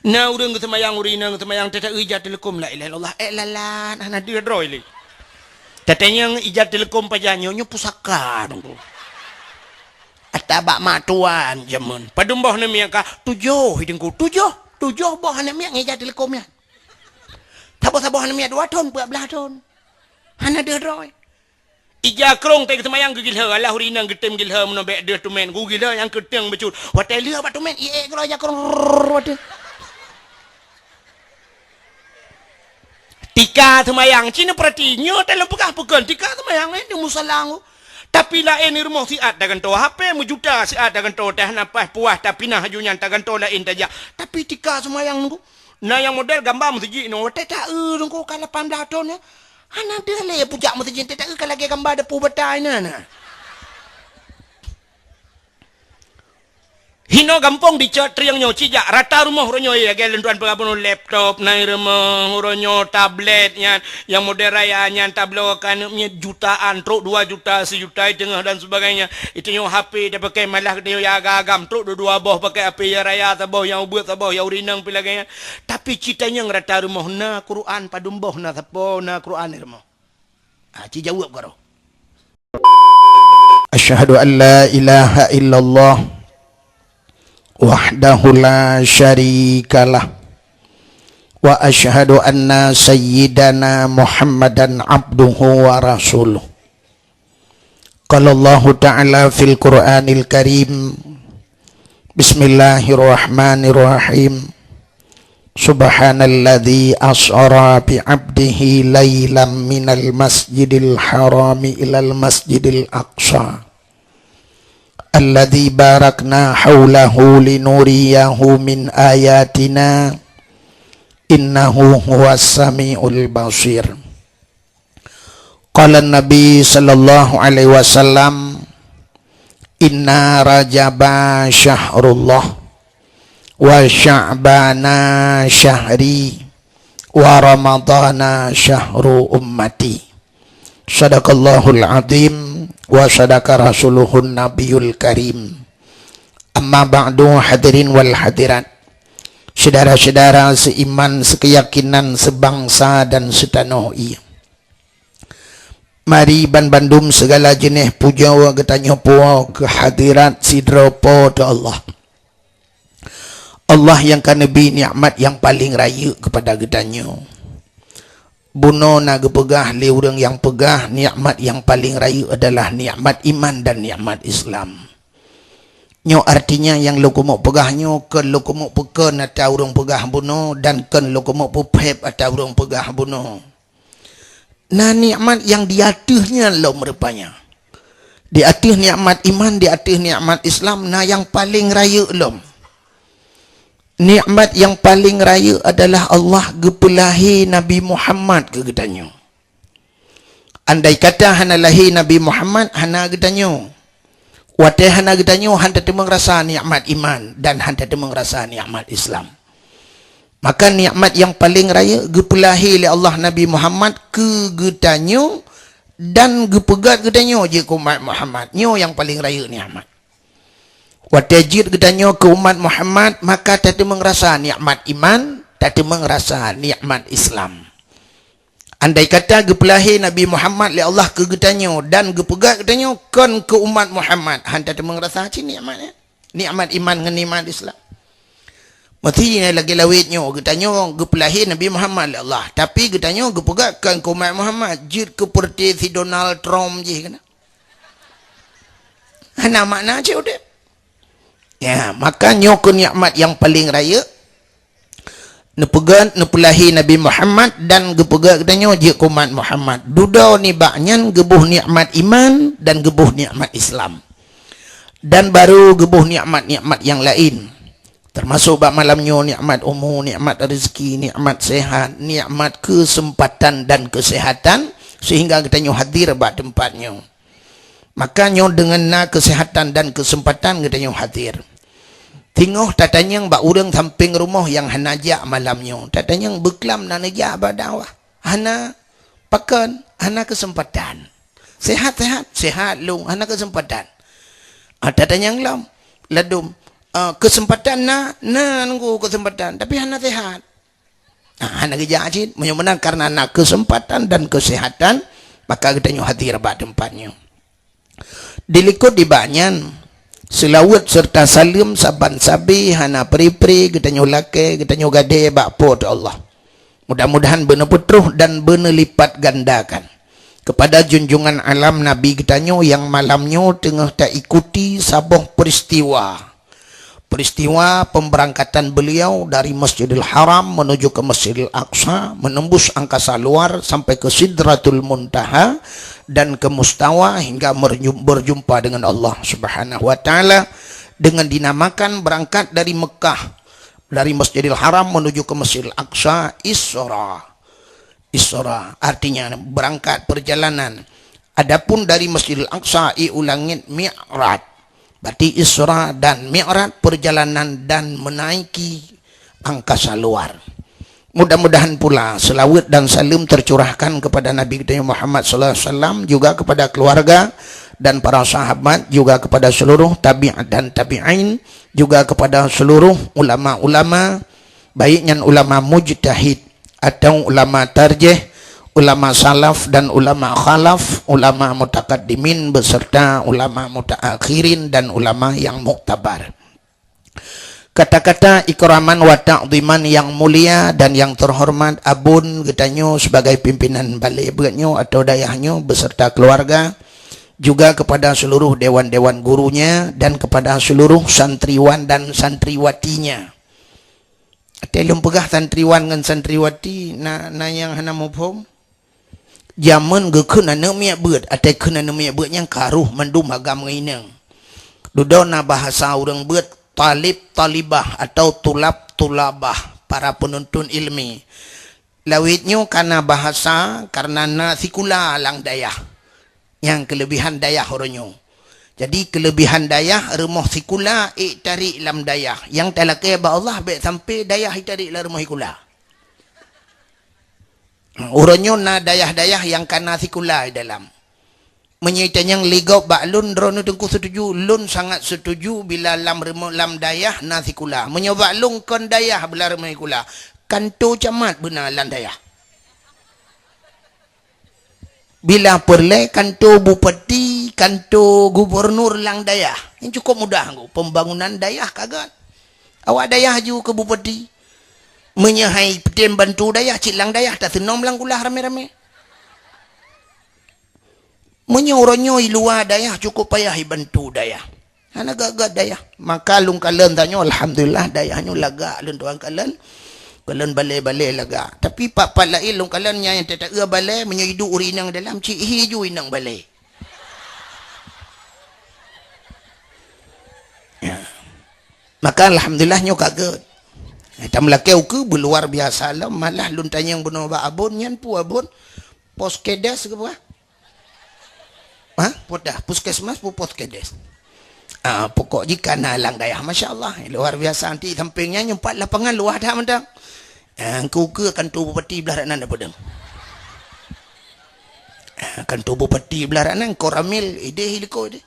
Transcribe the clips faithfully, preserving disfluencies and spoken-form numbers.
Na ureuëng geuseumayang, ureuëng inong geuseumayang, teuta ija teuleukom la ilaha illallah, eh, lalan, hana deuh droe lé. Tatanyong ija teuleukom pajan nyoe, nyoe pusaka Teungku. Ata bak mak tuan jameun. Padum boh aneuk miet ka? Tujoh, Teungku. Tujoh, tujoh boh aneuk miet ngon ija teuleukom nyan. Saboh-saboh aneuk miet dua thon, peuet blah thon. Hana deuh droe. Ija krong teuh geuseumayang geugilhé, alah ureuëng inong geutem gilhé meunan bék deuh tumen, geugilhé nyang keuteng bacut. Watée lheueh bak tumen, iék keudroe ija krong, rrrr, watée. Tika seumayang, ci neupeurati, nyoe talôn peugah peue kon, tika seumayang, eh, di musala. Tapi laén di rumoh siat tagantoe H P meujuta, siat tagantoe teuh hana paih puas, tapi na haju nyan tagantoe laén tajak. Tapi tika seumayang Teungku. Na nyang model gamba meuseujid nyoe, watée ta-eu Teungku ka lapan blah thon nyoe. Hana deuh lé pujak meuseujid, teuta ka lagée gamba depu batai na, na. Hinoe gampông dicok trieng nyoe cijak rata rumoh uroe nyoe lagée lôn tuan peugah bunoe laptop na i rumoh, uroe nyoe tablet nyan, nyang model raya nyan tabloe keu aneuk miet jutaan, trok dua juta, sijuta teungoh dan sebagainya. Itu nyoe H P tapakai malah geutanyoe ya agam-agam, trok dua-dua boh pakai H P ya raya saboh, nyang ubeuet saboh, ya ureuëng inong pi lagée nyan. Tapi ci tanyong rata rumoh na Quran padum boh na sapo na Quran di rumoh. Ha, ci jaweueb garoh. Asyhadu an la ilaha illallah wahdahu la syarikalah wa asyhadu anna sayyidana Muhammadan abduhu wa rasuluh. Qala Allahu ta'ala fil Qur'anil Karim, bismillahirrahmanirrahim. Subhanalladzi asra bi 'abdihi lailam minal masjidil harami ilal masjidil aqsa. Alladzi barakna haulahu linuriyahu min ayatina. Innahu huwas samiul basir. Qala Nabi sallallahu alaihi wasallam, "Inna Rajaba syahrullah, wa Sya'bana syahri, wa Ramadana syahru ummati." Sadaqallahul azim wa sadaqa rasuluhun nabiyul karim. Amma ba'du, hadirin wal hadirat, syedara-syedara seiman, sekeyakinan, sebangsa dan setanoh ié. Mari ban bandum segala jeuneh pujoe geutanyoe puwoe keu hadirat sidroe Po teu Allah. Allah nyang ka neubri nikmat nyang paleng rayeuk keupada geutanyoe. Bunoe na geupeugah lé ureuëng nyang peugah nikmat nyang paleng rayeuk adalah nikmat iman dan nikmat Islam. Nyoe artinya nyang lôn keumeuk peugah nyoe kon lôn keumeuk peukon ata ureuëng peugah bunoe dan kon lôn keumeuk peuphép ata ureuëng peugah bunoe. Na nikmat nyang di ateueh nyan lom rupanya. Di ateueh nikmat iman, di ateueh nikmat Islam, na nyang paleng rayeuk lom. Nikmat nyang paleng rayeuk adalah Allah geupeulahé Nabi Muhammad keu geutanyoe. Andai kata hana lahé Nabi Muhammad, hana geutanyoe. Watée hana geutanyoe, han tateumeung rasa nikmat iman dan han tateumeung rasa nikmat Islam. Maka nikmat nyang paleng rayeuk geupeulahé lé Allah Nabi Muhammad keu geutanyoe dan geupeugét geutanyoe jeuet keu umat Muhammad. Nyoe nyang paleng rayeuk nikmat. Watée jeuet geutanyoe keu umat Muhammad, maka tateumeung rasa nikmat iman, tateumeung rasa nikmat Islam. Andai kata geupeulahé Nabi Muhammad lé Allah keu geutanyoe dan geupeugét geutanyoe kon keu umat Muhammad, han tateumeung rasa cit nikmat nyan. Nikmat iman ngon nikmat Islam. Meusti lagée lawét nyoe, geutanyoe geupeulahé Nabi Muhammad lé Allah, tapi geutanyoe geupeugét kon keu umat Muhammad, jeuet keu peureuté si Donald Trump jih keunan. Hana makna cit udeb. Ya, maka nyoe keuh nikmat nyang paleng rayeuk. Neupeugét, neupeulahé Nabi Muhammad dan geupeugét geutanyoe jeuet keu umat Muhammad. Dudoe nibak nyan geuboh nikmat iman dan geuboh nikmat Islam. Dan baru geuboh nikmat-nikmat nyang laén. Teumasok bak malam nyoe nikmat umu, nikmat rezeki, nikmat sehat, nikmat keuseumpatan dan keusehatan sehingga geutanyoe hadir bak teumpat nyoe. Maka nyoe deungon na keusehatan dan keuseumpatan geutanyoe hadir. Teungoh tatanyong bak ureuëng sampéng rumoh nyang hana jak malam nyoe, tatanyong beuklam na neujak bak dakwah? Hana. Pakon? Hana keuseumpatan. Sehat-sehat? Sehat lom, hana keuseumpatan. Ah, tatanyong lom, ladum, Ah, keuseumpatan na, na nunggu keuseumpatan, tapi hana sehat. Nah, hana geujak cit. Meunyoe meunan karena na keuseumpatan dan keuseuhatan, maka geutanyoe hadir bak teumpat nyoe. Dilikot di bak nyan, seulaweuet serta saleuem saban sabe hana pri-pri geutanyoe lakée, geutanyoe gadée bak Po teu Allah. Mudah-mudahan beuneupeutroh dan beuneulipat gandakan kepada junjungan alam Nabi geutanyoe nyang malam nyoe teungoh taikuti saboh peristiwa. Peristiwa pemberangkatan beliau dari Masjidil Haram menuju ke Masjidil Aqsa, menembus angkasa luar sampai ke Sidratul Muntaha dan ke Mustawa hingga merju-, berjumpa dengan Allah Subhanahu wa Ta'ala, dengan dinamakan berangkat dari Mekah, dari Masjidil Haram menuju ke Masjidil Aqsa, Isra. Isra artinya berangkat perjalanan. Adapun dari Masjidil Aqsa i u langét, Mi'raj. Berarti Isra dan Mi'raj perjalanan dan menaiki angkasa luar. Mudah-mudahan pula selawat dan salam tercurahkan kepada Nabi kita Muhammad sallallahu alaihi wasallam, juga kepada keluarga dan para sahabat, juga kepada seluruh tabi'at dan tabi'in, juga kepada seluruh ulama-ulama, baik nyan ulama mujtahid atau ulama tarjih, ulama salaf dan ulama khalaf, ulama mutakaddimin beserta ulama mutaakhirin dan ulama yang muktabar. Kata-kata ikraman wa ta'ziman yang mulia dan yang terhormat abon geutanyoe sebagai pimpinan balé beuet nyoe atau dayah nyoe beserta keluarga, juga kepada seluruh dewan-dewan gurunya dan kepada seluruh santriwan dan santriwatinya. Watée lôn peugah santriwan ngon santriwati, na, na nyang hana muphom. Jameun geukheun aneuëk miet beuet, watée kheun aneuëk miet beuet nyan ka rhoh mandum agam ngon inong. Dudoe na bahasa ureuëng beuet talib talibah atau tulab tulabah, para penuntut ilmi. Lawét nyoe ka na bahasa karena na sikula lam dayah. Nyang keulebihan dayah uroe nyoe. Jadi keulebihan dayah rumoh sikula ék tarék lam dayah. Nyang talakée bak Allah bék sampai dayah itarék lam rumoh sikula. Uroe nyoe na dayah-dayah nyang ka na sikula di dalam. Meunyoe tanyong lé gob bak lôn, droeneuh Teungku setuju, lôn sangat setuju bila lam rumoh, lam dayah na sikula. Meunyoe bak lôn kon dayah bila rumoh sikula, kanto camat beuna lam dayah. Bila peureulée kanto bupati, kanto gubunur lam dayah, nyan cukup mudah nggu pembangunan dayah ka gét. Awak dayah ju keu bupati. Meunyoe hai peutem bantu dayah, cit lam dayah taseunöm lam kulah ramé-ramé. Meunyoe uroe nyoe i luwa dayah cukup payah ibantu dayah. Hana gét-gét dayah. Maka lôn kalon tanyoe, alhamdulillah, dayah nyoe lagak lôn tuan kalon. Kalon balé-balé lagak. Tapi pat-pat laén lôn kalon nyang teuta-eu balé, meunyoe iduek ureuëng inong dalam, cit hi ju inong balé. Ya. Maka alhamdulillah nyoe ka gét. Eh, tameulakée ukeue beuluar biasa lom, malah lôn tanyong bunoe bak abon, nyan peue abon? Poskedes keu peue? Ha? Peue dah, puskesmas peue poskedes? Ah, pokok jih ka na lam dayah, masya Allah, luar biasa. Anti samping nyan nyoe pat lapangan luwah that mantong. Ah, keu ukeue kanto bupati blah rak nan peudeueng. Ah, kanto bupati blah rak nan, Koramil, ideh iliko ideh.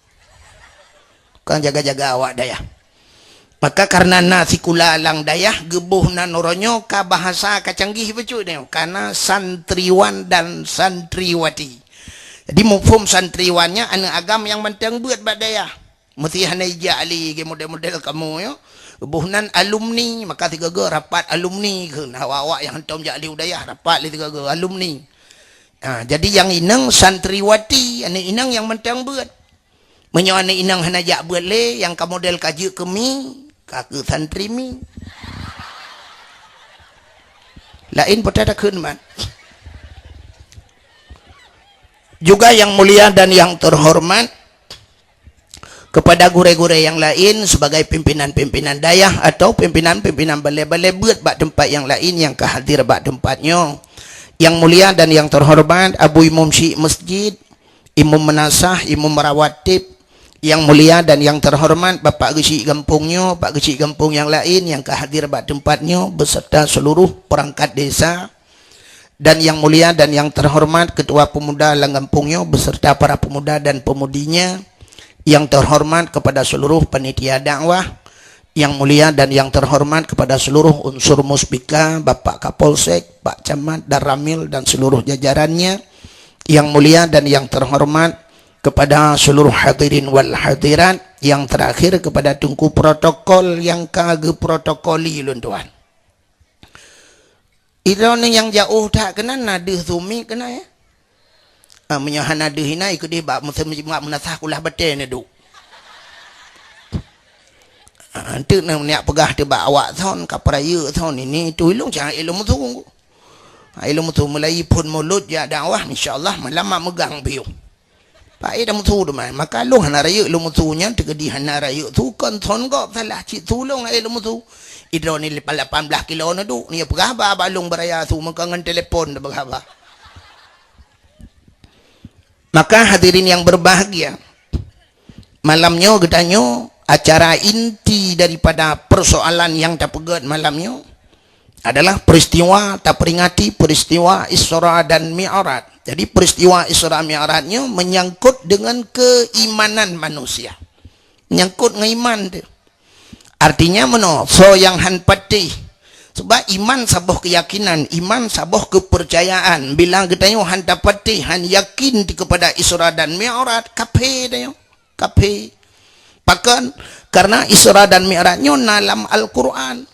Kon jaga-jaga awak dayah. Maka karena na sikula lam dayah, geuboh nan uroe nyoe ka bahasa ka canggih bacut nyoe, ka na santriwan dan santriwati. Jadi muphom santriwan nyan aneuëk agam nyang mantong beuet bak dayah. Meusti hana ijak lé geu model-model kamoe nyoe. Geuboh nan alumni, maka sigoe-goe rapat alumni kheun. Awak-awak nyang hantom jak lé u dayah rapat lé sigoe-goe alumni. Ha, jadi nyang inong santriwati, aneuëk inong nyang mantong beuet. Meunyoe aneuëk inong hana jak beuet lé, nyang ka model ka jeuet keu mi, ka keu santri mi. Laén peue takheun man. Juga yang mulia dan yang terhormat, kepada gurée-gurée nyang laén sebagai pimpinan-pimpinan dayah atau pimpinan-pimpinan balé-balé beuet bak teumpat nyang laén nyang ka hadir bak teumpat nyoe. Yang mulia dan yang terhormat Abu Imum Syik Masjid, Imum Meunasah, Imum Rawatib, yang mulia dan yang terhormat Bapak Geuchik gampông nyoe, Pak Geuchik gampông nyang laén nyang ka hadir bak teumpat nyoe beserta seluruh perangkat desa, dan yang mulia dan yang terhormat Ketua Pemuda lam gampông nyoe beserta para pemuda dan pemudinya, yang terhormat kepada seluruh panitia dakwah, Yang mulia dan yang terhormat kepada seluruh unsur Muspika, Bapak Kapolsek, Pak Camat, Danramil, dan seluruh jajarannya. Yang mulia dan yang terhormat kepada seluruh hadirin wal hadirat. Yang terakhir kepada Teungku protokol nyang ka geuprotokoli lôn tuan. Droeneuh nyang jiôh that keunan na deuh sumi keunan, ya. Ah, meunyoe hana deuh inan, ikeu deh bak meuseu-, bak meunasah kulah batée neuduek. Ah, enteuk neuh neujak peugah teuh bak awak thon, ka peurayeuk thon, ini tu ilong jangan ilong musu. Ah, ilong musu mulai phon mulod jak dakwah, insya Allah malam mak meugang piôh. Pak, eh, dah musu teuma. Maka lôn hana rayeuk lôn musu nyan, teukeudi hana rayeuk su kon thon gob salah cit su lôn, eh, lôn musu. Idroeneuh lapan belas kilo neuduek, nyoe peugah haba bak lôn beuraya su, meuka ngon telepon teupeugah haba. Maka hadirin yang berbahagia, malam nyoe geutanyoe acara inti daripada persoalan yang tapeugét malam nyoe adalah peristiwa, taperingati peristiwa Isra dan Mi'raj. Jadi peristiwa Isra Mi'raj nyoe menyangkut dengan keimanan manusia. Menyangkut ngon iman tu. Artinya meunoe, soe nyang han patéh. Sebab iman saboh keyakinan, iman saboh kepercayaan. Bila geutanyoe han tapatéh, han yakin kepada Isra dan Mi'raj, kafé tanyoe. Kafé. Pakon? Karena Isra dan Mi'raj nyoe na lam Al-Quran.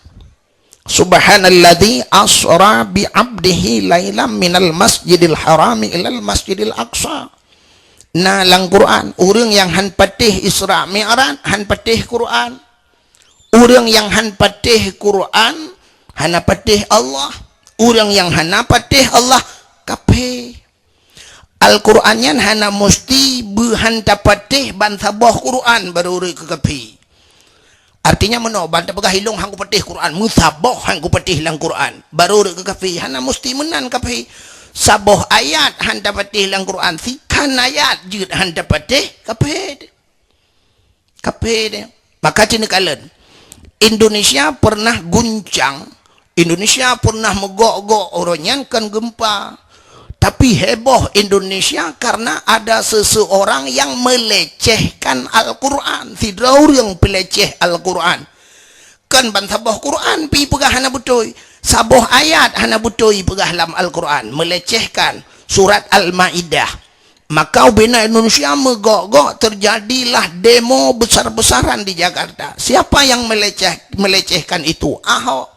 Subhanalladzi asra bi abdihi lailam minal masjidil harami ilal masjidil aqsa. Na lam Quran, ureuëng nyang han patéh Isra Mi'raj, han patéh Quran. Ureuëng nyang han patéh Quran, hana patéh Allah. Ureuëng nyang hana patéh Allah, kafé. Al-Quran nyan hana musti beuhan tapatéh ban saboh Quran baru rhot keu kafé. Artinya meunoe, ban tapeugah ilong han kupatéh Quran, meusaboh han kupatéh lam Quran, baru rhot keu kafé, hana musti meunan kafé. Saboh ayat han tapatéh lam Quran, sikhan ayat jeuet han tapatéh, kafé. Kafé deh. Maka cit neukalon, Indonesia pernah guncang, Indonesia pernah meugok-gok, uroe nyan kon gempa. Tapi heboh Indonesia karena ada seseorang yang melecehkan Al-Quran. Sidroe ureuëng peuleceh Al-Quran. Kon ban saboh Quran pi peugah hana beutôi. Saboh ayat hana beutôi peugah lam Al-Quran. Melecehkan surat Al-Maidah. Maka ubena Indonesia meugok-gok, terjadilah demo besar-besaran di Jakarta. Siapa yang meleceh-, melecehkan itu? Ahok.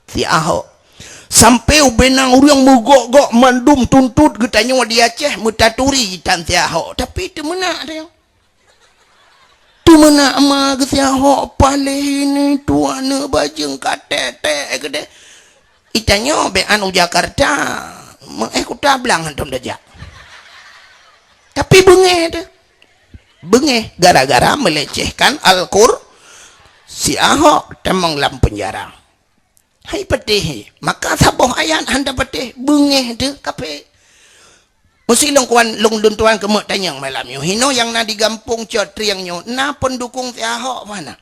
Si Ahok. Sampai ubena ureuëng meugok-gok mandum tuntut geutanyoe di Aceh meutaturi tan si Ahok. Tapi teumeunak dia. Teumeunak ma geusi Ahok paléh ini tuan bajeueng ka tek-tek keudeh. Itanyoe bék anu Jakarta, meuéh Kuta Blang hantom tajak. Tapi beungéh teuh. Beungéh gara-gara melecehkan Al-Qur-, si Ahok tamong lam penjara. Hai patéh, maka saboh ayat han tapatéh, beungéh teuh kafé. Meusi lôn kuan, lôn, lôn tuan keumeuk tanyong malam nyoe. Hinoe nyang na di gampông Cot Trieng nyoe, na peundukong si Ahok mana?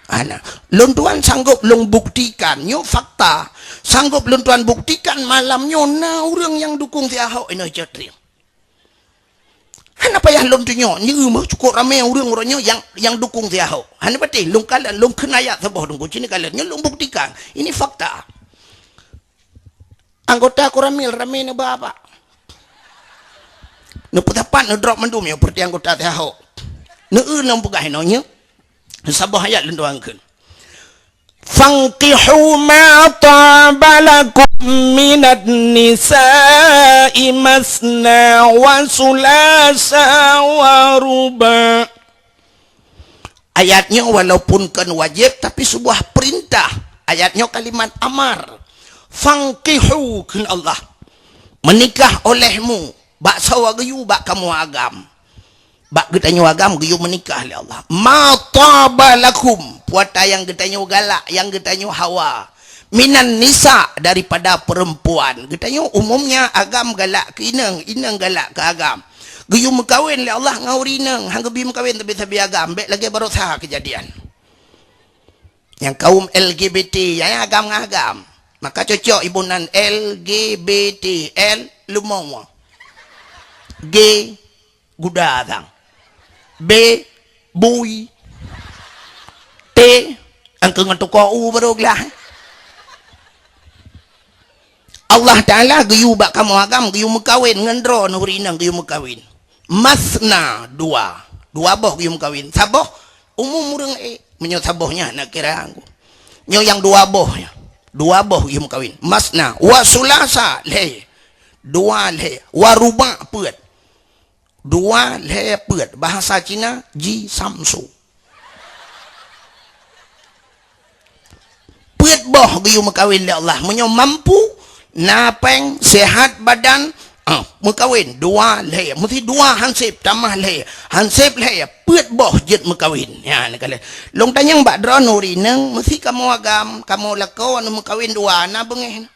Ana, lôn tuan sanggob lôn buktikan, nyoe fakta. Sanggob lôn tuan buktikan malam nyoe na ureuëng nyang dukong si Ahok inoe Cot Trieng. Hana payah lôn tunyok, nyoe meuh cukôp ramé ureuëng uroe nyoe nyang, nyang dukong si Ahok. Hana patéh, lôn kalon, lôn kheun ayat saboh dungku, cit neukalon, nyoe lôn buktikan. Ini fakta. Anggota Koramil ramé neuba bak. Neupeusapat neudrop mandum nyoe peureuté anggota si Ahok. Neueu lôn peugah inoe nyoe. Saboh ayat lôn tuangkeun. Fankihu ma taba lakum minan nisa'i masna wa sulasa wa ruba'. Ayat nyoe walaupun kon wajéb, tapi sebuah perintah. Ayat nyoe kalimat amar. Fankihu, kheun Allah. Meunikah olehmu, bak sawa geuyue bak kamoe agam. Bak geutanyoe agam geuyue meunikah lé Allah. Ma taba lakum, peue ata nyang geutanyoe galak, nyang geutanyoe hawa. Minan nisa, daripada perempuan. Geutanyoe umumnya agam galak keu inong, inong galak keu agam. Geuyue meukawen lé Allah ngon ureuëng inong, han geubi meukawen sabe-sabe agam, bék lagée baroesa keujadian. Nyang kaum L G B T, nyang agam ngon agam. Maka cocok iboh nan L G B T, L leumo. G guda sang. B bui. T, angka ngon tukoe u baru glah. Allah Taala geuyue bak kamoe agam geuyue meukawen ngon droeneuh ureueng inong geuyue meukawen. Masna dua. Dua boh geuyue meukawen. Saboh umum ureueng ék. Meunyoe saboh nyan na kira angku. Nyoe nyang dua boh nyan. Dua boh geuyue meukawen. Masna wa sulasa lhèe. Dua lhèe. Wa ruba peuet. Dua lhèe peuet, bahasa Cina, ji samsu. Peuet boh geuyue meukawen lé Allah. Meunyoe mampu, na péng, sehat badan, ah, meukawen dua lhèe. Meusti dua hansép tamah lhèe. Hansép lhèe, peuet boh jeuet meukawen. Nyan ka lhèe. Lôn tanyong bak droeneuh ureueng inong, meusti kamoe agam, kamoe lakoe meukawen dua, na beungéh na.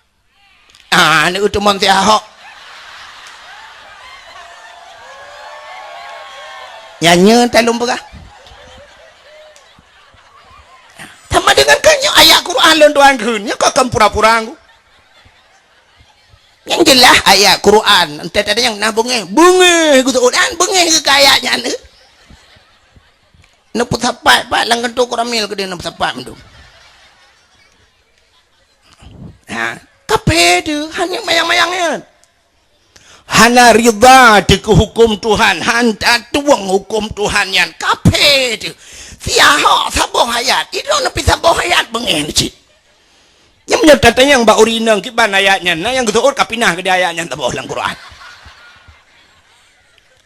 Ah, aneuk teumon si Ahok. Nyan nyoe ta lôn peugah. Sama dengan keu nyoe ayat Quran lôn tuan kheun. Nyoe kok kon pura-pura ngku. Nyang jeulaih ayat Quran. Entah tadi nyang na beungéh. Beungéh geuseuôt. An beungéh keu ayat nyan. Neupeusapat pat lam kantô koramil keudéh neupeusapat mandum. Ha, kafé teuh, hana mayang-mayang nyan. Hana ridha teuh keu huköm Tuhan, han tatueng huköm Tuhan nyan, kafé teuh. Si Ahok saboh ayat, idroe neupeusaboh ayat beungéh cit. Nyang meunyoe tatanyong bak ureueng inong kiban ayat nyan, na nyang geuseuôt ka pinah keudéh ayat nyan saboh lam Quran.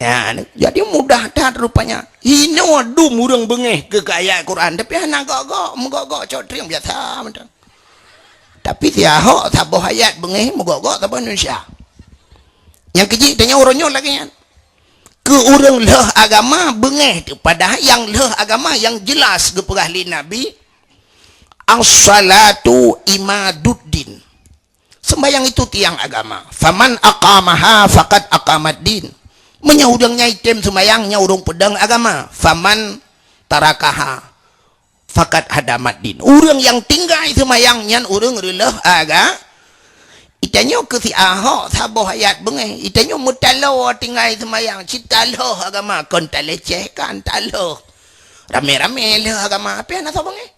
Ya, jadi mudah that rupanya. Inoe dum ureueng beungéh keu ayat Quran, tapi hana gok-gok, meugok-gok cok trieng biasa mantong. Tapi si Ahok saboh ayat beungéh meugok-gok saboh Indonesia. Nyang keujih tanyoe uroe nyoe lagée nyan. Keu ureueng lheueh agama beungéh teuh, padahai nyang lheueh agama nyang jelas geupeugah lé Nabi, "As-salatu imaduddin." Sembahyang itu tiang agama. "Faman aqamaha faqad aqamaddin." Meunyoe ureueng nyang item sembahyang, nyan ureueng peudong agama. "Faman tarakaha faqad hadamaddin." Ureueng nyang tinggai seumayang nyan ureueng reuleueh aga. Itanyoe keu si Ahok saboh ayat beungéh. Itanyoe meutaloe tinggai seumayang, cit talheueh agama, kon talecehkan, talheueh. Ramé-ramé lheueh agama, tapi hana soe beungéh.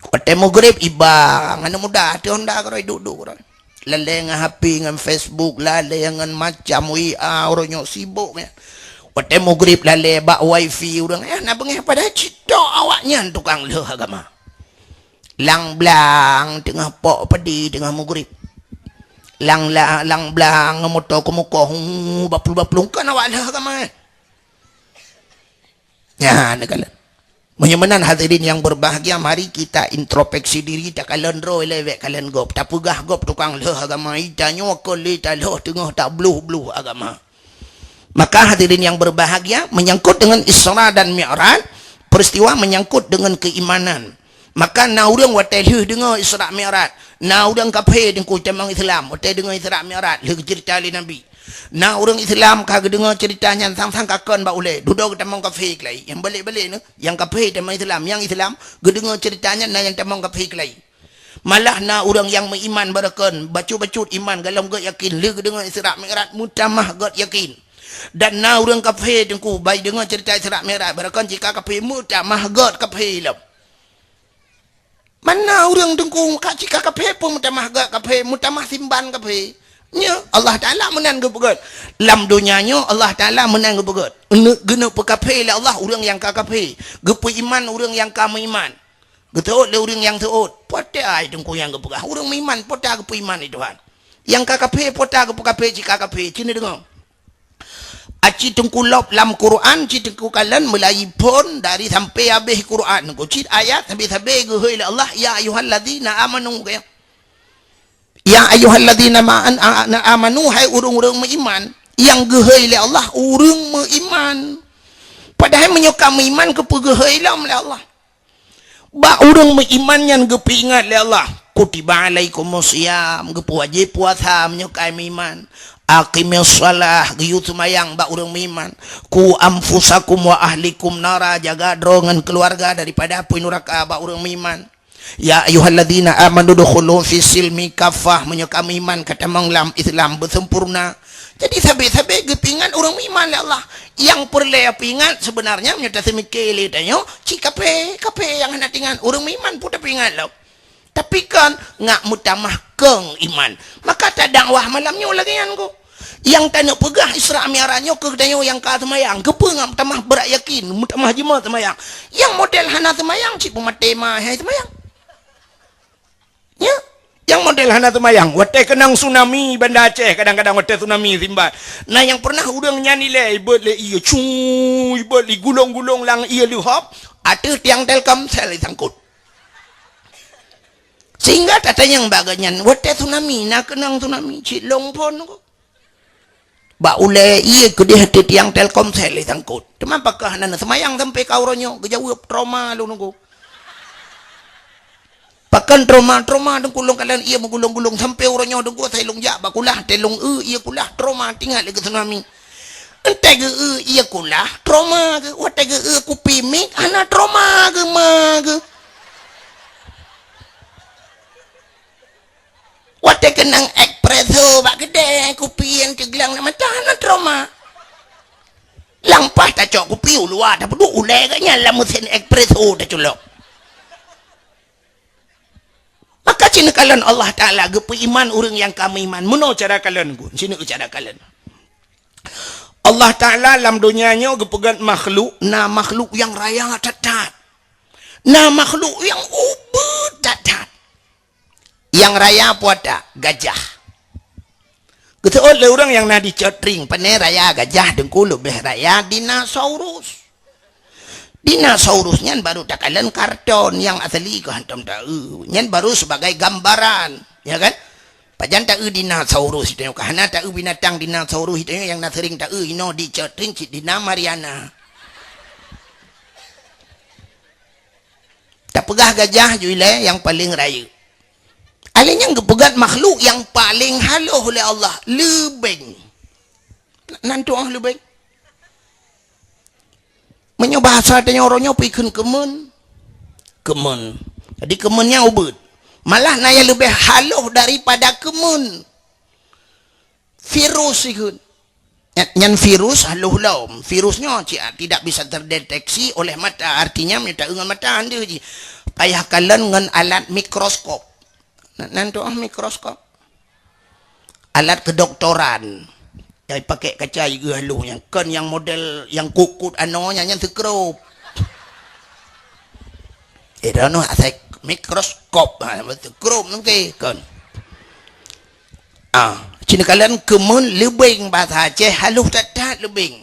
Watée meugreb iba, ngon muda, ateueh honda keudroe, duek-duek keudroe. Lalée ngon H P, ngon Facebook, lalée ngon macam W A, uroe nyoe sibok nyan. Watée meugreb lalée bak wifi ureueng, eh, na beungéh padahai cit tok awaknyan tukang lheueh agama. Lang blang teungoh pok padi teungoh meugreb. Lang la-, lang blang moto keumukoh, hu, baplueng-baplueng, kon awak lheueh agama, eh. Nyan, neukalon. Meunyoe meunan hadirin yang berbahagia, mari kita introspeksi diri, takalon droe lé bék kalon gob. Tapeugah gob tukang lheueh agama, itanyoe kon lé talheueh teungoh tabloh-bloh agama. Maka hadirin yang berbahagia, menyangkut dengan Isra dan Mi'raj, peristiwa menyangkut dengan keimanan. Maka na ureuëng watée lheueh deungoe Isra Mi'raj, na ureuëng kafé teungku tamong Islam, watée deungoe Isra Mi'raj, lheueh geuceurita lé Nabi. Na ureuëng Islam ka geudeungoe ceurita nyan sang-sang ka kon bak ulée, dudoe geutamong kafé keulai. Nyang balek-balek nyoe, nyang kafé tamong Islam, nyang Islam geudeungoe ceurita nyan na nyang tamong kafé keulai. Malah na ureuëng nyang meuiman barokon, bacut-bacut iman gohlom gét yakin, lheueh geudeungoe Isra Mi'raj meutamah gét yakin. Dan na ureuëng kafé teungku, bai deungoe ceurita Isra Mi'raj, barokon cit ka kafé meutamah gét kafé lom. Mana ureuëng teungku ka cit ka kafé pun meutamah gét kafé, meutamah simban kafé. Nyoe Allah Taala meunan geupeugét. Lam donya nyoe Allah Taala meunan geupeugét. Geuneuk peukafé lé Allah ureuëng nyang ka kafé, geupeuiman ureuëng nyang ka meuiman. Geuseuôt lé ureuëng nyang seuôt. Peue ta ai teungku nyang geupeugah, ureuëng meuiman peue ta geupeuiman lé Tuhan. Nyang ka kafé peue ta geupeukafé cit ka kafé, ci neudeungoe. Aci teungku lop lam Quran, ci teungku kalon meulayi phon dari sampai habéh Quran. Cit ayat sabe-sabe geuhôi lé Allah, "Ya ayyuhalladzina amanu," kaya. "Ya ayyuhalladzina ma-, an-, a-, na amanu," hai ureuëng-ureuëng meuiman. Nyang geuhôi lé Allah ureuëng meuiman. Padahai meunyoe ka meuiman, keupeue geuhôi lom lé Allah? Bak ureuëng meuiman nyan geupeuingat lé Allah, "Kutiba alaikumus siyam," geupeuwajéb puasa meunyoe ka meuiman. "Aqimis shalah," geuyue seumayang bak ureuëng meuiman. "Qu anfusakum wa ahlikum nara," jaga droe ngon keuluwarga daripada apui nuraka bak ureuëng meuiman. "Ya ayyuhalladzina amanu dukhulu fis silmi kaffah," meunyoe kamu iman ka tamong lam Islam beusempurna. Jadi sabe-sabe geupeuingat ureuëng meuiman lé Allah. Nyang peureulée peuingat seubeunarnya meunyoe taseumike lé tanyoe, cit kaphé, kaphé nyang hana teuingat, ureuëng meuiman pun tapeuingat lom. Tapi kon ngak meutamah kong iman. Maka tadakwah malam nyoe lagée nyan ko. Nyang taneuk peugah Isra Mi'raj nyoe keu tanyoe nyang ka seumayang, keupeue ngak meutamah brat yakin, meutamah jimat seumayang. Nyang model hana seumayang cit peumaté ma hai seumayang. Ya, nyang model hana seumayang, watée keunong tsunami Banda Aceh, kadang-kadang watée tsunami simbat. Nah, nyang pernah ureuëng nyan ilée, ibot lé ie, cu, ibot lé gulong-gulong lam ie leuhop, ateueh tiang Telkomsel isangkot. Sehingga tatanyong bak gobnyan, watée tsunami, na keunong tsunami, cit lôn phon ko. Bak ulée ie keudeh ateueh tiang Telkomsel isangkot. Teuma pakon hana seumayang sampai ka uroe nyoe, geujaweueb trauma lôn nunggu. Pakon trauma, trauma deungon lôn kalon ie meugulong-gulong sampai uroe nyoe deungon sai lôn jak bak kulah, teuh lôn eu ie kulah, trauma teuingat lé keu tsunami. Entée geu eu ie kulah, trauma geu, watée geu eu kupi mic, hana trauma geu ma geu. Watée keunong espresso bak keudée, kupi nyang teuglang lam mata, hana trauma. Lampah tacok kupi u luwa, tapeuduek ulée gobnyan lam meusén espresso taculok. Maka cit neukalon Allah Taala geupeuiman ureuëng nyang ka meuiman. Meunoe cara kalon ku, cit neukalon cara kalon. Allah Taala lam donya nyoe geupeugét makhluk, na makhluk nyang raya that-that. Na makhluk nyang ubit that-that. Nyang raya peue ata? Gajah. Geuseuôt lé ureuëng nyang na di Cot Tring, pane raya gajah deungon leubeh raya dinosaurus. Dinosaurus nyan baru takalon karton, nyang asli keuh hántom taeu. Nyan baru sebagai gambaran, ya kan? Pajan taeu dinosaurus itu nyoe, ka hana taeu binatang dinosaurus itu nyoe nyang na sering taeu inoe di Cot Tring cit dina Mariana. Tapeugah gajah ju ilée nyang paleng rayeuk. Alé nyang geupeugét makhluk nyang paleng halôh lé Allah, leubeng. Nan tuoh leubeng. Meunyoe bahasa tanyoe uroe nyoe peue kheun keumeun? Keumeun. Jadi keumeun nyan ubit. Malah na nyang leubeh halôh daripada keumeun. Virus ikheun. Nyan, nyan virus halôh lom. Virus nyoe cit tidak bisa terdeteksi oleh mata. Artinya meunyoe taeu ngon mata hana jih. Payah kalon ngon alat mikroskop. Nan, nan tuoh mikroskop. Alat kedoktoran. Nyang pakai kaca jigeuh halôh nyan. Kon nyang model nyang kut-kut anoe nyan, nyan seukrop. Eh, droeneuh asai mikroskop, ha, seukrop nyan ke, kon. Ah, cit neukalon keumeun leubeng, bahasa Aceh halôh that-that leubeng.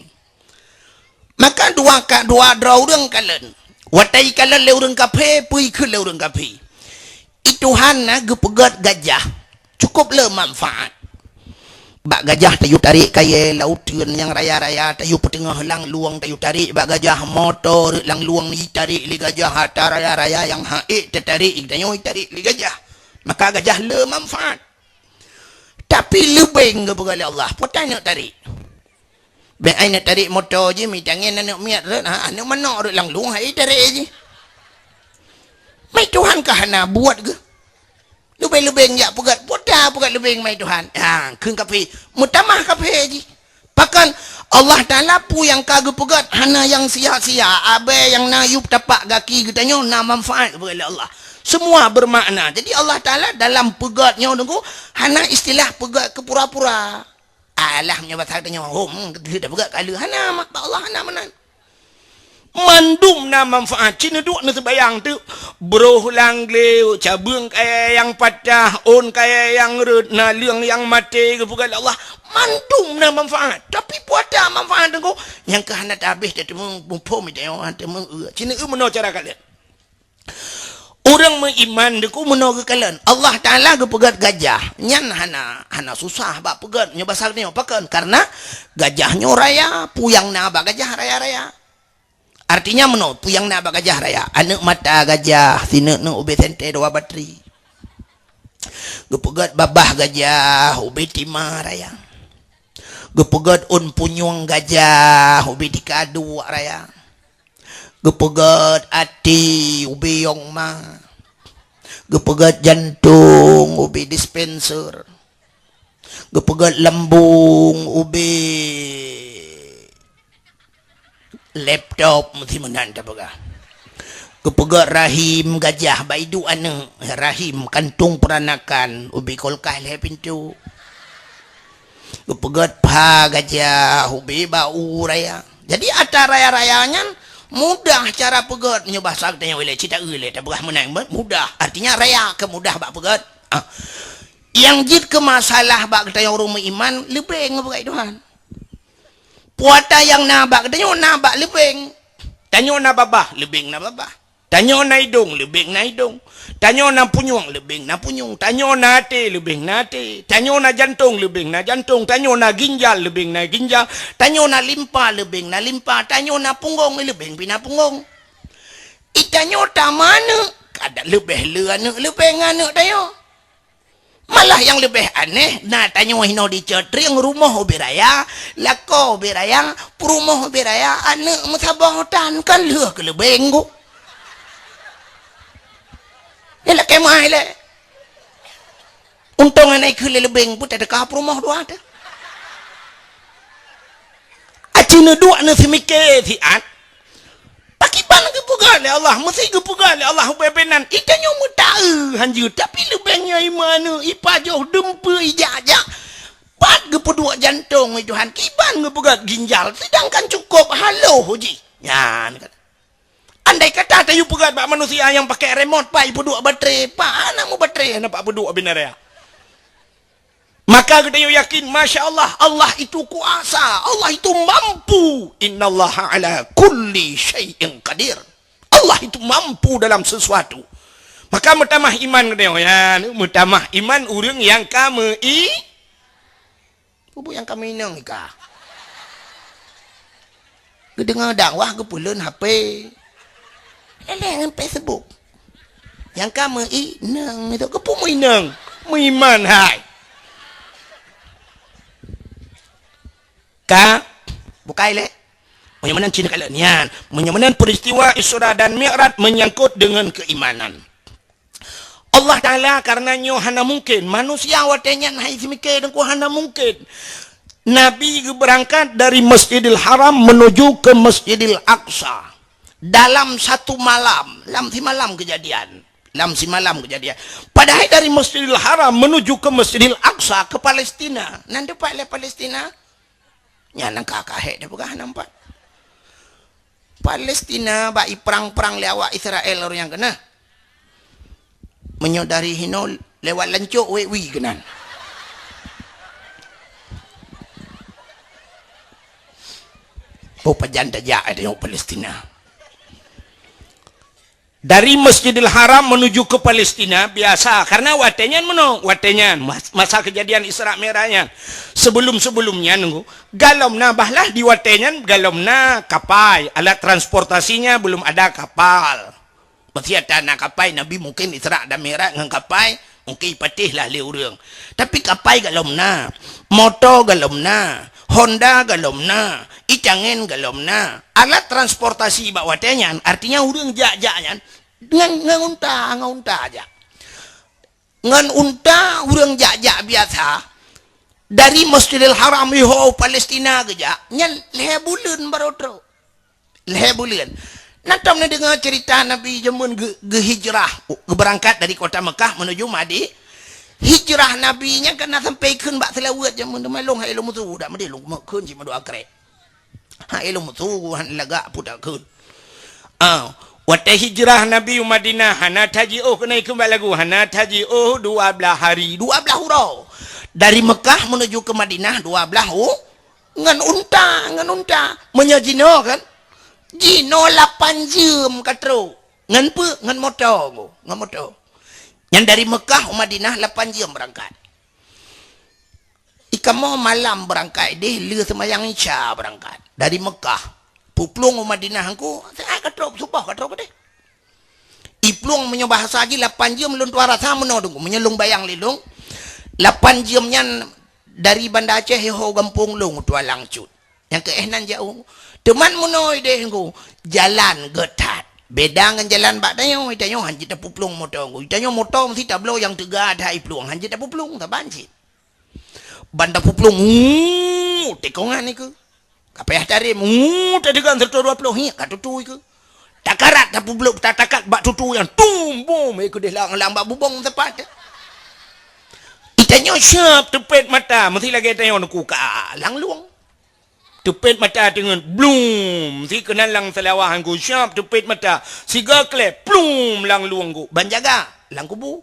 Maka dua ka, dua droe ureuëng kalon. Watée ikalon lé ureuëng kafé, peue ikheun lé ureuëng kafé. I Tuhan na geupeugét gajah, cukup le manfaat. Bak gajah tayue tarek kayée lauteuen nyang raya-raya, tayue peuteungoh langlueng, tayue tarek bak gajah, moto rot langlueng itarek lé gajah, atra raya-raya nyang ha'ék tatarek, tanyoe itarek lé gajah. Maka gajah le manfaat. Tapi leubeng geupeugah lé Allah, peue tanyoe tarek. Bék ai neutarek moto jih, mitangieng aneuk miet rot, ha, aneuk manok rot langlueng hai tarek jih. Mai Tuhan ka hana buet geuh. Leubeng-leubeng jak peugét, peue ta peugét leubeng mai Tuhan. Ha, kheun kafé, meutamah kafé jih. Pakon Allah Taala peue nyang ka geupeugét hana nyang sia-sia, abée nyang na yup tapak gaki geutanyoe na manfaat geupeugét lé Allah. Semua bermakna. Jadi Allah Taala dalam peugét nyoe deungoe hana istilah peugét keu pura-pura. Alah meunyoe basa geutanyoe, hom, geutanyoe peugét keu Allah, hana, mak Allah hana meunan. Mandum na manfaat. Cit neuduek neuseubayang teuk, broh lam glé, cabeueng kayée nyang patah, ôn kayée nyang rot, naleueng nyang maté, geupeugah lé Allah. Mandum na manfaat. Tapi peue ata manfaat teungku, nyang keu hana tabéh tateumé muphom, tateumé, eu. Cit neueu meunoe cara kalon. Ureuëng meuiman deungoe meunoe geukalon. Allah Taala geupeugét gajah. Nyan hana, hana susah bak peugét. Nyoe basa geutanyoe pakon? Karena gajah nyoe raya, peue nyang na bak gajah raya-raya. Artinya meunoe, peue nyang na bak gajah raya? Aneuk mata gajah, sineuk-neuk ubé sentée dua batri. Geupeugét babah gajah, ubé tima raya. Geupeugét ôn punyueng gajah, ubé tika duek raya. Geupeugét até, ubé yong ma. Geupeugét jantong ubé dispenser. Geupeugét lambong ubé laptop, meusi meunan tapeugah. Geupeugét rahim gajah bak iduek aneuëk, rahim kantong peuranakan ubé kulkas lhée pintoe. Geupeugét pha gajah ubé bak u raya. Jadi atra raya-raya nyan mudah cara peugét, meunyoe basa geutanyoe ilée cit taeu lé tapeugah meunan, mudah, artinya raya keu mudah bak peugét. Ah. Nyang jeuet keu masalah bak geutanyoe ureuëng meuiman, leubeng ngon peugét Tuhan. Puasa nyang na bak geutanyoe na bak leubeng. Tanyoe na babah, leubeng na babah. Tanyoe na idong, leubeng na idong. Tanyoe na punyueng, leubeng na punyueng. Tanyoe na até, leubeng na até. Tanyoe na jantong, leubeng na jantong. Tanyoe na ginjal, leubeng na ginjal. Tanyoe na limpa, leubeng na limpa. Tanyoe na punggong, leubeng pih na punggong. I tanyoe tameuaneuk, kada leubeh le aneuëk leubeng aneuëk tanyoe. Malah nyang leubeh aneh, na tanyoe hinoe di Cot Trieng, rumoh ubé raya, lakoe ubé raya, peurumoh ubé raya, aneuëk meusaboh tan, kan lheueh keu leubeng ku. Nyan lakée meuai lé. Untông hana ikheun lé leubeng pun tadeuka peurumoh dua teuh. Aci neuduek neuseumiké siat, Pakriban geupeugah lé Allah, meusi geupeugah lé Allah ubé-ubé nan, i tanyoe meutaeu hanjeuet, tapi leubeh nyoe i meuaneuk, i pajoh, dumpeue, i jak-jak. Pat geupeuduek jantong, i Tuhan, kiban geupeugah ginjal, seudangkan cukôp haloh jih. Nyan, andai kata tayue peugah bak manusia nyang pakai remote, pat ipeuduek baterai, pat hana meubaterai, hana pat peuduek binaraya. Maka geutanyoe yakin, masya Allah, Allah itu kuasa, Allah itu mampu. Innallaha ala kulli syai'in qadir. Allah itu mampu dalam sesuatu. Maka meutamah iman geutanyoe, ya, meutamah iman ureuëng nyang ka meu-i-, bubu nyang ka meuinong ika. Geudeungoe dakwah geupeuleuen H P. Leleng ngon Facebook. Nyang ka meuinong itu, keupeue meuinong? Meuiman hai. Ka bukai lé. Meunyoe meunan cina kalon nyan. Meunyoe meunan peristiwa Isra dan Mi'raj menyangkut dengan keimanan. Allah Ta'ala, karena nyoe hana mungkin. Manusia watée nyan hai seumiké deungon hana mungkin. Nabi geubeurangkat dari Masjidil Haram menuju ke Masjidil Aqsa dalam satu malam, lam simalam kejadian. Lam simalam kejadian. Padahai dari Masjidil Haram menuju ke Masjidil Aqsa, ke Palestina. Nan teumpat lé Palestina? Nyan nyang ka kahek dah peugah nampak. Palestina bak iprang-prang lé awak Israel ureuëng nyang keunah. Meunyoe dari hinoe lewat lancok wek wi keunan. Oh, pajan tajak eh, tengok Palestina. Dari Masjidil Haram menuju ke Palestina biasa, karena watée nyan meunoe, watée nyan mas-, masa kejadian Isra Mi'raj nyan. Sebelum-sebelum nyan, nunggu, galom na bahlah di watée nyan, galom na kapai, alat transportasinya belum ada kapal. Masih ada na kapai, Nabi mungkin Isra dan Mi'raj ngon kapai, mungkin ipateh lah lé ureuëng. Tapi kapai galom na, moto galom na, Honda galom na, itangen galom na. Alat transportasi bak watée nyan, artinya ureuëng jak-jak nyan ngon, ngon unta, ngon unta jak. Ngon unta ureuëng jak-jak biasa, dari Masjidil Haram iho Palestina geujak, nyan lhée buleuen baroe trok. Lhée buleuen. Na tom neudeungoe cerita Nabi jameun geu-, geuhijrah, geubeurangkat dari kota Mekah menuju Madi-, hijrah Nabi nyan ka na sampai kheun bak seulaweuet jameun teuma lôn hai lôn musu dak meudeh lôn kheun cit meudua krek. Hai lôn musu han lagak pudak kheun. Ah, watée hijrah Nabi u Madinah hana tajiôh keunoe keumbali lagu hana tajiôh dua belas hari, dua belas uroe. Dari Mekah menuju ke Madinah dua belas u-, Ngon unta, ngon unta. Meunyoe jinoe kan, jinoe lapan jeuem ka trok. Ngon peue? Ngon moto, ngon moto. Nyan dari Mekah u Madinah lapan jeuem beurangkat. Ikamoe malam beurangkat deh, lheueh seumayang Isya beurangkat. Dari Mekah, puplueng u Madinah engku, seuhat ka trok, suboh ka trok deh. Iplueng meunyoe bahasa jih lapan jeuem lôn tuan rasa meunoe teungku. Meunyoe lôn bayang lé lôn, lapan jeuem nyan dari Banda Aceh iho gampông lôn tuan langsut. Nyang keu éh nan jauh. Teuman meunoe deh teungku, jalan geutat. Beda ngon jalan bak tanyoe, tanyoe hanjeuet tapuplueng moto. Tanyoe moto meusti tabloe nyang teuga that iplueng, hanjeuet tapuplueng, saban cit. Ban tapuplueng, uu, tikongan ikeu. Ka payah tarem, uu, tadeugan seratus dua puluh, hi, ka tutui ikeu. Takarat tapubloe, tatakat bak tutui nyang tum, bum, ikeu deh lang, lang bak bubong tepat. Tanyoe siap teupet mata, meusti lagèe tanyoe neuku ka lang lueng. Teupet mata teungeut, blum, si keunan lam seulawah ngon siap teupet mata, siga klep, plum, lang lueng gok, ban jaga, lam kubu.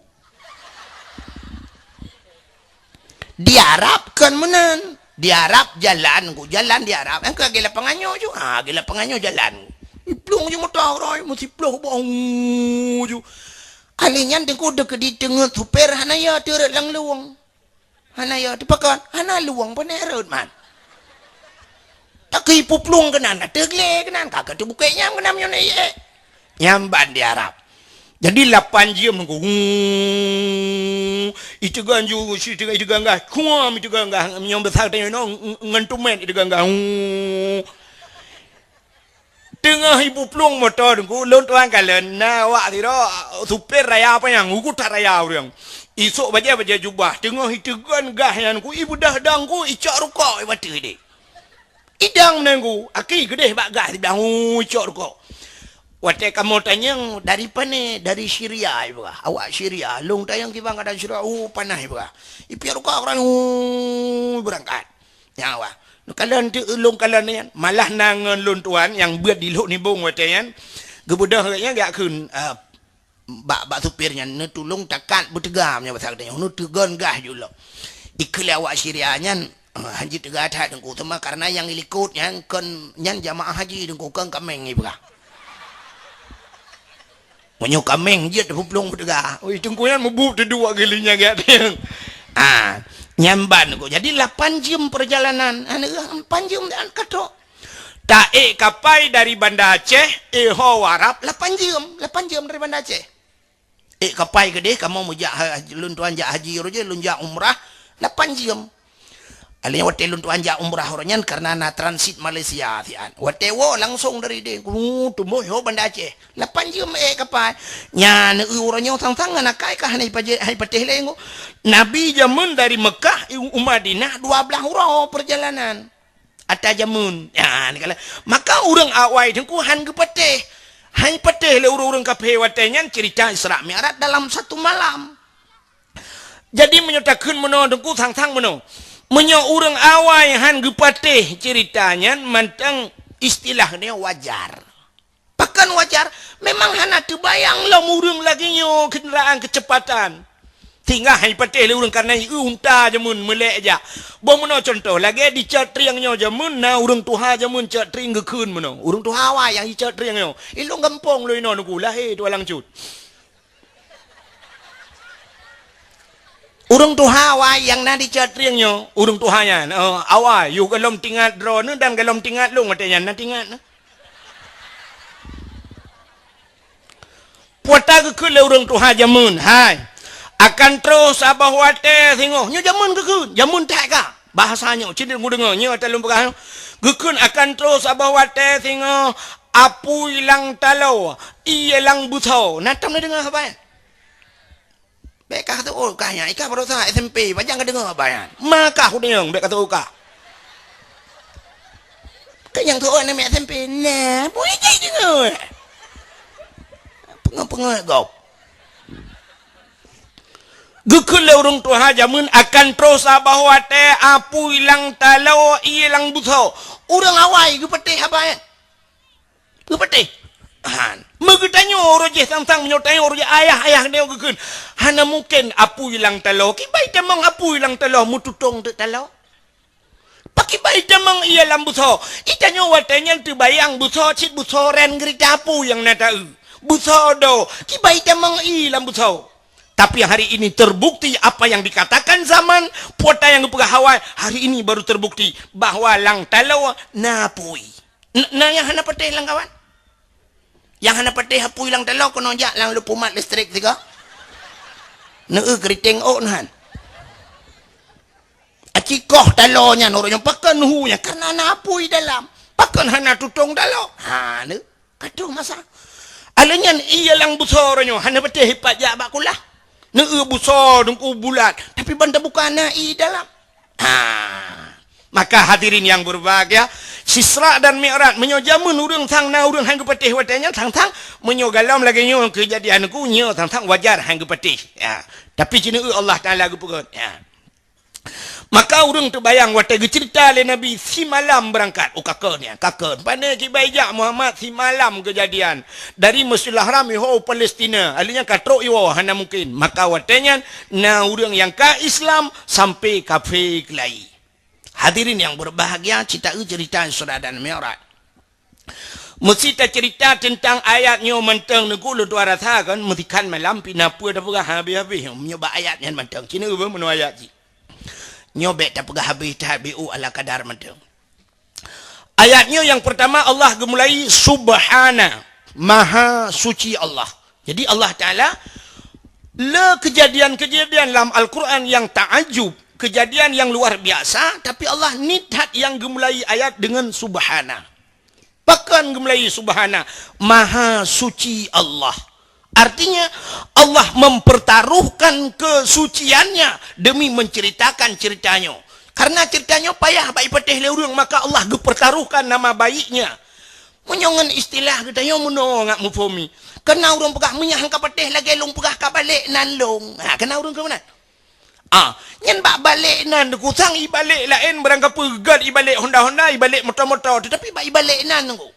Di Arab kon meunan, di Arab jalan gok, jalan di Arab, nyang ka lagèe lapangan nyoe ju, ha, lagèe lapangan nyoe jalan. Plum ju moto roi, meusti ploh boh ju. Alèh nyan teungku deuk di teungeut super hana ya teureuet lang lueng. Hana ya teupakon, hana lueng peuneureuet man. Takeu ipuplueng keunan, ateueh glé keunan, ka ka teubukek nyang keunan meunyoe na ié. Nyang ban di Arab. Jadi lapan jeuem nunggu. Iteugan ju, iteugan, iteugan gah, kuam iteugan gah, meunyoe basa tanyoe ngon tumet iteugan gah. Teungoh ipuplueng moto teungku, lôn tuan kalon na awak sidroe, supir raya panyang, ugut that raya ureueng. Isok bajèe-bajèe jubah, teungoh iteugon gah nyan ku, ibeudoh dong ku, icok rukok ibateue deh. Idong meunengku, aki geudeh bak gah siblang, icok rukok. Watèe kamoe tanyong, "Dari pane?" "Dari Syria," ipeugah. "Awak Syria?" "Lôn tanyong kiban gata Syria." "Oh, panas," ipeugah. Ipiep rukok, ureueng, beurangkat. Nyan wah. Neukalon teuk lôn kalon nyan. Malah na ngon lôn tuan nyang beuet di Lhok Nibong watèe nyan. Geubeudôh gobnyan geujak kheun, eh, bak, bak supir nyan, neutulông takat beuteuga, meunyoe basa geutanyoe, neuteugon gah ju lom. Ikheun lé awak Syria nyan, eh, hanjeuet teuga that teungku, teuma karena nyang ilikot nyan kon, nyan jamaah haji teungku, kon kaméng ipeugah. Meunyoe kaméng jeuet teuplueng beuteuga. Ui, teungku nyan mubuet teuduek geuh lé nyan gak tieng. Ah, nyan ban ku. Jadi lapan jeuem perjalanan. Aneuk, lapan jeuem dan katok. Ta ék kapai dari Banda Aceh, ék ho Arab, lapan jeuem. Lapan jeuem dari Banda Aceh. Ék kapai keudeh, kamoe meujak ha-, lôn tuan jak haji roh jih, lôn jak umrah, lapan jeuem. Alèh nyan watèe lôn tuan jak umrah uroe nyan karena na transit Malaysia siat. Watèe woe langsong dari deh, ku teumbôh ho Banda Aceh. Lapan jeuem ék kapai. Nyan, eu, uroe nyoe sang-sang ngon akai ka hana ipaje-, hana ipatéh lé ngo. Nabi jameun dari Mekah u Madinah dua blaih uroe perjalanan. Ata jameun. Nyan, kala. Maka ureueng awai teungku han geupatéh. Han ipatéh lé ureueng-ureueng kafé watèe nyan cerita Isra Mi'raj dalam satu malam. Jadi meunyoe takheun meunoe teungku, sang-sang meunoe. Meunyoe ureueng awai han geupatéh cerita nyan, mantong istilah nyoe wajar. Pakon wajar? Memang hana teubayang lom ureueng lagèe nyoe kendaraan kecepatan. Sehingga han ipatéh lé ureueng karena ieu unta jameun meulèk jak. Boh meunoe contoh, lagèe di Cot Trieng nyoe jameun na ureueng tuha jameun Cot Trieng geukheun meunoe. Ureueng tuha awai nyang di Cot Trieng nyoe. Ilong gampông lôn inoe teungku, lahé tualang cut. Ureueng tuha awai nyang na di Cot Trieng nyoe, ureueng tuha nyan, eh, awai, yôh gohlom tingat droeneuh dan gohlom tingat lôn watèe nyan na tingat na. Peue ta geukheun lé ureueng tuha jameun, hai, akan troh saboh watèe singoh. Nyoe jameun geukheun, jameun that ka. Bahasa nyoe, cit geudeungoe, nyoe ata lôn peugah nyoe. Geukheun akan troh saboh watèe singoh, apui lam taloe, ié lam beusoe. Na tom neudeungoe haba nyan? Bèk kah teuôt kah nyan, i kah baroesa S M P, pajan ka deungoe haba nyan. Ma kah udeueng, bèk kah teuôt kah. Keu nyang teuôt aneuk miet S M P, nah, bui jih deungoe. Peungeut-peungeut gob. Geukheun lé ureueng tuha jameun akan troh saboh watèe apui lam taloe ié lam beusoe. Ureueng awai geupatéh haba nyan. Geupatéh. Han. Meugeutanyoe uroe jih sang-sang meunyoe tanyoe uroe jih ayah-ayah nyoe geukheun. Hana mungken apui lam taloe. Kiban tamong apui lam taloe meututong teuk taloe. Pakiban tamong ié lam beusoe. Itanyoe watèe nyan teubayang beusoe cit beusoe ran geurita apui nyang na taeu. Beusoe do. Kiban tamong ié lam beusoe. Tapi hari ini terbukti apa yang dikatakan zaman, peue ta nyang geupeugah awai, hari ini baru terbukti bahwa lam taloe na apui. N-, na nyang hana patéh lam kawan? Nyang hana patéh apui lam taloe keunoe jak lam leupumat listrik sigoe. Neu keuriteng ôk nyan. Aci koh taloe nyan ureueng nyan pakon hu nyan karena na apui dalam. Pakon hana tutong taloe? Ha, neu. Ka troh masa. Lheueh nyan ie lam busoe nyoe hana patéh ipat jak bak kulah. Neu-eu busoe teungku bulat, tapi ban tabuka na ie dalam. Ha. Maka hadirin yang berbahagia, Isra dan Mi'raj, meunyoe jameun ureuëng sang na ureuëng han geupatéh watée nyan, sang-sang meunyoe galom lagée nyoe keujadian ku nyoe, sang-sang wajar han geupatéh. Ya. Tapi ci neu-eu Allah Taala geupeugét. Ya. Maka ureuëng teubayang watée geuceurita lé Nabi simalam beurangkat. Oh, ka kheun nyan, ka kheun. Pane kiban jak Muhammad simalam keujadian. Dari Masjidil Haram iho Palestina. Alheuh nyan ka trok iwoe hana mungken. Maka watée nyan na ureuëng nyang ka Islam sampai kafé keulayi. Hadirin yang berbahagia, ci ta-eu ceurita Isra dan Mi'raj. Meusti taceurita teuntang ayat nyoe mantong, teungku, lôn tuan rasa kan, meusti kan malam pih na peue tapeugah habéh-habéh nyoe bak ayat nyan mantong. Ci neu-eu beuh meunoe ayat jih. Nyoe bék tapeugah habéh that, bék u ala kadar mantong. Ayat nyoe nyang peurtama Allah geumulai Subhana, Maha Suci Allah. Jadi Allah Taala le keujadian-keujadian lam Al-Quran nyang taajub, keujadian nyang luar biasa, tapi Allah niet that nyang geumulai ayat deungon Subhana. Pakon geumulai Subhana? Maha Suci Allah. Artinya, Allah mempertaruhkan kesuciannya demi menceritakan ceritanya. Karena ceritanya payah bak ipatéh lé ureuëng, maka Allah geupertaruhkan nama baiknya. Meunyoe ngon istilah geutanyoe meunoe ngat meufomi. Kana ureuëng peugah meunyoe han ka patéh lagée lôn peugah ka balek nan lôn. Ha, kana ureuëng keu meunan. Ah, nyan bak balek nan, teungku, sang ibalek laén, barangkapeue gét ibalek honda-honda, ibalek moto-moto, tetapi bak ibalek nan, teungku.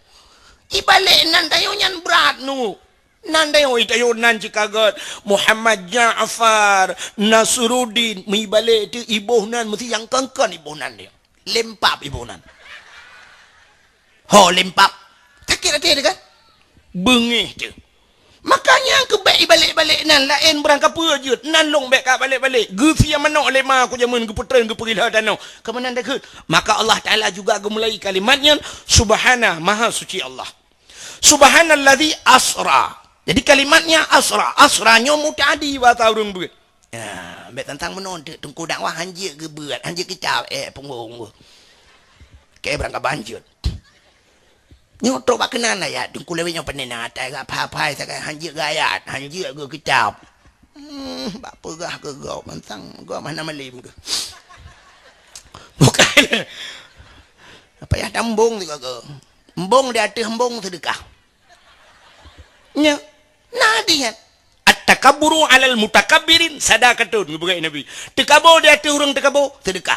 Ibalek nan tanyoe nyan brat, teungku. Nan tanyoe, tanyoe nan cit ka gét, Muhammad Ja'far, Nasruddin, meuibalek teuh iboh nan, meusti nyang kon-kon iboh nan dia. Lempap iboh nan. Ho lempap. Sakét até teuh kan? Beungéh teuh. Makanya keu bék ibalek-balek nan laén barangkapeue jeuet, nan lôn bék ka balek-balek. Geusie manok lé ma ku jameun geupeutreun geupeugila tanoh. Keumanan takheun. Maka Allah Taala juga geumulai kalimat nyan, Subhana, Maha Suci Allah. Subhanalladzi asra. Jadi kalimatnya asra. Asra nyoe muta'addi bahasa ureuëng beuet. Ya, bék tantang meunoe teuk, teungku dakwah hanjeuet geubeuet, hanjeuet kicap, eh, punggong. Oke, barangkaban jeuet. Nyoe trok bak keunan ayat, teungku lewat nyoe peunena atai gak phai-phai sagai hanjeuet geuayat, hanjeuet geukicap. Hmm, bak peugah keu gob, mantang gob hana malem keu. Bukan. Apa ya tambong tu kau? Embong di ateueh embong sedekah. Nya, na di nyan. At-takabburu 'alal mutakabbirin sadaqatun, geupeugah Nabi. Teukabo di ateueh ureuëng teukabo, sedekah.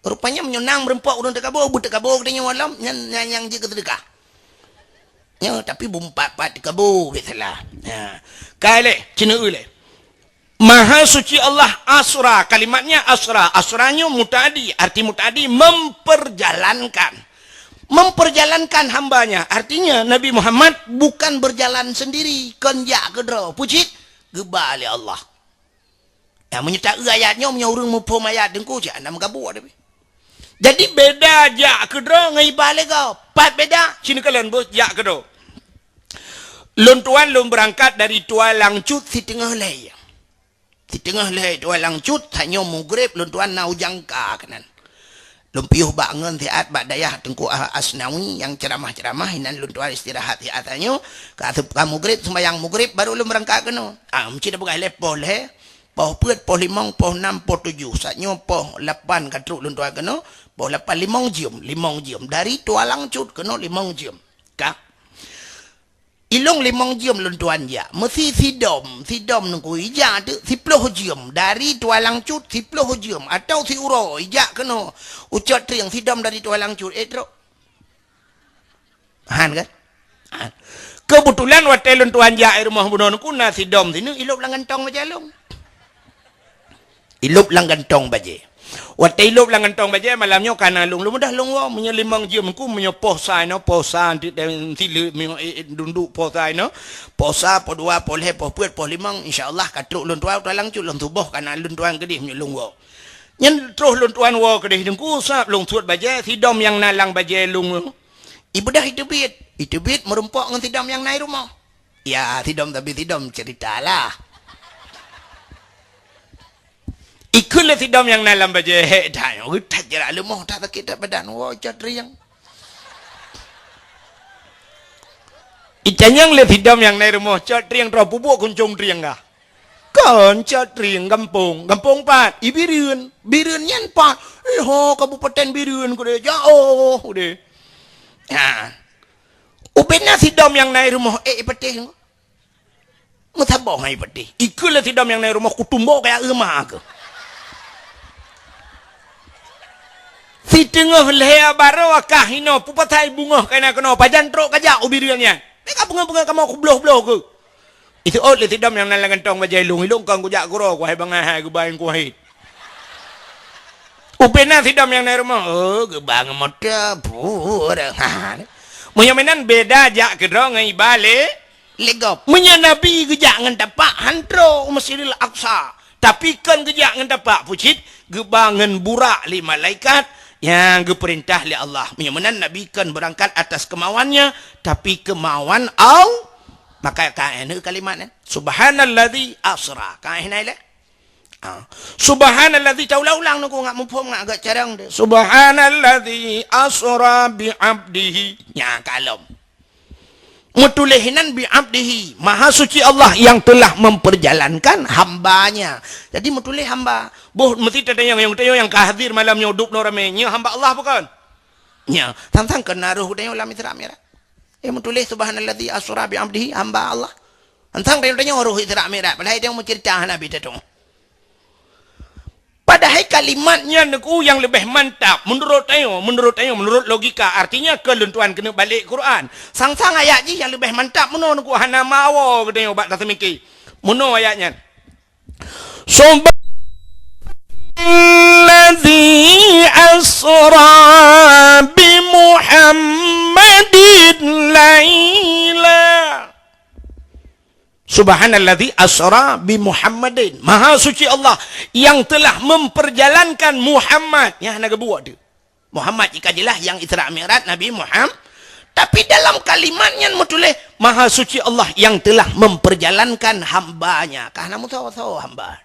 Rupanya meunyoe na meureumpok ureuëng teukabo, beuteukaboe geutanyoe lom, nyan, nyan nyang jeuet keu sedekah. Nyoe, tapi bumpat-pat teukabo, biasalah. Ha. Ka lé, ci neu-eu lé. Maha Suci Allah asra, kalimatnya asra. Asra nyoe muta'addi, arti muta'addi memperjalankan. Memperjalankan hambanya, artinya Nabi Muhammad bukan berjalan sendiri, kon jak keudroe. Peue cit? Geuba lé Allah. Ya, meunyoe ta-eu ayat nyoe, meunyoe ureuëng muphom ayat teungku, cit hana meugabuk tapi. Jadi, beda jak keudroe ngon iba lé gob. Pat beda, ci neukalon beuh jak keudroe. Lôn tuan lôn beurangkat dari Tualang Cut siteungoh lhée. Siteungoh lhée Tualang Cut, tanyoe mugreb lôn tuan na u Jangka keunan. Lôn piôh bak ngon siat bak dayah Teungku Asnawi nyang ceuramah-ceuramah, inan lôn tuan istirahat siat tanyoe, ka, ka mugreb, seumbahyang mugreb, baru lôn beurangkat keunoe. Ah, meucit peugah lé poh lhée, poh peuet, poh limong, poh nam, poh tujoh. Saat nyoe poh lapan ka trok lôn tuan keunoe, poh lapan limong jeuem, limong jeuem. Dari Tualang Cut keunoe limong jeuem. Ka. Ilong limong jeuem lôn tuan jak. Meusi sidom, sidom teungku ijak teuk siploh jeuem. Dari Tualang Cut siploh jeuem. Atau siuroe ijak keunoe. Ucot trieng sidom dari Tualang Cut. Eh, trok. Han kan? Han. Keubeutulan watée lôn tuan jak i rumoh bunoe teungku na sidom sineuk ilop lam gantong bajée lôn. Ilop lam gantong bajée. Watée ilop lam gantong bajée malam nyoe kana lôn, lôn mudah lôn woe. Meunyoe limong jeuem teungku, meunyoe poh sa inoe, poh sa, anti tem sileuk, meunyoe, eh, eh, dunduk poh sa inoe, poh sa, poh dua, poh lhée, poh peuet, poh limong, insya Allah ka trok lôn tuan, Tualang Cut lôn tuboh kana lôn tuan keudeh meunyoe lôn woe. Nyan troh lôn tuan woe keudeh teungku, sabab lôn suet bajée, sidom nyang na lam bajée lôn. Ibeudôh iteubiet, iteubiet meurumpok ngon sidom nyang na i rumoh. Ya, sidom tapi sidom ceurita lah. Ikheun lé sidom nyang na lam bajée, "Hék that nyoe, that jarak leumoh, that sakét that badan, woe cot rieng." Itanyong lé sidom nyang na i rumoh, cot trieng troh peubuet kuncong trieng kah? Kon cot trieng gampông, gampông pat? I Bireuen. Bireuen nyan pat? Eh, ho, Kabupaten Bireuen kudeh, jauh kudeh. Ha. Ubena sidom nyang na i rumoh, eh, i Patéh. Meusaboh hai Patéh. Ikeu lé sidom nyang na i rumoh kutumbo kaya euma keu. Siteungoh lhèe baroe kah inoe, peue pasai beungoh kaina keunoe, pajan trok kajak u Bireuen nyan. Neka beungoh-beungoh kamoe kubloh-bloh keu. Iseuôt lé sidom nyang na lam gantong bajèe lôn, ilôn kon kujak keudroe, kuhai bangai hai geuba nyang kuhai. Ubena sidom nyang na i rumoh, oh, geuba ngon moto, pura. Ha. Meunyoe meunan beda jak keudroe ngon iba lé, lé gob. Meunyoe Nabi geujak ngon tapak, han trok u Masjidil Aqsa. Tapi kon geujak ngon tapak, pucit geuba ngon burak lé malaikat nyang geupeurintah lé Allah. Meunyoe meunan Nabi kon beurangkat atas kemauannya, tapi kemauan Allah. Maka ka keuneuk kalimat nyan, "Subhanalladzi asra." Ka keuneuk lé. Ah. "Subhanalladzi," taulang-ulang nungku ngat muphom ngat agak carang deh. "Subhanalladzi asra bi abdihi." Nya kalom. Meutuléh inan bi abdihi, Maha Suci Allah yang telah memperjalankan hamba-Nya. Jadi meutuléh hamba. Boh meusti tatanyong, nyang tatanyong nyang ka hadir malam nyoe dub noe ramé, nyoe hamba Allah bukan? Nya, tantang keunaroh geutanyoe lam Isra Mi'raj. Eh, meutuléh subhanalladzi asra bi abdihi, hamba Allah. Tantang tanyoe roh Isra Mi'raj, padahai tanyoe meucerita Nabi teutong. Padahai kalimat nyan nyoe nyang leubeh mantap meunurot tanyoe, meunurot tanyoe, meunurot logika. Artinya, keu lôn tuan keuneuk balek Quran. Sang-sang ayat jih nyang leubeh mantap meunoe nyoe hana meuawoe geutanyoe bak taseumiké. Meunoe ayat nyan. Subhanalladzi asra bi Muhammadin laila. Subhanalladzi asra bi Muhammadin. Maha suci Allah yang telah memperjalankan Muhammad. Nyang hana geubuet tu. Muhammad jika jeulaih nyang Isra Mi'raj Nabi Muhammad. Tapi dalam kalimat nyan meutuléh, Maha suci Allah yang telah memperjalankan hamba-Nya. Ka hana meusawa-sawa hamba.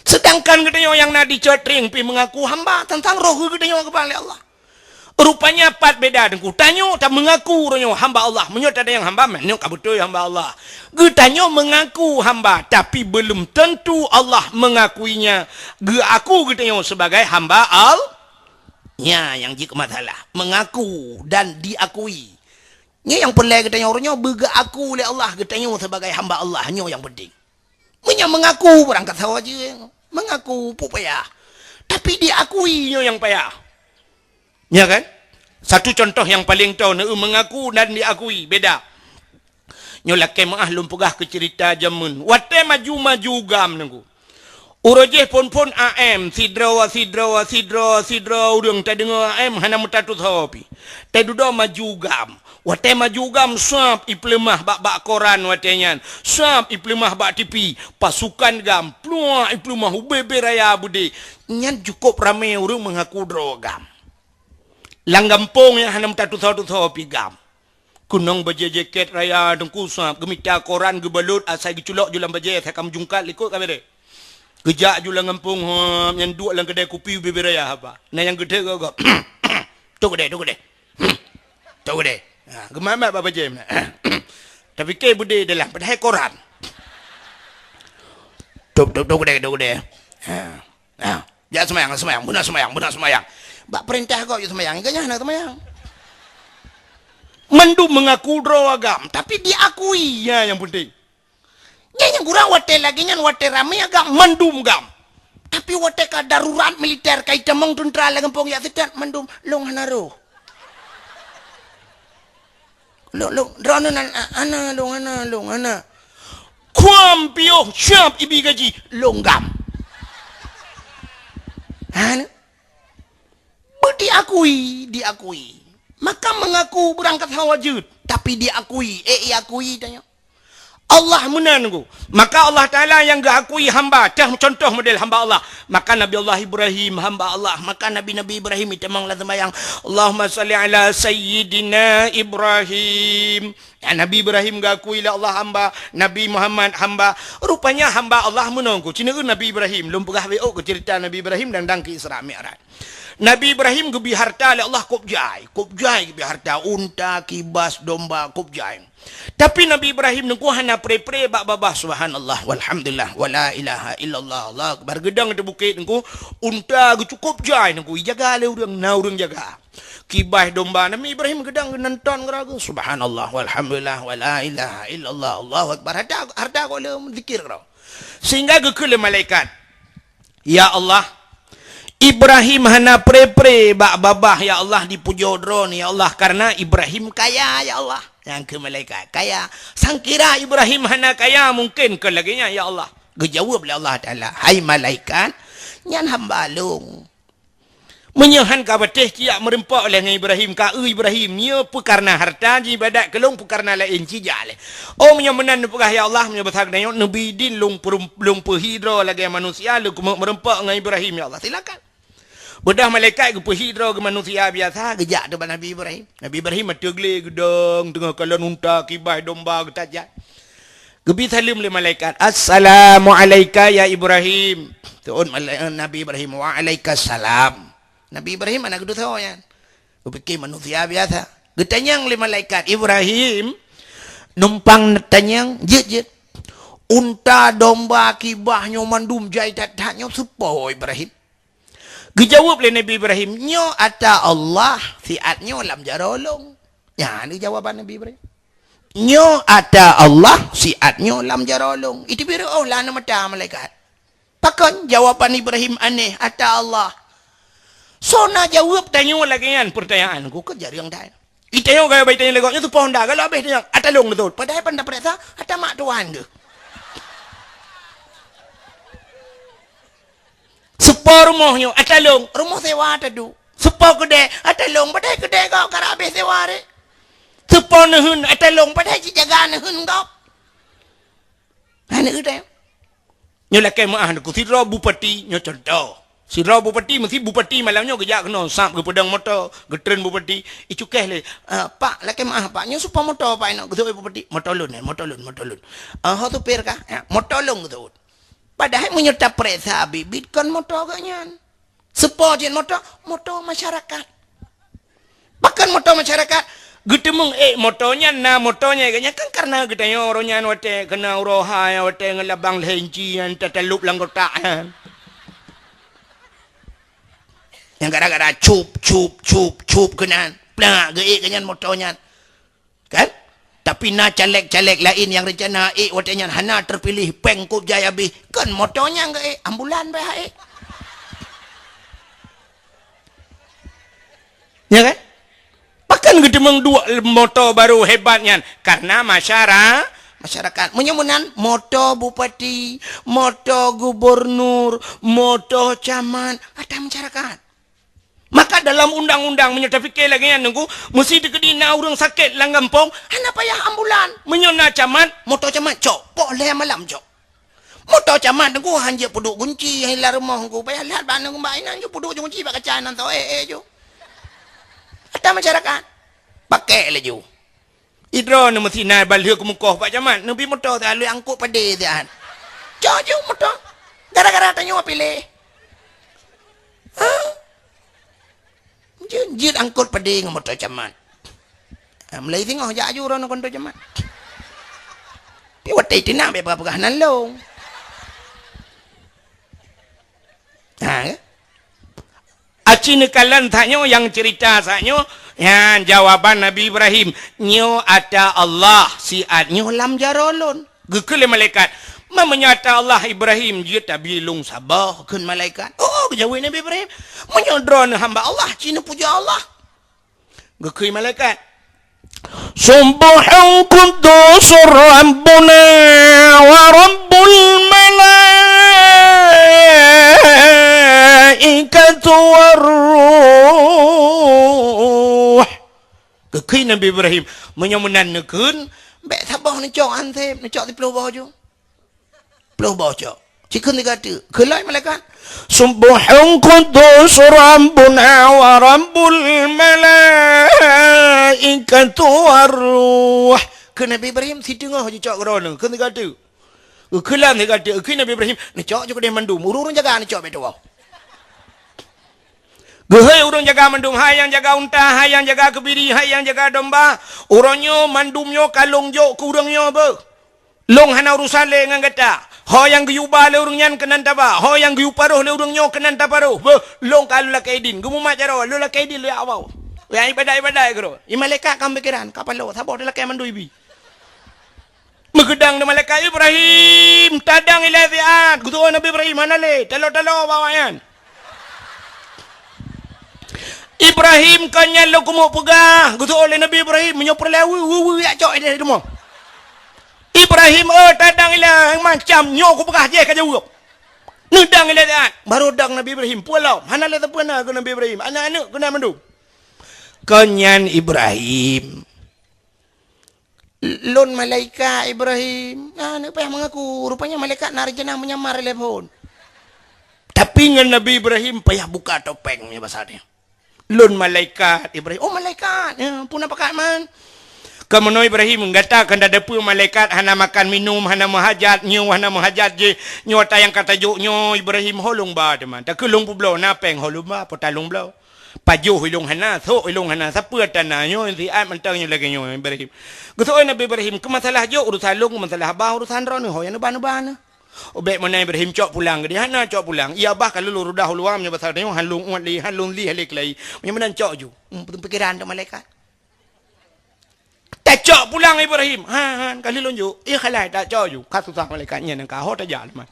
Sedangkan geutanyoe nyang na di cot trieng pih meungaku hamba, tantang roh geutanyoe geuba lé Allah. Rupanya pat beda teungku. Tanyoe tameungaku roh nyoe hamba Allah. Meunyoe tatanyong hamba, meunyoe ka beutôi hamba Allah. Geutanyoe meungaku hamba, tapi belum tentu Allah mengakuinya. Geuaku geutanyoe sebagai hamba Allah. Nya nyang jeuet keu masalah. Meungaku dan diakui. Nyoe nyang peureulèe geutanyoe roh nyoe beugeuaku lé Allah geutanyoe sebagai hamba Allah. Nyoe nyang penting. Meunyoe meungaku beurangkat sawa jeueng, meungaku peue payah. Tapi diakui nyoe nyang payah. Ya kan? Satu contoh nyang paleng toe neu meungaku dan diakui, beda. Nyoe lakèe meu'ah lôn peugah keu ceurita jameun. Watèe maju-maju GAM nunggu. Uroe jéh phôn-phôn A M, sidroe, sidroe, sidroe, sidroe ureueng tadeungoe A M hana meutatusoe pih. Teududoe maju GAM. Watèe maju GAM, sab ipeuleumah bak-bak koran watèe nyan, sab ipeuleumah bak T V, pasukan GAM, pluak ipeuleumah ubé-bé raya beudé. Nyan cukôp ramé ureueng meungaku droe GAM. Lam gampông nyang hana meutatusoe-tusoe pih GAM. Keunong bajèe jakét raya teungku sab, geumita koran geubalot asai geuculok ju lam bajèe asai ka meujungkat likot ka bereh. Geujak ju lam gampông, hop, nyan duek lam keudè kupi ubé-bé raya haba. Na nyang geuthèe gop-gop. Tok keudè, tok keudè. Tok keudè. Ha, geumat-mat bak bajèe meunan. Tapike beudé dalam, padahai koran. Tok, tok, tok keudè, tok keudè. Ha. Ha. Jak seumayang, seumayang, beuna seumayang, beuna seumayang. Bak peurintah gob jak seumayang, gobnyan hana seumayang. Mandum meungaku droe GAM, tapi diakui, nyan nyang penting. Nyan nyang kurang watèe lagèe nyan, watèe ramé GAM, mandum GAM. Tapi watèe ka darurat militer, ka itamong teuntra lam gampông jak seutôt, mandum lôn hana roh. Lôn, lôn, droeneuh nan, a-, hana lôn, hana lôn, hana. Kuam piôh siap ibi gaji, lôn GAM. Hana. Beu diakui, diakui. Maka meungaku beurangkat sawa jeuet, tapi diakui, eh, iakui tanyoe. Allah meunan ku. Maka Allah Taala nyang geuakui hamba, teuh contoh model hamba Allah. Maka Nabi Allah Ibrahim hamba Allah, maka Nabi-Nabi Ibrahim itamong lam seumayang, "Allahumma shalli ala sayyidina Ibrahim." Ya, Nabi Ibrahim geuakui lé Allah hamba, Nabi Muhammad hamba. Rupanya hamba Allah meunan ku. Cina Nabi Ibrahim, lôn peugah beu ku cerita Nabi Ibrahim dan dang keu Isra Mi'raj. Nabi Ibrahim geubri harta lé Allah kôb jai, kôb jai geubri harta, unta, kibas, domba, kôb jai. Tapi Nabi Ibrahim nungku hana pre-pre bak babah, subhanallah, walhamdulillah, wala ilaha illallah, Allahu akbar. Geudong di bukét nungku, unta geucukôb jai nungku, ijaga lé ureuëng, na ureuëng jaga. Kibas domba, Nabi Ibrahim geudong geunonton keudroe, subhanallah, walhamdulillah, wala ilaha illallah, Allahu akbar. Harta, harta kôb lé zikir keudroe. Sehingga geukheun lé malaikat, "Ya Allah, Ibrahim hana pre-pre bak babah, ya Allah, dipujoe Droeneuh, ya Allah, karena Ibrahim kaya, ya Allah." Nyang keu malaikat, "Kaya. Sangkira Ibrahim hana kaya, mungkin keu lagée nyan, ya Allah." Geujaweueb lé Allah Taala, "Hai malaikat, nyan hamba Lôn. Meunyoe han ka patéh, siat meureumpok lé ngon Ibrahim, ka eu Ibrahim, nyoe peu karena harta jiibadat keu Lôn, peu karena laén, cijak lé. Oh, meunyoe meunan neupeugah, ya Allah, meunyoe basa geutanyoe, neubi idin Lôn peurum-, Lôn peuhi droe lagée manusia, Lôn keumeung meureumpok ngon Ibrahim, ya Allah, silakan." Beudôh malaikat geupeuhi droe geumanusia biasa, geujak teuk bak Nabi Ibrahim. Nabi Ibrahim ateueh glé geudong, teungoh kalon unta, kibas, domba, geutajak. Geubi saleuem lé malaikat, "Assalamu alaika ya Ibrahim." Teuôt malai-, Nabi Ibrahim, "Wa alaika salam." Nabi Ibrahim hana geuteupeue nyan. Geupike manusia biasa. Geutanyong lé malaikat, "Ibrahim, numpang neutanyong, jeuet, jeuet. Unta, domba, kibas nyoe mandum jai that-that nyoe soe po, Ibrahim?" Geujaweueb lé Nabi Ibrahim, "Nyoe ata Allah, siat nyoe lam jaroe lôn." Nyan jawaban Nabi Ibrahim. "Nyoe ata Allah, siat nyoe lam jaroe lôn." Iteubiet reuôh lam mata malaikat. Pakon jawaban Ibrahim aneh, "Ata Allah"? Soe na jaweueb tanyoe lagée nyan peurtanyaan? Ku keu jareueng that. Itanyoe gaya bai tanyoe lé gob nyoe soe po Honda, galak abéh tanyong, "Ata lôn beutôi." Padahai pan tapeuriksa, ata mak tuan geuh. Soe po rumoh nyoe, "Ata lôn." Rumoh sewa taduek. Soe po keudè, "Ata lôn." Padahai keudè gob karab abéh sewa ré. Soe po neuheun, "Ata lôn." Padahai jijaga neuheun gob. Hana udeb. Nyoe lakée meuáh neuku sidroe bupati, nyoe cuntoh. Sidroe bupati, meusi bupati malam nyoe geujak keunoe, sab geupeudong moto, geutreun bupati, icukéh lé, "Ah, Pak, lakée meuáh, Pak, nyoe soe po moto, Pak, inong?" Geuseuôt bupati, "Moto lôn, eh, moto lôn, moto lôn." "Ah, ho supir kah?" "Ya, moto lôn," geuseuôt. Padahai meunyoe tapeuriksa biet-biet kon moto geuh nyan. Soe po jeuet moto? Moto masyarakat. Pakon moto masyarakat? Geuteumeung ék moto nyan, na moto nyan geuh nyan kan kareuna geutanyoe uroe nyan watée keunoe uroe hai, watée ngon labang lhée inci nyan tatalop lam kotak nyan. Nyang gara-gara cup, cup, cup, cup keunan, plak geuék geuh nyan moto nyan. Kan? Tapi na caleg-caleg laén nyang reuncana ék watée nyan hana teupiléh, péng kôb jai abéh. Kon moto nyang geuék, ambulan beh ék. Ya kan? Pakon geuteumeung duek moto barô hebat nyan? Kareuna masyara-, masyarakat. Meunyoe meunan, moto bupati, moto gubernur, moto camat, ata masyarakat. Maka dalam undang-undang, meunyoe tapike lagée nyan nunggu, meusi teukeudi na ureuëng sakét lam gampông, hana payah ambulan. Meunyoe na camat, moto camat cok, poh lhée malam cok. Moto camat nunggu han jeuet peuduek gunci, hai lam rumoh nunggu, payah lhat bak nunggu bak inan ju peuduek gunci bak kaca nan tho, eh, eh, ju. Ata masyarakat, pakai laju. Idroe neuh meusi na balheueh keumukoh bak camat, neubi moto siat lheueh angkot padé siat. Cok ju moto. Gara-gara tanyoe piléh. Ha? Jeuet, jeuet angkot padé ngon moto camat. Ha, mulai singoh jak ju droe ngon moto camat. Pi watée tina bek peugah-peugah nan lôn. Ha, ya? Aci neukalon saat nyoe nyang cerita saat nyoe, nyan jawaban Nabi Ibrahim, "Nyoe ata Allah, siat nyoe lam jaroe lôn." Geukheun lé malaikat, "Ma meunyoe ata Allah Ibrahim jeuet tabi lôn saboh," kheun malaikat. "Oh," geujaweueb Nabi Ibrahim, "meunyoe droeneuh hamba Allah, ci neupujoe Allah." Geukheun malaikat, "Subbuhun quddusur Rabbuna wa Rabbul malaikati war ruh." Geukheun Nabi Ibrahim, "Meunyoe meunan neukheun, Bèk saboh neucok anseb, neucok siplôh boh ju. Plôh boh cok. Ci kheun siga teuk. Kheun lom malaikat, "Subbuhun quddus Rabbuna wa Rabbul malaikatu war ruh." Kheun Nabi Ibrahim, "Siteungoh ju cok keudroe." Kheun siga teuk. Geukheun lom siga teuk. Kheun Nabi Ibrahim, "Neucok ju keudeh mandum. Ureueng-ureueng jaga neucok bèk tuwoe." Geuhôi ureueng jaga mandum, hai nyang jaga unta, hai nyang jaga keubiri, hai nyang jaga domba. Uroe nyoe mandum nyoe ka lôn jok keu ureueng nyoe beuh. Lôn hana urusan lé ngon gata. Ho nyang geuyue ba lé ureueng nyan keunan taba, ho nyang geuyue paroh lé ureueng nyoe keunan taparoh. Beuh, lôn ka lôn lakèe idin. Geumumat jaroe, lôn lakèe idin lôn jak woe. Jak ibadat-ibadat keudroe. Di malaikat ka meupikéran, ka paloe, saboh talakèe mandum ibi. Meugeudang di malaikat, "Ibrahim, tadang ilèe siat." Geuseuôt Nabi Ibrahim, "Hana lé, taloe-taloe bak awaknyan." "Ibrahim, kon nyan lôn keumeung peugah," geuseuôt lé Nabi Ibrahim, "meunyoe peureulèe weu, weu, weu, jak cok ideh rumoh." "Ibrahim, oh, tadang ilèe macam nyoe kupeugah jih ka jaweueb. Neudang ilèe siat." Barô dang Nabi Ibrahim, peue lom, hana lé sapeue na keu Nabi Ibrahim, aneuk-aneuk keunan mandum. "Kon nyan Ibrahim." "Lôn malaikat Ibrahim." Nah, aneuk payah meungaku. Rupanya malaikat na rencana menyamar lé phôn. Tapi ngon Nabi Ibrahim payah buka topeng nyoe basa nyoe. "Lôn malaikat Ibrahim." "Oh, malaikat. Ya, peue na pakat man?" "Kamoe nyoe Ibrahim, gata kon tadeue peue malaikat hana makan minum, hana meuhajat, nyoe hana meuhajat jih. Nyoe ata nyang ka tajok nyoe Ibrahim ho lôn ba teuma. Takheun lôn peubloe, na pèng ho lôn ba, pota lôn bloe. Pajoh ilôn hana, sôk ilôn hana, sapeue ata na nyoe siat mantong nyoe lagèe nyoe Ibrahim." Geuseuôt Nabi Ibrahim, "Keu masalah jok urusan lôn, keu masalah ba urusan droeneuh, ho nyang neuba-neuba neuh." "Oh, bèk meunan Ibrahim, cok pulang." "Geudeh hana cok pulang. Iya bah ka lôn rudah u luwa, meunyoe basa tanyoe han lôn uet lé, han lôn lieh lé keulai. Meunyoe meunan cok ju." Hmm, pikéran teuk malaikat. "Tacok pulang Ibrahim." "Han, han, ka lheueh lôn jok." "Iya khalai, tacok ju." Ka susah malaikat nyan ka ho tajak leumah.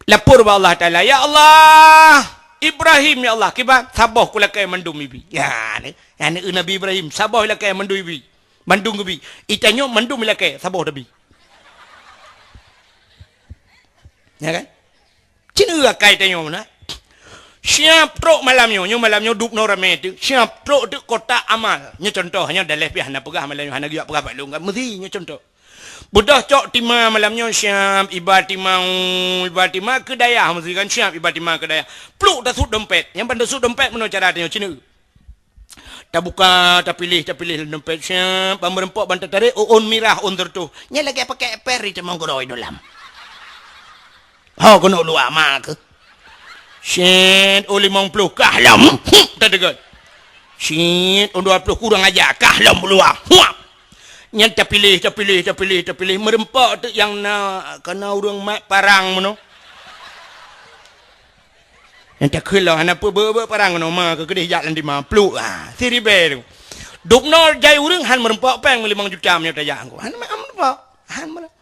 Lapor bak Allah Taala, "Ya Allah, Ibrahim ya Allah, kiban saboh kulakèe mandum ibi." Ya, ni, ya, ni Nabi Ibrahim, saboh ilakèe mandum ibi. Mandum geubi. Itanyoe mandum ilakèe, saboh tabi. Ya kan? Cit akai tanyoe na. Siap trok malam nyoe, nyoe malam nyoe dubnoe ramè teuk. Siap trok teuk kotak amal. Nyoe contoh, nyoe daleh pih hana peugah malam nyoe, hana geujak peugah bak lôn kan. Meusi nyoe contoh. Beudôh cok tima malam nyoe siap iba tima, iba tima keu dayah, meusi kan siap iba tima keu dayah. Pluk tasut dompet. Nyang ban tasut dompet meunoe cara tanyoe cit. Tabuka, tapiléh, tapiléh lam dompet, siap, ban meureumpok, ban tatarek, ôn mirah, ôn seureutôh. Nyan lagèe pakèk per di teumong gurôi dolam. Ho keuneuk luwa ma keuh. Siet, ôn limong ploh, kah lom. Huh, tadeungon. Siet, ôn dua ploh, kurang aja, kah lom luwa. Huap. Nyan tapiléh, tapiléh, tapiléh, tapiléh. Meureumpok teuk nyang na, kana ureueng mat parang meunoe. Nyang takheun lom hana peue, beu-beu parang ngon ma keu keudeh jak lam tima pluk, ha, siribèe tu. Dubnoe jai ureueng han meureumpok pèng limong juta meunyoe tajak angku. Han meureumpok, han meureumpok.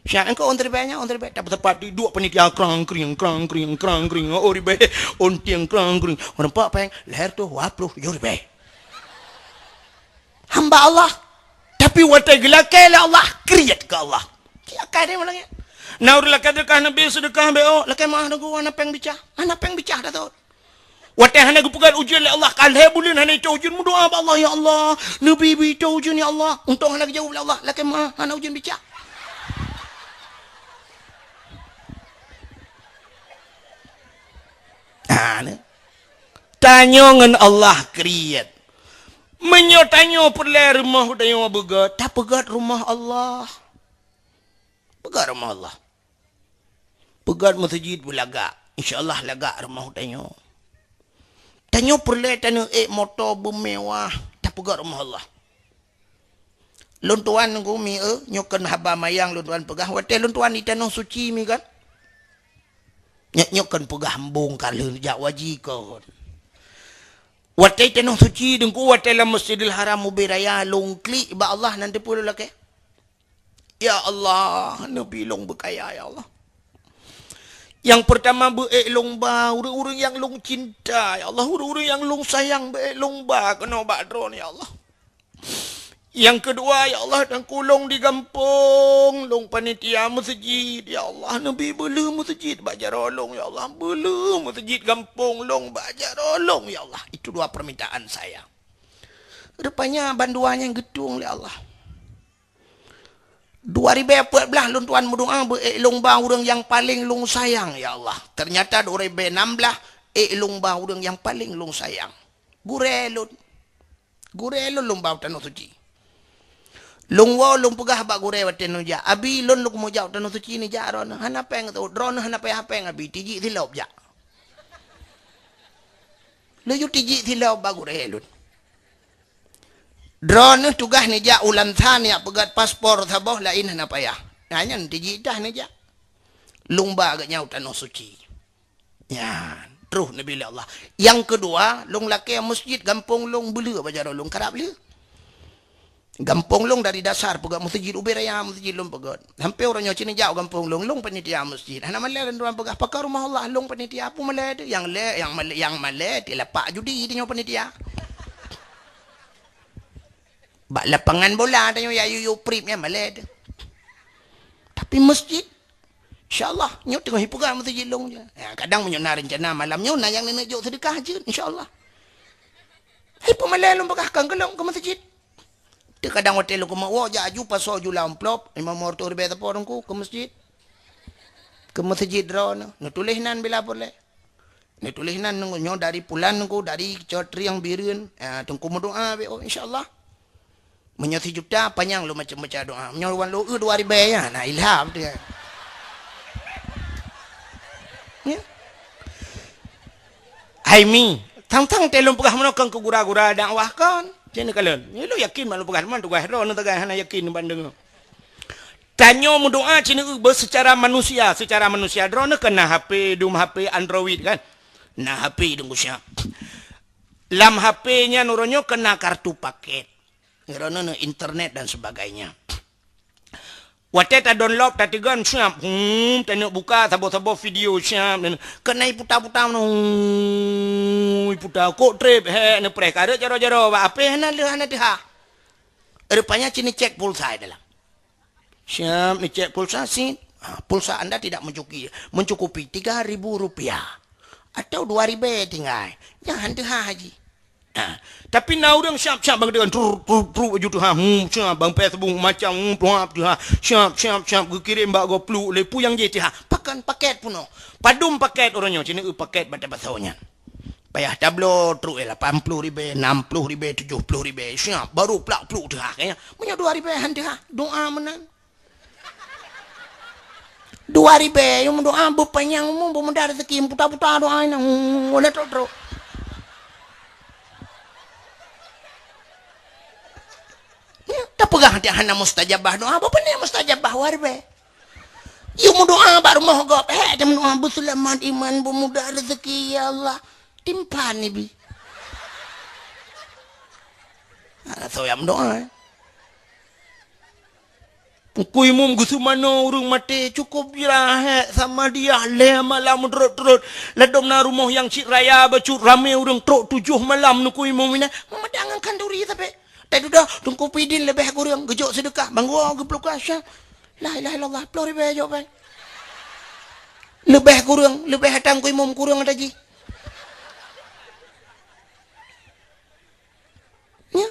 Siat angku ôn siribèe nyan, ôn siribèe. Tapi teumpat duek panitia krang kring, krang kring, krang kring. Oh ribèe, ôn tieng krang kring. Meureumpok pèng lhèe reutôh dua ploh tujoh ribèe. Hamba Allah. Tapi watèe geulakèe lé Allah, kriet keu Allah. Lakèe deh malam nyan. Na ureueng lakèe seudeukah Nabi, seudeukah B O, lakèe meuah Teungku, hana pèng bicah. Hana pèng bicah dah thot. Watèe hana geupeugöt ujeuen lé Allah, ka lhèe buleuen hana jitô ujeuen, meudoa bak Allah, "Ya Allah, neubi-bi jitô ujeuen, ya Allah." Untông hana geujaweueb lé Allah, lakèe meuah, hana ujeuen bicah. Ha, ni. Tanyoe ngon Allah kriet. Meunyoe tanyoe peureulèe rumoh tanyoe beugöt, tapeugöt rumoh Allah. Peugöt rumoh Allah. Peugöt meuseujid beulagak. Insya Allah lagak rumoh tanyoe. Tanyoe peureulèe taneuk ék moto beumewah, tapeugöt rumoh Allah. Lôn tuan Teungku mi eu, nyoe kon haba manyang lôn tuan peugah, watèe lôn tuan di Tanoh Suci mi kan. Nyoe, nyoe kon peugah embong ka lheueh jak waji kon. Watèe Tanoh Suci Teungku, watèe lam Masjidil Haram ubé raya lôn klik bak Allah nan teupeu lôn lakèe. Ya Allah, neubi lôn beukaya, ya Allah. Nyang peurtama beu ék lôn ba ureueng-ureueng nyang lôn cinta, ya Allah, ureueng-ureueng nyang lôn sayang beu ék lôn ba keunoe bak Droeneuh, ya Allah. Nyang keudua, ya Allah, Teungku lôn di gampông, lôn panitia meuseujid, ya Allah, neubi beuleueh meuseujid bak jaroe lôn, ya Allah, beuleueh meuseujid gampông lôn bak jaroe lôn, ya Allah. Itu dua permintaan saya. Rupanya bandua nyan geutueng lé Allah. Dua ribèe peuet blah lôn tuan meudoa beu ék lôn ba ureuëng nyang paleng lôn sayang, ya Allah. Teunyata dua ribèe nam blah ék lôn ba ureuëng nyang paleng lôn sayang. Gurèe lôn. Gurèe lôn lôn ba u Tanoh Suci. Lôn woe lôn peugah bak gurèe watèe neujak, "Abi, lôn lôn meujak u Tanoh Suci neujak droeneuh. Hana péng teuôt, droeneuh hana payah péng, Abi. Tijik silop jak." Laju tijik silop bak gurèe lôn. Droeneuh tugaih neujak u Lansa neujak peugöt paspor saboh, laén hana payah. Nah, nyan tijik dah neujak. Lôn ba geuh nyan u Tanoh Suci. Nyan, troh neubi lé Allah. Nyang keudua, lôn lakèe meuseujid gampông lôn beuleu bak jaroe lôn karab lé. Gampông lôn dari dasar peugöt meuseujid, ubé raya meuseujid lôn peugöt. Sampoe uroe nyoe ci neujak u gampông lôn, lôn panitia meuseujid. Hana malèe lôn droe peugah, "Pakon rumoh Allah?" Lôn panitia, peue malèe teuh? Nyang lé, nyang malèe, nyang malèe teuh lapak judi tanyoe panitia. Bak lapangan bola tanyoe ya yuyu prip nyan malèe teuh. Tapi meuseujid, insya Allah, nyoe teungoh ipeugah meuseujid lôn je. Ya, kadang meunyoe na reuncana malam nyoe, na nyang neujok seudeukah jeuet, insya Allah. Hai peumalèe lôn peugah kan keu lôn keu meuseujid. Teukadang watèe lôn keumeung woe jak aju pasoe ju lam amplop, lima ploh ribèe sapo teungku keu meuseujid. Keu meuseujid droeneuh, neutuléh nan bila peureulèe. Neutuléh nan nyoe dari pulan teungku, dari Cot Rieng Bireuen, ah, teungku meudoa bèk, oh, insya Allah. Meunyoe sijuta panyang lôn macam baca doa. Meunyoe wan lôn eu dua ribèe ya, na ilham tu ya. Ya. Hai mi, tang-tang teh lôn peugah meunoe keu gura-gura dakwah kon. Cen kalon. Nyoe lôn yakin mak lôn peugah teuma tugaih droeneuh tagai hana yakin bandeng. Tanyoe meudoa ci neue beu seucara manusia, seucara manusia droeneuh kan na H P, dum H P Android kan. Na H P dum siap. Lam H P nyan uroe nyoe kan na kartu paket. Droeneuh na internet dan sebagainya. Watèe ta download tateugon siap, hmm, taneuk buka saboh-saboh video siap. Kan na iputa-puta meunoe, iputa kok treb, hek neupreh kareuet jaroe-jaroe bak H P hana leuh hana teuhah. Rupanya ci neucek pulsa dalam. Siap neucek pulsa sit. Ha, pulsa anda tidak mencukupi, mencukupi tiga ribu rupiah. Atau dua ribèe tinggai. Nyan han teuhah haji. Ha, tapi na ureuëng siap-siap bang dengan truk truk truk aju teuhah. Hmm, siap bang Facebook macam hmm, tuha teuhah. Siap siap siap geukirém bak gopluk lé peue nyang jiteuhah. Pakon paket punoh. Padum paket uroe nyoe ci neue paket bak tabasoe nyan. Payah tabloe trok eh lapan ploh ribèe, nam ploh ribèe, tujoh ploh ribèe. Siap, baru plak pluk teuhah kayaknya. Meunyoe dua ribèe han teuhah, doa meunan. Dua ribèe, nyang meudoa beupanyang umu, beumudah rezeki, puta-puta doa ina, hmm, wala trok-trok. Ya, tapeugah dia hana mustajabah doa, apa beuna mustajabah dua ribèe? Yuk meudoa bak rumoh gob, eh, dia meudoa beuseulamat iman, beumudah rezeki, ya Allah. Timpan ibi. Nah, so nyang meudoa, eh. Teungku Imum geuseumanoe ureuëng maté, cukôp jirahat sama dia lhèe malam rot-rot. Ladôm na rumoh nyang cit raya bacut ramé ureuëng trok tujoh malam Teungku Imum inan. Meumada ngon khanduri sabe. Teududoe Teungku Pidin leubeh kureueng geujok seudeukah, bang gua geupeulukah syah. La ilaha illallah, ploh ribèe jok bai. Leubeh kureueng, leubeh ata Teungku Imum kureueng ata jih. Nya.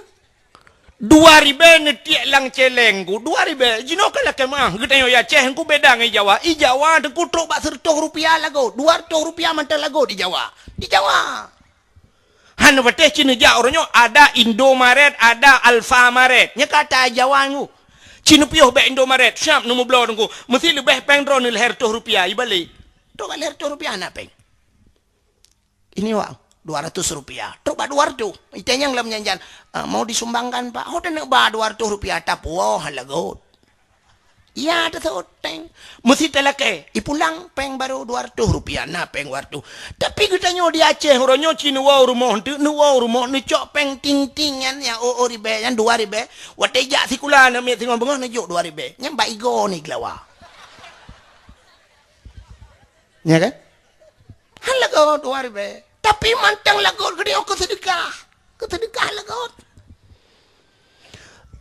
Dua ribèe neutiek lam céléng ku, dua ribèe. Jinoe ka lakèe meuah, geutanyoe i Aceh ku beda ngon i Jawa. I Jawa Teungku trok bak seureutôh rupiah lagot, dua reutôh rupiah mantong lagot di Jawa. Di Jawa. Hana patéh ci neujak uroe nyoe, ada Indomaret, ada Alfamaret. Nyan ka ata Jawa nyoe. Ci neupiôh bak Indomaret, siap neumeubloe Teungku. Meusti leubeh péng droeneuh lhèe reutôh rupiah, ibalek. Trok bak lhèe reutôh rupiah hana péng. Ini wak, dua ratus rupiah. Trok bak dua reutôh. Itanyong lam janjan, "Ah, mau disumbangkan, Pak?" "Oh, taneuk ba dua reutôh rupiah, tapuwoe lagot." Ya, taseuôt péng. Meusti talakèe. Ipulang péng barô dua reutôh rupiah, na péng dua reutôh. Tapi geutanyoe di Aceh, uroe nyoe ci neuwoe rumoh, teuk neuwoe rumoh, neucok péng ting-ting nyan, nyang ô-ô ribèe, nyan dua ribèe. Watèe jak sikula, aneuk miet singoh beungoh neujok dua ribèe. Nyan bak igoe ni keulawa. Ya kan? Han lagot dua ribèe. Tapi mantong lagot geutanyoe keu seudeukah. Keu seudeukah lagot.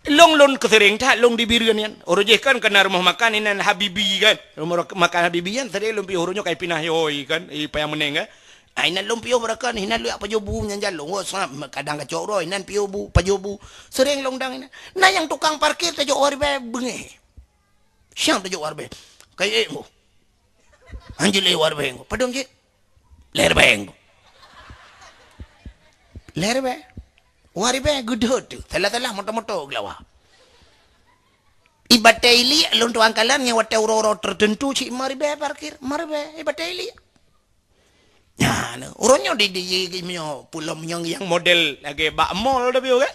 Lôn, lôn keuseureng that lôn di Bireuen nyan. Uroe jih kan ka na rumoh makan inan Habibi kan. Rumoh makan Habibi nyan seureng lôn piôh uroe nyoe ka ipinah yôi kan, i Paya Meuneng kan. Ah, inan lôn piôh beurakan, inan lôn jak pajoh bu nyan jan lôn. Wo, sa-, kadang kacok uroe, inan piôh bu, pajoh bu. Seureng lôn dang inan. Na nyang tukang parkir tajok dua ribèe beungèh. Siang tajok wah ribèe. Kayèe ék ngon. Hanjeuet lé wah ribèe ngon. Padum cit? Lhèe ribèe ngon. Lhèe ribèe. Wah ribèe geudeuet teuh. Salah-salah moto-moto geulawa. I batèe iliek lôn tuan kalon nyang watèe uroe-uroe teuteuntu cit lima ribèe parkir. Lima ribèe i batèe iliek. Nah, nah, uroe nyoe di, di, di, di, meunyoe pulom nyang, nyang model lagèe bak mall tapi kan?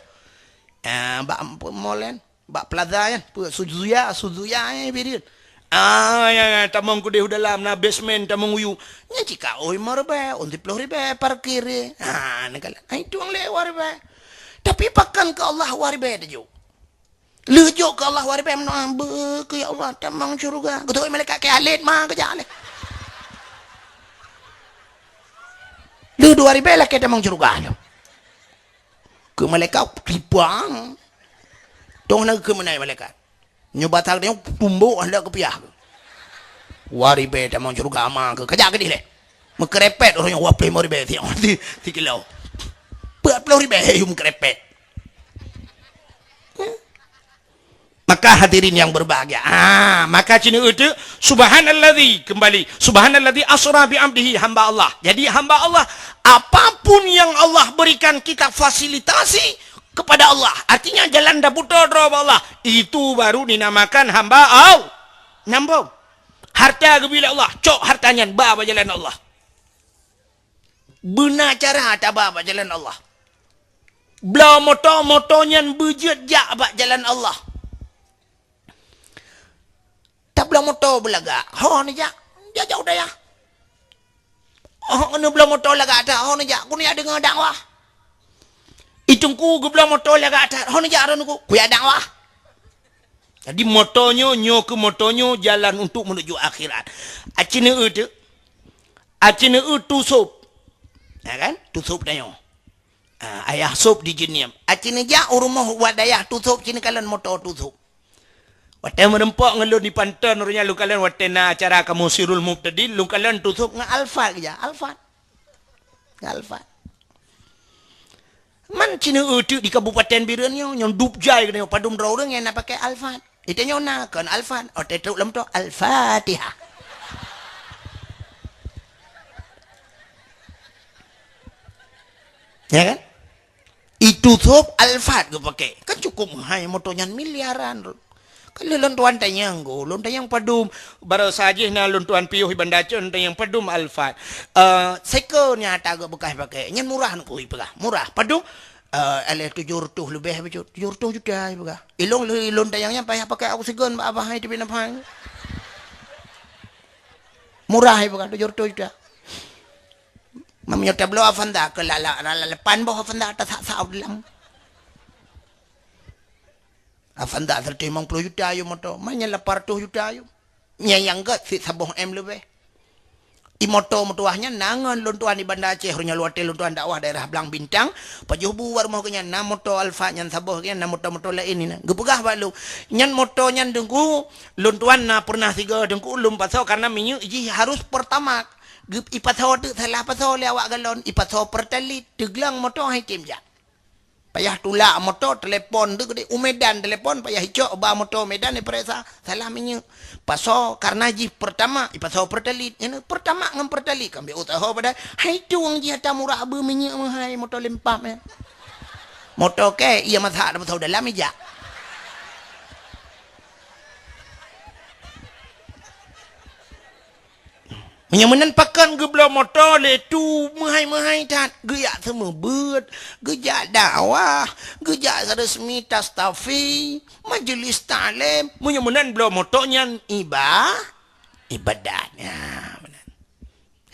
Ah, bak mall kan? Bak plaza kan? Peue Suzuya, Suzuya, eh, bireuen. Ah, ya, ya, tamong keudeh u dalam, na basement, tamong uyu. Nyan cit ka, oi, lima ribèe, ôn siplôh ribèe parkir, eh. Ah, na kalon. Ai tueng lé wah ribèe. Tapi pakon keu Allah wah ribèe tajok. Lheueh jok keu Allah wah ribèe meudoa, "Beu keu ya Allah, tamong syeuruga." Geutôi malaikat keu alet ma geujak lé. Lheueh dua ribèe lakèe tamong syeuruga nyoe. Keu malaikat tripang. Toh na keu meunan malaikat. Nyoe batang nyoe tumbok handak geupiah. Wah ribèe tamong syeuruga ma keu. Kajak keudeh lé. Meukeurepet uroe nyoe wah ploh ribèe si, si, si kilo. Peuet ploh ribèe yu meukeurepet. Maka hadirin yang berbahagia, ah, maka cina itu, subhanalladzi, kembali, subhanalladzi asra bi abdihi, hamba Allah. Jadi hamba Allah, apapun yang Allah berikan kita fasilitasi kepada Allah, artinya jalan daputo droe bak Allah, itu baru dinamakan hamba Allah. Nyambung. Harta geubri lé Allah, cok harta nyan ba bak jalan Allah. Beuna cara taba bak jalan Allah. Bloe moto, moto nyan beujeuet jak bak jalan Allah. Tabloe moto beulagak, ho neujak, jak-jak u dayah. Oh, neubloe moto lagak that, ho neujak, keuneuk jak deungoe dakwah. I teungku geubloe moto lagak that, ho neujak droeneuh, keuneuk jak dakwah. Jadi moto nyoe, nyoe keu moto nyoe jalan untuk menuju akhirat. Aci neueu teu, aci neueu tusôb. Ya kan? Tusôb tanyoe. Ah, ayah sôb di Jeunieb. Aci neujak u rumoh wat dayah tusôb, ci neukalon moto tusôb. Watèe meureumpok ngon lôn di Panton, uroe nyan lôn kalon watèe na acara kamoe Sirul Mubtadin, lôn kalon tusôb ngon Alphard geujak. Alphard. Ngon Alphard. Man ci neueu teuk di Kabupaten Bireuen nyoe, nyang dub jai geutanyoe padum droe ureueng nyang na pakai Alphard. Di tanyoe na kon Alphard, oh, teutrok lam moto Al-Fatihah. Ya kan? I tusôb Alphard geupakai. Kan cukup meuhai moto nyan miliaran. Kan lôn tuan tanyong go, lôn tanyong padum. Baroesa jih na lôn tuan piôh i Banda Aceh, lôn tanyong padum Alphard. Eh, seko nyang ata geubeukah pakai. Nyan murah nyan keuh ipeugah. Murah. Padum? Eh, alah tujoh reutôh leubeh bacut. Tujoh reutôh juta ipeugah. Ilôn lé lôn tanyong nyan payah pakai oksigen bak abah hai teubiet nafai. Murah ipeugah tujoh reutôh juta. Meunyoe tabloe Avanza keu lala, lala lapan boh Avanza tasak-sak u dalam. Avanza seratus limong puluh juta yum moto, manyang lapan ratus juta yum. Nyang, nyang gèt sit saboh M leubeh. I moto meutuwah nyan na ngon lôn tuan di Banda Aceh, uroe nyoe watèe lôn tuan dakwah daerah Blang Bintang, pajoh bu bak rumoh geuh nyan na moto Alphard nyan saboh geuh nyan na moto-moto laén nyan. Geupeugah bak lôn, nyan moto nyan teungku, lôn tuan na pernah sigoe teungku lôn pasoe karena minyeuk jih harus Pertamax. Geup-, ipasoe teuk salah pasoe lé awak galon, ipasoe Pertalite, teuglang moto hai tem jak. Payah tulak moto telepon teuk di u Medan telepon, payah icok ba moto Medan ipareksa, salah minyeuk. Pasoe karena jih Pertamax, ipasoe Pertalite. Nyan Pertamax ngon Pertalite kan bèk usaha padahai. Hai tueng jih ata murah beu minyeuk meuhai moto lempam nyan. Moto kèe, iya masak dah pasoe dalam ijak. Meunyoe meunan pakon geubloe moto lé tu meuhai-meuhai that, geujak seumeubeuet, geujak dakwah, geujak resmi tastafi, majelis taklim. Meunyoe meunan bloe moto nyan iba-, ibadat. Ya, meunan.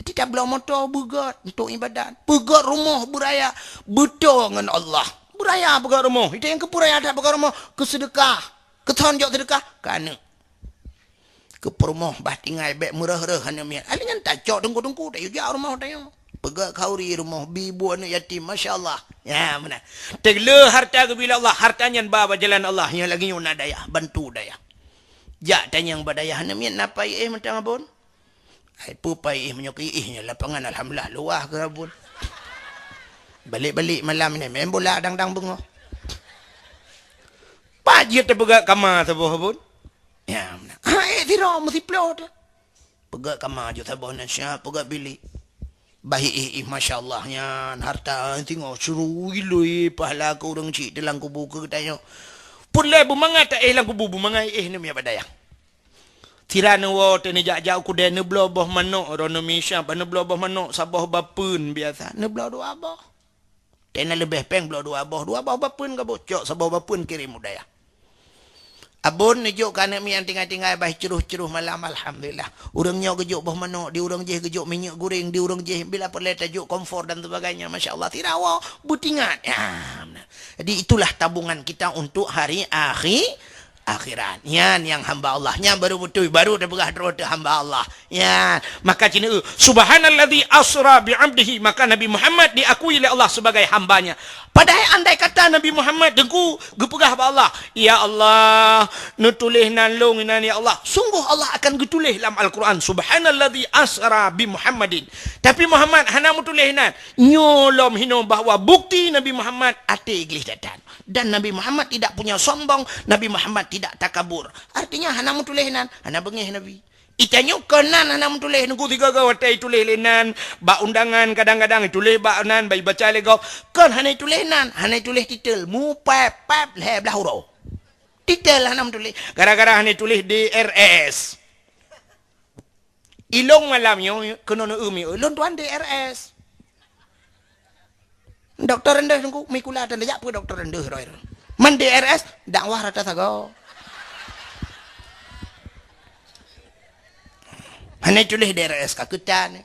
Jadi tabloe moto beugöt untuk ibadat. Beugöt rumoh beuraya, beutôi ngon Allah. Beuraya beugöt rumoh. Itu nyang keupeuraya that beugöt rumoh, keu seudeukah. Keu thon jok seudeukah, keu aneuk. Keu peurumoh bah tinggai bèk meureuh-reuh aneuk miet. Aneuk nyan tacok teungku-teungku, tayue jak rumoh tanyoe. Peugöt khauri rumoh, bi bu aneuk yatim, masya Allah. Ya, meunan. Teugleh harta geubri lé Allah, harta nyan ba bak jalan Allah, nyoe lagèe nyoe na dayah, bantu dayah. Jak tanyong bak dayah, aneuk miet na pai éh mantong Abon? Hai peue pai éh meunyoe keu éh nyoe lapangan alhamdulillah luwah keu Abon. Balek-balek malam nyoe main bola dang-dang beungoh. Pat jeuet teupeugah kama saboh Abon? Ya, meunan. Ha, Droe meusiplôh teuh. Peugöt kama jeuet saboh nasihat, peugöt bilék. Bah éh-éh, masya Allah, nyan hareuta singoh sirui loi pahala keu ureuëng chik teuh lam kubu keu geutanyoe. Peureulée beumangat taéh lam kubu, beumangat éh neumia bak dayah. Sira neuwoe teuh neujak-jak u keudè, neubloe boh manok, droeneuh misya, bah neubloe boh manok saboh bapeuen biasa, neubloe dua boh. Teuh na leubeh péng bloe dua boh, dua boh bapeuen ka boh, cok saboh bapeuen kirém u dayah. Abon neujok keu aneuk miet nyang tinggai-tinggai bah cruh-cruh malam, alhamdulillah. Ureuëng nyoe geujok boh manok, di ureuëng jéh geujok minyeuk goreng, di ureuëng jéh bila peureulée tajok kompor dan sebagainya, masya Allah, sira woe beutingat. Ya, beuna. Jadi itulah tabungan kita untuk hari akhi-, akhirat. Nyan nyang hamba Allah. Nyan baru beutôi, baru tapeugah droe teuh hamba Allah. Ya, maka cina, "Subhanalladzi asra bi 'abdihi," maka Nabi Muhammad diakui lé Allah sebagai hamba-Nya. Padahai andai kata Nabi Muhammad teungku geupeugah bak Allah, "Ya Allah, neutuléh nan lôn inan ya Allah." Sungguh Allah akan geutuléh lam Al-Quran, "Subhanalladzi asra bi Muhammadin." Tapi Muhammad hana meutuléh nan. Nyoe lom hinoe bahwa bukti Nabi Muhammad até gleh that-that. Dan Nabi Muhammad tidak punya sombong, Nabi Muhammad tidak takabur. Artinya hana meutuléh nan, hana beungéh Nabi. Itanyoe kon nan hana meutuléh, nunggu sigoe-goe watée ituléh lé nan, bak undangan kadang-kadang ituléh bak nan, bak ibaca lé gob. Kon hana ituléh nan, hana ituléh titel, mupép-pép lhée blaih uroe. Titel hana meutuléh, gara-gara hana ituléh D R S. Ilong malam nyoe keunoe neu-eu mi, "Lôn tuan D R S." Dokto rendeh teungku, mi kula tan jak peue dokto rendeh roe. Man D R S, dakwah rata sagoe. Hana tuléh D R S ka keutan.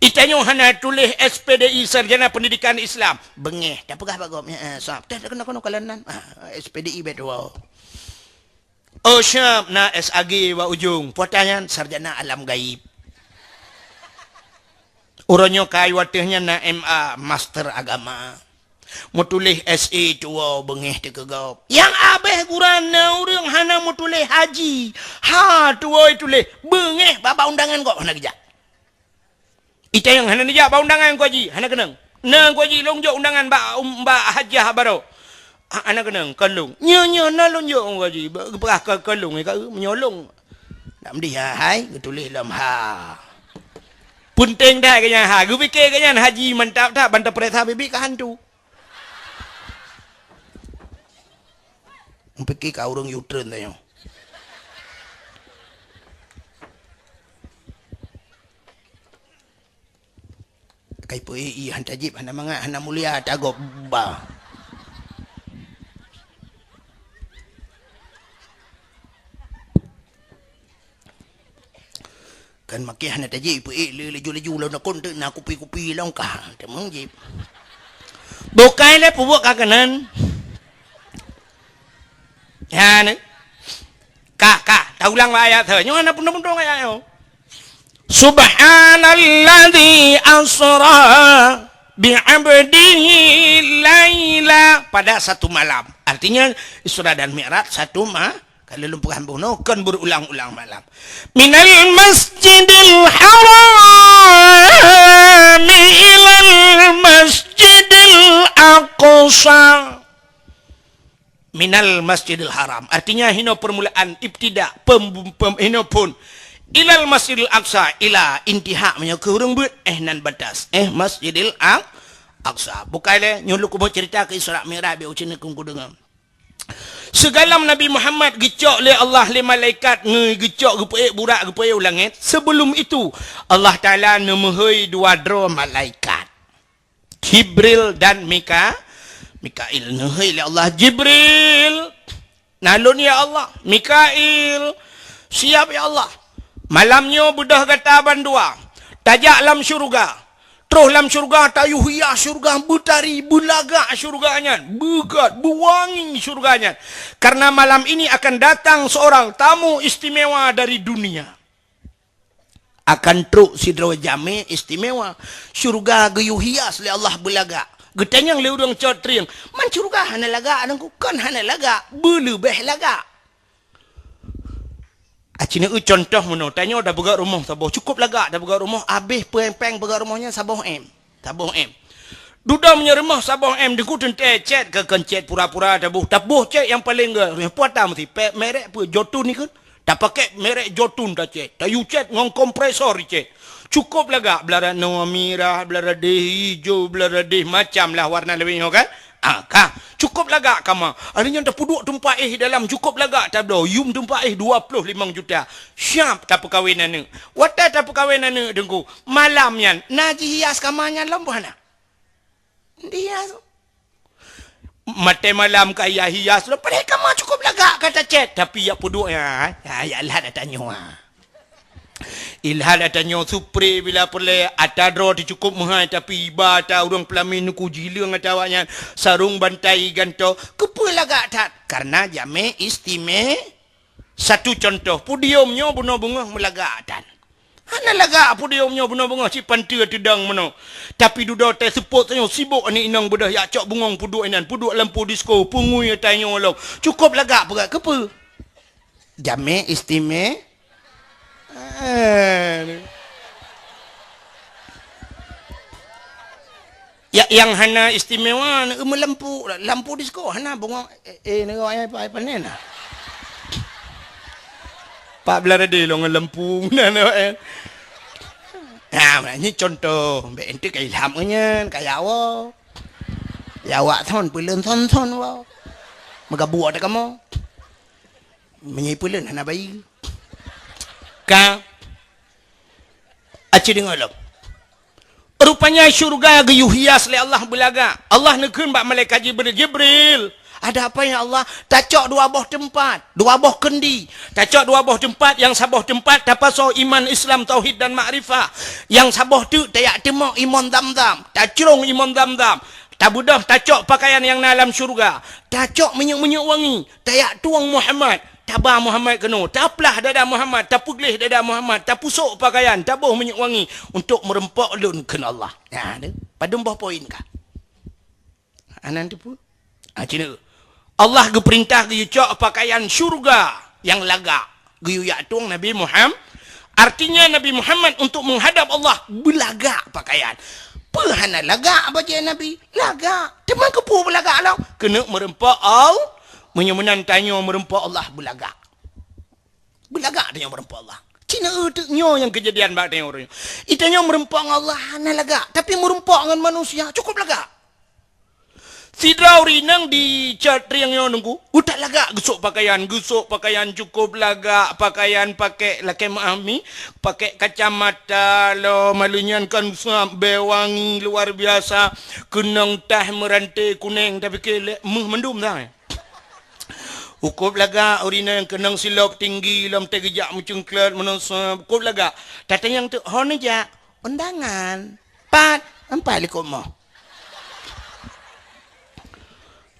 Itanyoe hana tuléh S P D I, Sarjana Pendidikan Islam. Beungéh, tapeugah bak gob, "Ya, eh, sab." Teuh keunoe-keunoe kalon nan. Ah, S P D I beutôi. Oh, siap na S A G bak ujong. Puata nyan sarjana alam gaib. Uroe nyoe kai wateuh nyan na M A, master agama. Meutuléh S A tuwoe beungéh teuh keu gob. Nyang abéh gura na ureuëng hana meutuléh haji. Ha, tuwoe tuléh beungéh bak undangan gob hana geujak. Ita nyang hana neujak bak undangan Teungku Haji, hana keunong. Na Teungku Haji, lôn jok undangan bak, um, bak hajah baroe. Ha, hana keunong, kon lôn. Nyoe, nyoe, na lôn jok Teungku Haji, ba-, geupeugah kon, kon lôn, ka, meunyoe lôn. Nak meudeh, ha, hai, geutuléh lom, ha. Peunteng that geuh nyan, ha. Geupike geuh nyan haji mantap that, ban tapeuriksa biet-biet ka hantu. Pike ka ureuëng U-turn tanyoe. Kai peu-i, i, han tajib, hana mangat, hana mulia, tagob ba. Kan makai hana tajib, peu-ék le laju-laju lôn nakon teuk na kupi-kupi lôn kah. Teumong jib. Bukai le peubuet ka keunan. Ya, ni. Kah, kah. Taulang bak ayat tu. Nyoe hana pundong-pundong ayat nyoe. Subhanalladzi asra bi 'abdihi laila. Pada satu malam. Artinya, Isra dan Mi'raj satu ma-, Ka lôn peugah bunoe, kon beurulang-ulang malam. Minal masjidil haram ilal masjidil aqsa. Minal masjidil haram. Artinya, hinoe permulaan, ibtida, pem-, pem-, hinoe phon. Ilal masjidil aqsa, ila intiha, meunyoe keu ureuëng beuet, eh, nan batas. Eh, masjidil Aq-, Aqsa. Bukai le, nyoe lôn keumeung cerita keu Isra Mi'raj, biar ucin keu kudeungoe. Sigohlom Nabi Muhammad geucok lé Allah lé malaikat, nge-, geucok geupeuék burak, geupeuék u langét. Sebelum itu, Allah Taala neumeuhôi dua droe malaikat, Jibril dan Mika-, Mikail. Neuhôi lé Allah, "Jibril, na lôn ya Allah. Mikail, siap ya Allah. Malam nyoe beudôh gata bandua, tajak lam syeuruga." Troh lam syeuruga, tayue hias syeuruga, beutari, beulagak syeuruga nyan, beugét, beuwangi syeuruga nyan. Karena malam ini akan datang seorang tamu istimewa dari dunia. Akan trok sidroe jamé istimewa. Syeuruga geuyue hias lé Allah beulagak. Geutanyong lé ureuëng cot trieng, "Man syeuruga hana lagak, Teungku?" Kon hana lagak, beuleubeh lagak. Aci neu contoh meunoe, tanyoe tapeugét rumoh saboh, cukup lagak tapeugét rumoh, abéh péng-péng peugét rumoh nyan saboh M. Saboh M. Dudoe meunyoe rumoh saboh M, Teungku teuntée cét keu kon cét pura-pura taboh, taboh cét nyang paleng gét, puata meusi, pe-, merek peue, Jotun ikheun. Tapakèk merek Jotun tacèt, tayue cèt ngon kompresor icèt. Cukôp lagak, blah ranoe mirah, blah radeh ijo, blah radeh macam lah warna leubeh nyoe kan. Ah, ka. Cukôp lagak kama. Hari nyan tapeuduek teumpat éh dalam cukôp lagak tabloe. Yum teumpat éh dua ploh limong juta. Siap tapeukawen aneuk. Watèe tapeukawen aneuk Teungku, malam nyan na jihias kama nyan lom boh hana? Dihias. Maté malam ka hias-hias lom, padahai kama cukôp lagak ka tacèt, tapi jak peuduek nyan, ha, jak lhat ata nyoe, ha. Ilhat ata nyoe supre bila peureulèe, ata droe teuh cukôp meuhai, tapi iba ata ureueng peulamin Teungku jileueng ata awaknyan, sarong bantai gantoe, keupeue lagak that? Karena jamé istime-, Satu contoh, podium nyoe bunoe beungoh meulagak that. Hana lagak podium nyoe bunoe beungoh cit panteue teudong meunoe. Tapi dudoe teuh seupôt tanyoe sibok aneuk inong beudôh jak cok bungong peuduek inan, peuduek lampu disko, peungui ata nyoe lom. Cukôp lagak peugah keupeue? Jamé istime-, Eh. Ya, nyang hana istimewa, meulampu, lampu disko hana bungong, eh, eh, nyoe ai pa-, ai panen ah. Pak Belarade lôn ngon lampu meunan awak, eh. Nah, nyoe contoh, bèk ente ka ilham ngon nyan, ka ya Allah. Ya awak thon, peuleuen thon-thon wa. Meugabuk ata kamoe. Meunyoe peuleuen hana bayeue. Ka. Aci deungoe lom. Rupanya syeuruga geuyue hias lé Allah beulagak. Allah neukheun bak malaikat Jibril, "Jibril, ada apa ya Allah?" "Tacok dua boh teumpat, dua boh keundi. Tacok dua boh teumpat, nyang saboh teumpat tapasoe iman, Islam, tauhid dan makrifah. Nyang saboh teuk tajak teumok imon Zamzam, tacrông imon Zamzam. Tabeudôh tacok pakaian nyang na lam syeuruga. Tacok minyeuk-minyeuk wangi, tajak tueng Muhammad. Taba Muhammad keunoe, taplah dada Muhammad, tapeugleh dada Muhammad, tapusok pakaian, taboh minyeuk wangi untuk meurumpok lôn," kheun Allah. Nah, tu. Padum boh poin ka? Anan teupeu? Ah, cina. Allah geupeurintah geuyue cok pakaian syeuruga nyang lagak. Geuyue jak tueng Nabi Muhammad. Artinya Nabi Muhammad untuk menghadap Allah beulagak pakaian. Peue hana lagak bajèe Nabi? Lagak. Teuma keupeue beulagak lom? Keuneuk meurumpok Allah. Meunyoe meunan tanyoe meurumpok Allah beulagak. Beulagak tanyoe meurumpok Allah. Cina teuk nyoe nyang keujadian bak tanyoe uroe nyoe. Itanyoe meurumpok ngon Allah hana lagak, tapi meurumpok ngon manusia cukôp lagak. Sidroe ureueng inong di Catrieng nyoe Teungku, utak lagak geusok pakaian, geusok pakaian cukôp lagak, pakaian pakèk lakèe meu'ah mi, pakèk kacamata lom, malu nyan kan sab bèe wangi luar biasa, keunong tah meurante kunèng, tapi keu lé meuh mandum dah. Cukôp lagak ureueng inong keunong silop tinggi lom teuh geujak meucungklot meunoe sab, cukôp lagak. Tatanyong teuk, "Ho neujak?" "Undangan." "Pat?" "Pat likot moh."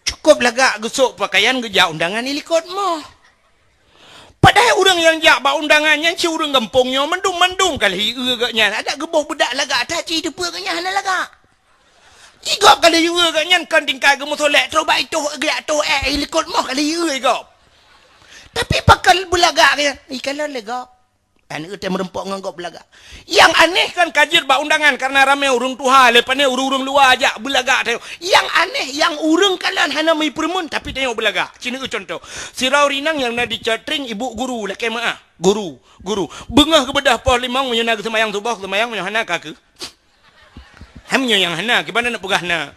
Cukôp lagak geusok pakaian geujak undangan di likot moh. Padahai ureueng nyang jak bak undangan nyan cit ureueng gampông nyoe mandum-mandum ka lheueh ie gobnyan. Adak geuboh beudak lagak that cit teupeue gobnyan hana lagak. Jigop ka lheueh ie gobnyan kon tingkai geumeusolek, troh bak itoh geujak toh ék likot moh ka lheueh ie gop. Tapi pakon beulagak gobnyan, ikalon lé gop. Aneuk teuh meurumpok ngon gop beulagak. Nyang aneh kan ka jeuet bak undangan karena ramé ureueng tuha, leupah nyan ureueng-ureueng luwa jak beulagak teuh. Nyang aneh, nyang ureueng kalon hana meupeureumeun tapi tanyoe beulagak. Cina contoh. Sidroe ureueng inong nyang na di Catrieng ibu guru lakèe meu'ah. Guru, guru. Beungoh geubeudôh poh limong meunyoe na geuseumayang suboh, geuseumayang meunyoe hana ka keu. Hai meunyoe nyang hana, kiban na peugah na.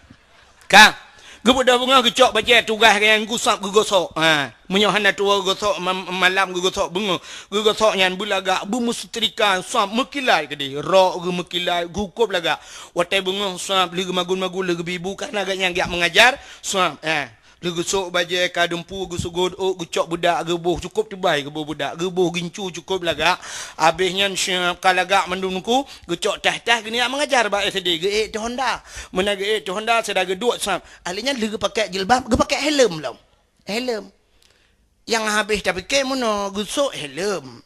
Ka. Geubeudôh beungoh geucok bajèe tugaih gobnyan geusab geugosok. Ha. Meunyoe hana tuwoe geugosok ma-, malam geugosok beungoh. Geugosok nyan beulagak, beumeusetrika, sab meukilat keudéh. Rok geuh meukilat, cukôp lagak. Watèe beungoh sab lheueh geumagun-magun lheueh geubi bu karena gobnyan geujak meungajar. Sab, eh. Lheueh geusok bajèe ka dumpeue, geuseugot ôk, geucok beudak geuboh, cukôp teubai geuboh beudak, geuboh gincu cukôp lagak. Abéh nyan siap ka lagak mandum Teungku, geucok tah-tah geuniyak meungajar bak S D, geuék teuh honda. Meunan geuék teuh honda, sira geuduek sab. Ahli nyan lheueh geupakék jilbab, geupakék helm lom. Helm. Nyang habéh tapike meunoe, geusok helm.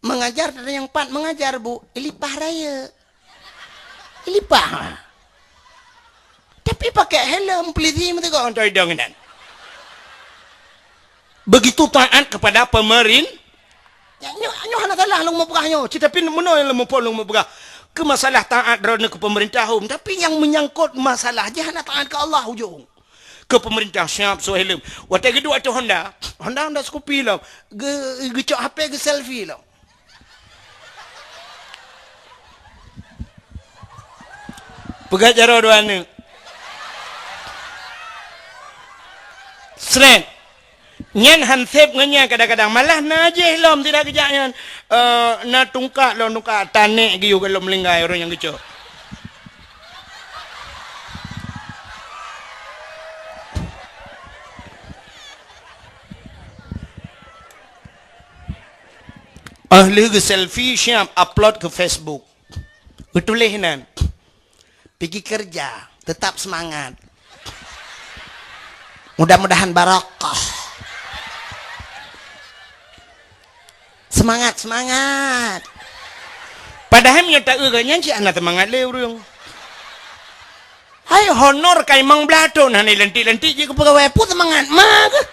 Meungajar teuh nyang pat meungajar, Bu, ilipah rayeuk. Ilipah. Tapi pakék helm polisi meuteugok ngon idong inan. Begitu taat kepada pemerin-, nyoe, nyoe hana salah lôn meupeugah nyoe. Tetapi meunoe nyang lôn muphom lôn meupeugah. Keu masalah taat droeneuh keu pemerintah hom, tapi nyang menyangkut masalah jih hana taat keu Allah ujong. Keu peumeurintah siap, soe lom. Watèe geuduek ateueh Honda, Honda, Honda Scoopy lom. Geu-, geucok H P geu-selfie lom. Peugah jaroe dua aneuk. Sret. Nyan han sép ngon nyan kadang-kadang. Malah na jih lom tidak geujak nyan. Eh, na tungkak lom, tungkak tanek geuyue lom linggai ureueng nyang geucok. Óh lheueh geu-selfie siap upload keu Facebook. Geutuléh nan, "Pigi keureuja, teutap seumangat. Mudah-mudahan barokah." Seumangat, seumangat. Padahai meunyoe taeu geuh nyan cit hana seumangat lé ureueng. Hai honor ka limong blaih thon hana lantik-lantik jih keu peugawai, peue seumangat ma geuh?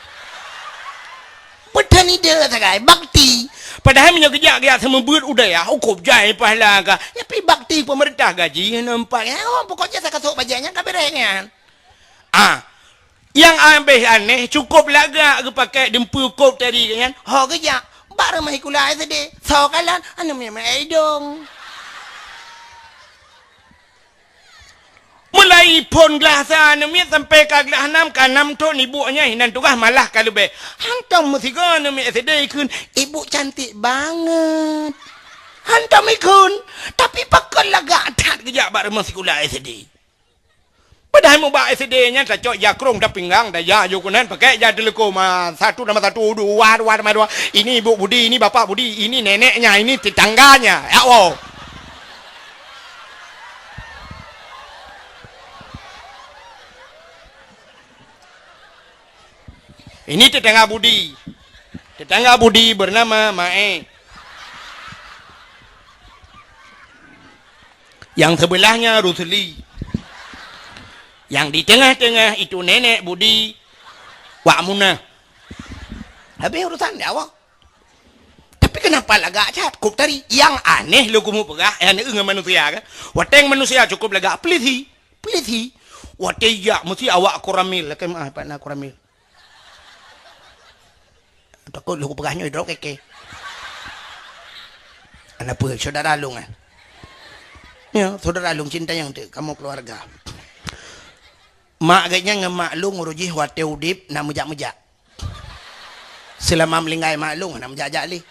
Peue that ide sagai bakti. Padahai meunyoe geujak-geujak seumeubeuet u dayah, ukôb jai pahala ka. Nyan pi bakti peumeurintah gaji hana empat. Oh, pokok jih sakasok bajèe nyan ka beureh nyan. Ah, nyang abéh aneh, cukôp lagak geupakèk dumpeue kôb tadi nyan, ho geujak bak rumoh sikula S D, soe kalon, aneuk miet meu'èk idông. Mulai phôn glah sa aneuk miet sampai ka glah nam, ka nam thôn ibu nyan hinan tugaih malah ka leubeh. Hantom meusigoe aneuk miet S D ikheun, "Ibu cantik banget." Hantom ikheun, tapi pakon lagak that geujak bak rumoh sikula S D. Padahai mubak S D nyan tacok ija krông tapinggang, taija aju keunan, pakèk ija teuleukom, ah, satu nama satu, dua, dua nama dua. Ini ibu Budi, ini bapak Budi, ini neneknya, ini tetangganya. Ya Allah. Ini tetangga Budi. Tetangga Budi bernama Mae. Yang sebelahnya Rusli. Yang di tengah-tengah itu nenek Budi Wak Munah. Habis urusan di awak. Tapi kenapa lagak that? Kok tadi yang aneh lo kamu peugah, eh, aneh ngon manusia kan? Watèe manusia cukup lagak pelisi, pelisi. Watèe jak mesti awak koramil, lakèe meu'ah pat na koramil. Takot lôn kupeugah nyoe droe kèe-kèe. Ana peue, syedara lôn, eh? Ya, syedara lôn cinta nyang teuk, kamoe keluarga. Mak geuh nyan ngon mak lôn uroe jih watèe udép na meujak-meujak. Seulama meulinggai mak lôn na meujak-jak lé.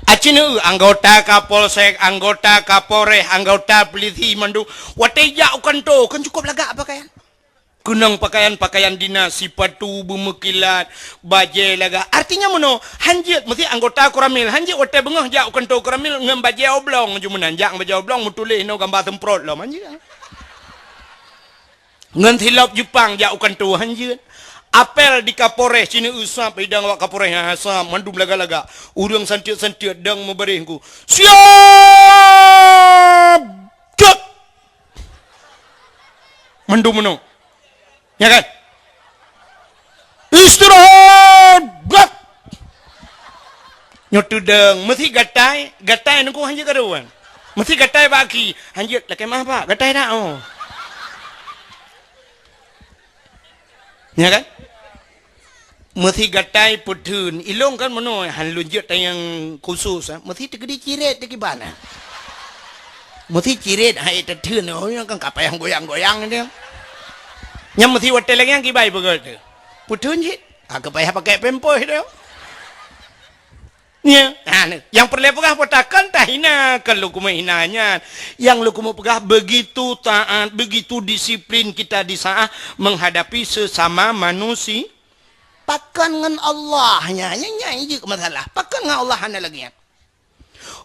Aci neu anggota Kapolsek, anggota Kapolres, anggota polisi mandum. Watèe jak u kantô, kan cukup lagak pakaian. Keunong pakaian-pakaian dinas, sipatu beumeukilat, bajèe lagak. Artinya meunoe, hanjeuet meusti anggota koramil, hanjeuet watèe beungoh jak u kantô koramil ngon bajèe oblong ju meunan, jak ngon bajèe oblong meutuléh inoe gamba seumprot lom, hanjeuet. Ngon silop Jepang jak u kantô, hanjeuet. Apel di Kapolres, sineuk sab idang awak Kapolres, ha, sab mandum lagak-lagak. Ureueng santiet-santiet dang meubaréh ku. Siap! Cot! Mandum meunoe. Ya kan? Istirahat! Brak! Nyoe teudong, meusti gatai, gatai nungku hanjeuet kaduan. Meusti gatai bak aki, hanjeuet lakèe meu'ah, Pak, gatai dak, oh. Ya kan? Meusti gatai peutheun, ilong kan meunoe, han lôn jeuet tanyong khusus, ah. Meusti teukeudi cirét teukiban, ah. Meusti cirét hai teutheun, oh, nyang kan ka payah goyang-goyang dia. Nyang meusti watèe lagèe nyang kiban peugah tu. Peutheun cit, ah, ka payah pakai pampers tu. Ya, ha, ni. Nyang peureulèe peugah peue takon tahina, kon lôn keumeung hina nyan. Nyang lôn keumeung peugah begitu taat, begitu disiplin kita di saat menghadapi sesama manusia. Pakon ngon Allah nyan, nyan, nyan jeuet masalah. Pakon ngon Allah hana lagèe nyan.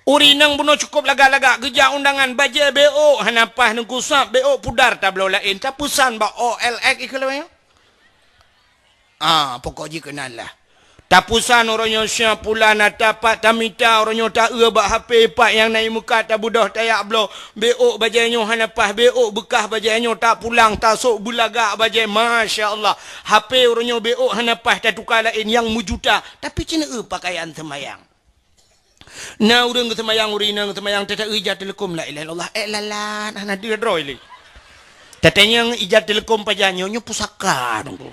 Ureueng inong bunoe cukup lagak-lagak geujak undangan, bajèe beuôk hana paih, neugusap beuôk pudar tabloe laén, tapeusan bak O L X ikheun lagèe nyan. Ah, pokok jih keunan lah. Tapeusan uroe nyoe siap pula na tapat tamita uroe nyoe taeu bak H P pat nyang na imukat tabeudôh tayak bloe. Beuôk bajèe nyoe hana paih, beuôk beukah bajèe nyoe tapulang tasôk beulagak bajèe. Masya Allah. H P uroe nyoe beuôk hana paih tatuka laén nyang meujuta. Tapi ceuneuk pakaian seumayang. Na ureueng geuseumayang, ureueng inong geuseumayang, teuta ija teuleukom la ilaha illallah, eh, lalat, hana deuh droe lé. Tatanyong ija Telkom pajan nyoe, nyoe pusaka Teungku.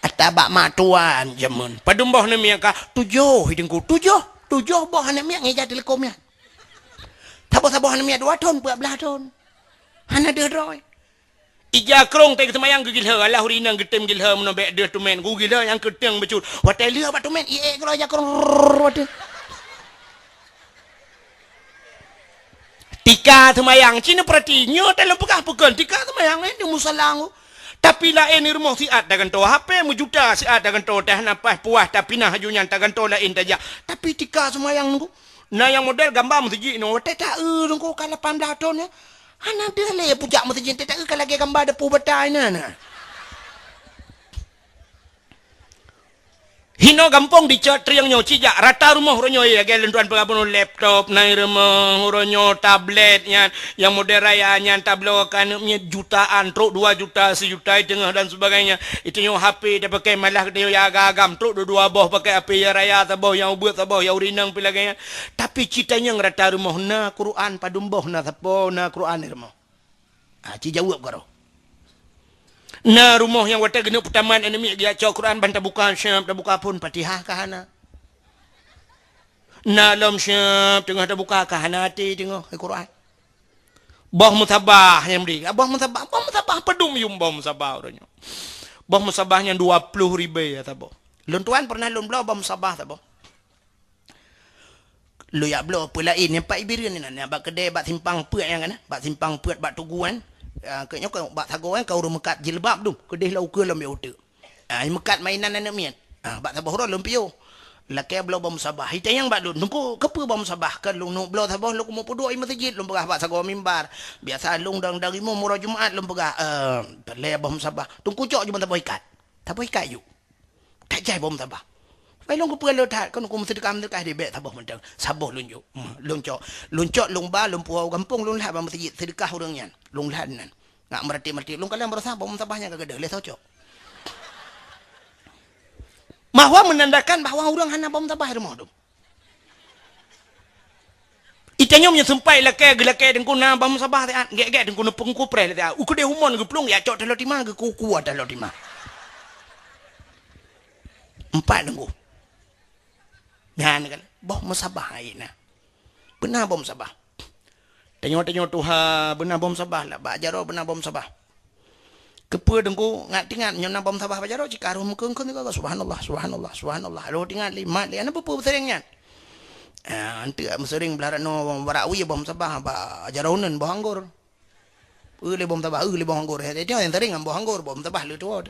Ata bak mak tuan jameun. Padum boh aneuk miet ka? Tujoh Teungku. Tujoh. Tujoh boh aneuk miet ngon ija Telkom nyan. Saboh-saboh aneuk miet dua thon, peuet blah thon. Hana deuh droe. Ija krong teuh geuseumayang geugilhé, alah ureueng inong geutem gilhé meunan bék deuh tumen, geugilhé nyang keuteng bacut. Watée lheueh bak tumen, iék keudroe ija krong, rrrr, watée. Tika seumayang, ci neupeurati, nyoe taleueng peugah peukon, tika seumayang, eh, di musala nyoe. Tapi laén di rumoh siat tagantoe H P, meujuta siat tagantoe, teuh hana paih puas, tapinah aju nyan tagantoe laén tajak. Tapi tika seumayang Teungku. Na nyang model gamba meuseujid nyoe, watée taeu Teungku ka lapan blah thon nyoe. Hana deuh lé pujak meuseujid, watée taeu ka lagée gamba deupue bata inan na. Hinoe gampông dicok trieng nyoe, cijak rata rumoh uroe nyoe, lagée lôn tuan peugah bunoe laptop, na i rumoh uroe nyoe tablet nyan, nyang model raya nyan tabloe keu aneuk miet jutaan, trok dua juta, sijuta, i teungoh dan sebagainya. Itu nyoe H P tapakai malah geutanyoe nyang agam-agam, trok dua-dua boh pakai H P, nyang raya saboh, nyang ubeut saboh, nyang ureueng inong pih lagée nyan. Tapi ci tanyong rata rumoh na Quran, padum boh na sapo na Quran i rumoh. Ha, ci jaweueb karoe. Na rumoh nyang watée geuneuk peutamat aneuk miet geujak cok Quran ban tabuka siab, tabuka phon Fatihah ka hana. Na lom siab teungoh tabuka ka hana até teungoh Quran. Boh musabah nyang bri. Boh musabah, boh musabah padum yum boh musabah uroe nyoe. Boh musabah nyang dua ploh ribée ya saboh. Lôn tuan pernah lôn bloe boh musabah saboh. Lôn jak bloe peue laén nyang pat i Bireuen inan, nyang bak keudè bak simpang peuet nyang kana, bak simpang peuet bak tugu nyan. Ah, keu nyoe ka bak sagoe nyan ka ureueng meukat jilbab dum, keudeh lam ukeue lom bak uteuk. Ah, meukat mainan aneuk miet. Ah, bak saboh uroe lôn piôh. Lakée bloe boh musabah. Itanyong bak lôn, "Teungku, keupeue boh musabah?" "Keu lôn neuk bloe saboh lôn keumeung peuduek i meuseujid," lôn peugah bak sagoe mimbar. "Biasa lôn dang dari meuh uroe Jumat," lôn peugah, "eh, peureulée boh musabah." "Teungku cok ju ban saboh ikat." Saboh ikat ju. That jai boh musabah. Pai lôn keupeue lôn that, kon ku meuseudeukah-meuseudeukah di bék saboh mantong. Saboh lôn jok. Hmm, lôn cok. Lôn cok, lôn ba, lôn puwoe u gampông, lôn lhat bak meuseujid, seudeukah ureueng nyan. Lôn lhat nan. Ngak meuratéb-meuratéb, lôn kalon baroesa boh musabah nyang ka gadôh, lheueh soe cok. Bahwa menandakan bahwa ureueng hana boh musabah di rumoh dum. Itanyong meunyoe seumpat lakée, geulakée Teungku na boh musabah siat, gét-gét Teungku neupeukupreh lé siat. U keudeh umon geuplueng, jak cok taloe tima, geukuku taloe tima. Empat Teungku. Nyan kan, boh musabah hai na. Beuna boh musabah. Tanyoe-tanyoe tuha, beuna boh musabah lah, bak jaroe beuna boh musabah. Keupeue Teungku ngat-ngat nyoe na boh musabah bak jaroe, cit ka roh meukeung-keung, subhanallah, subhanallah, subhanallah. Roh teuingat lé mat lé, hana peue-peue seuring nyan. Ah, anteuk meuseuring blah ranoe barak wie boh musabah bak jaroe uneuen boh anggor. Eu lé boh musabah, eu lé boh anggor. Hai, dia nyang seuring ngon boh anggor, boh musabah lé tuwoe.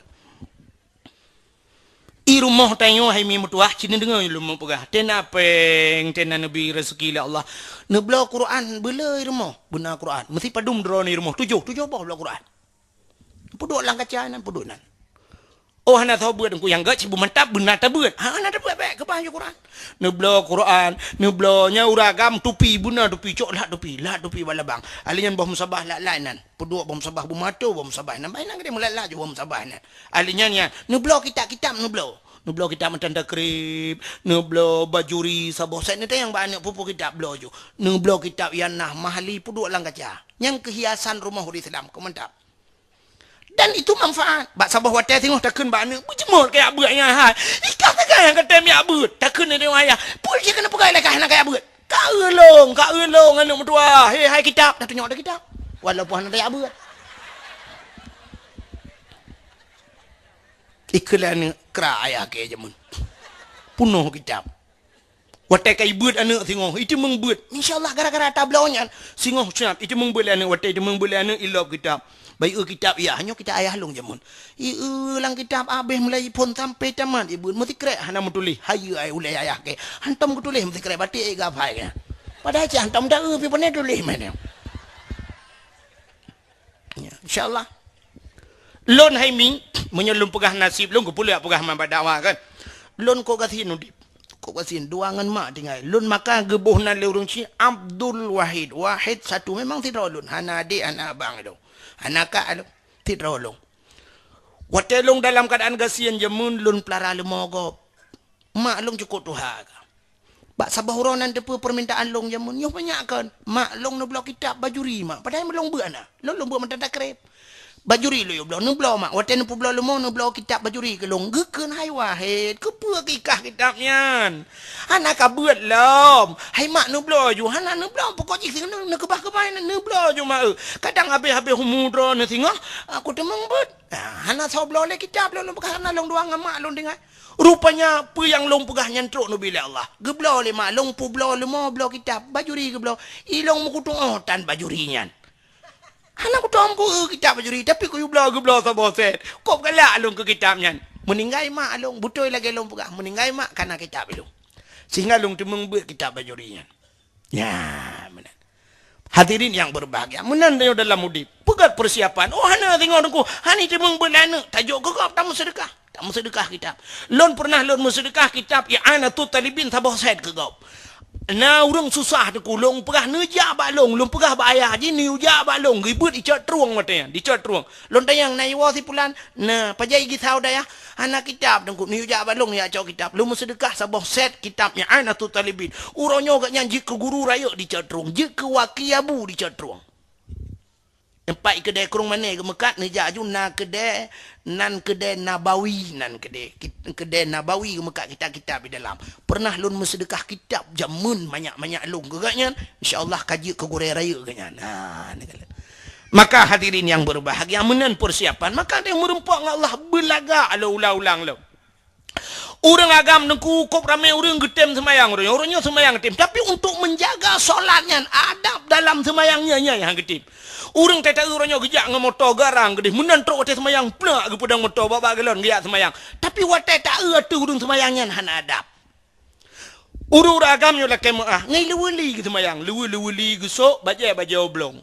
I rumoh tanyoe hai mi meutuwah, ci neudeungoe lôn meupeugah. Tena péng, tena neubri raseuki lé Allah. Neubloe Quran, beuleu i rumoh, beuna Quran. Meusi padum droeneuh i rumoh, tujoh, tujoh boh bloe Quran. Peuduek lam kaca nan, peuduek nan. Oh, hana soe beuet Teungku nyang gét, sibu mantap beuna tabeuet. Ha, hana tabeuet bék, keubah ju Quran. Neubloe Quran, neubloe nyan ureueng agam tupi, beuna tupi, cok lhat tupi, lhat tupi bak labang. Ahli nyan boh musabah lak-lak nan. Peuduek boh musabah beumato, boh musabah nan. Bah inan geude meulat-lat ju boh musabah nan. Ahli nyan nyan, neubloe kitab-kitab neubloe. Neubloe kitab matan takrib, neubloe bajuri saboh set neutanyong bak aneuk peue-peue kitab bloe ju. Neubloe kitab Ianah Mahali peuduek lam kaca. Nyan keuhiasan rumoh ureueng Islam, keu mantap. Dan itu manfaat. Bak saboh watée singoh takheun bak aneuk, "Beujeumot kajak beuet nyan hai. Ikah sagai nyang katem jak beuet." Takheun lé ayah, "Peue jih keuneuk peugah lé kah hana kajak beuet?" "Ka eu lôn, ka eu lôn aneuk meutuwah. He hai kitab," tatunyok teuh kitab. Walaupun hana tajak beuet. Ikheun lé aneuk kra ayah keu jameun. Peunoh kitab. Watée ka ibeuet aneuk singoh, iteumeung beuet. Insya Allah gara-gara tabloe nyan, singoh siab iteumeung beuet lé aneuk, watée iteumeung beuet lé aneuk ilop kitab. Bah ieu kitab, "Yah, nyoe kitab ayah lôn jameun." Ieu lam kitab abéh mulai phon sampai tamat ibeuet, meusikrek hana meutuléh. Hayeue ai ulée ayah keu. Hantom geutuléh meusikrek batik ai geuhafai keu. Padahai cit hantom taeu pih pane tuléh meunan. Ya, insya Allah. Lôn hai mi, meunyoe lôn peugah naseb lôn, keupeue lôn jak peugah man bak dakwah kan. Lôn kok gasien udeb. Kok gasien dua ngon mak tinggai. Lôn maka geuboh nan lé ureueng Cina Abdul Wahid. Wahid satu, memang sidroe lôn. Hana adek, hana abang lôn. Hana kak lôn. Sidroe lôn. Watée lôn dalam keuadaan gasien jameun lôn peulara leumo gob. Mak lôn cukôp tuha ka. Bak saboh uroe nan teupeu permintaan lôn jameun, nyoe banyak kon. Mak, lôn neubloe kitab Bajuri, mak. Padahai lôn beuet na. Lôn, lôn beuet mantong takrib. Bajuri lôn yue bloe, neubloe, mak. Watèe neupeubloe leumo, neubloe kitab Bajuri keu lôn. Geukheun, "Hai Wahid, keupeue keu ikah kitab nyan? Hana ka beuet lom." "Hai mak, neubloe ju." "Hana neubloe, pokok jih singoh neukeubah keubai, neubloe ju, mak, eu. Kadang habéh-habéh umu droeneuh singoh, aku teumeung beuet." Ah, hana soe bloe lé kitab lôn, lôn peugah, hana lôn dua ngon mak lôn tinggai. Rupanya, peue nyang lôn peugah nyan trok neubi lé Allah. Geubloe lé mak lôn, peubloe leumo, bloe kitab Bajuri geubloe. I lôn meukutuoh tan Bajuri nyan. Hana kutom ku kitab Bajuri, tapi kuyue bloe, geubloe saboh sét. Kôb galak lôn keu kitab nyan. Meuninggai mak lôn, beutôi lagèe lôn peugah, meuninggai mak ka na kitab lôn. Sehingga lôn teumeung beuet kitab Bajuri nyan. Nyan, meunan. Hadirin yang berbahagia, meunan tanyoe dalam udép. Peugöt persiapan. Oh, hana singoh Teungku, hana teumeung beuet lé aneuk, tajok keu gob, tameuseudeukah. Tameuseudeukah kitab. Lôn pernah lôn meuseudeukah kitab I'anatut Talibin saboh sét keu gob. Na ureueng susah Teungku, lôn peugah neujak bak lôn, lôn peugah bak ayah jih neujak bak lôn, geubeuet dicot trueng watèe nyan, dicot trueng. Lôn tanyong, "Na iwoe si pulan?" "Na." "Pajan i geusau dayah?" "Hana kitab Teungku." "Neujak bak lôn jak cok kitab." Lôn meuseudeukah saboh sét kitab I'anatut Talibin. Uroe nyoe gobnyan jeuet keu guru rayeuk dicot trueng, jeuet keu waki abu dicot trueng. Teumpat i keudè Krueng Mané geumeukat, neujak aju na keudè, nan keudè Nabawi, nan keudè, kit-, keudè Nabawi geumeukat kitab-kitab di dalam. Pernah lôn meuseudeukah kitab jameun manyak-manyak lôn keu gobnyan, insya Allah ka jeuet keu gurèe rayeuk gobnyan. Ha, ni kalian. Maka hadirin yang berbahagia, meunan persiapan, maka tanyoe meureumpok ngon Allah beulagak lôn ulang-ulang lom. Ureueng agam Teungku, kôb ramé ureueng geutem seumayang uroe nyoe, uroe nyoe seumayang geutem. Tapi untuk menjaga solat nyan, adab dalam seumayang nyan, nyan nyang geutem. Ureueng teuh uroe nyoe geujak ngon moto garang geudeh, meunan trok watèe seumayang, plak geupeudong moto bak-bak galon geujak seumayang. Tapi watèe taeu ateueh ureueng seumayang nyan hana adab. Ureueng-ureueng agam nyoe lakèe meu'ah, ngon leuweuli geuseumayang, leuwe-, leuweuli geusok, bajèe-bajèe oblong.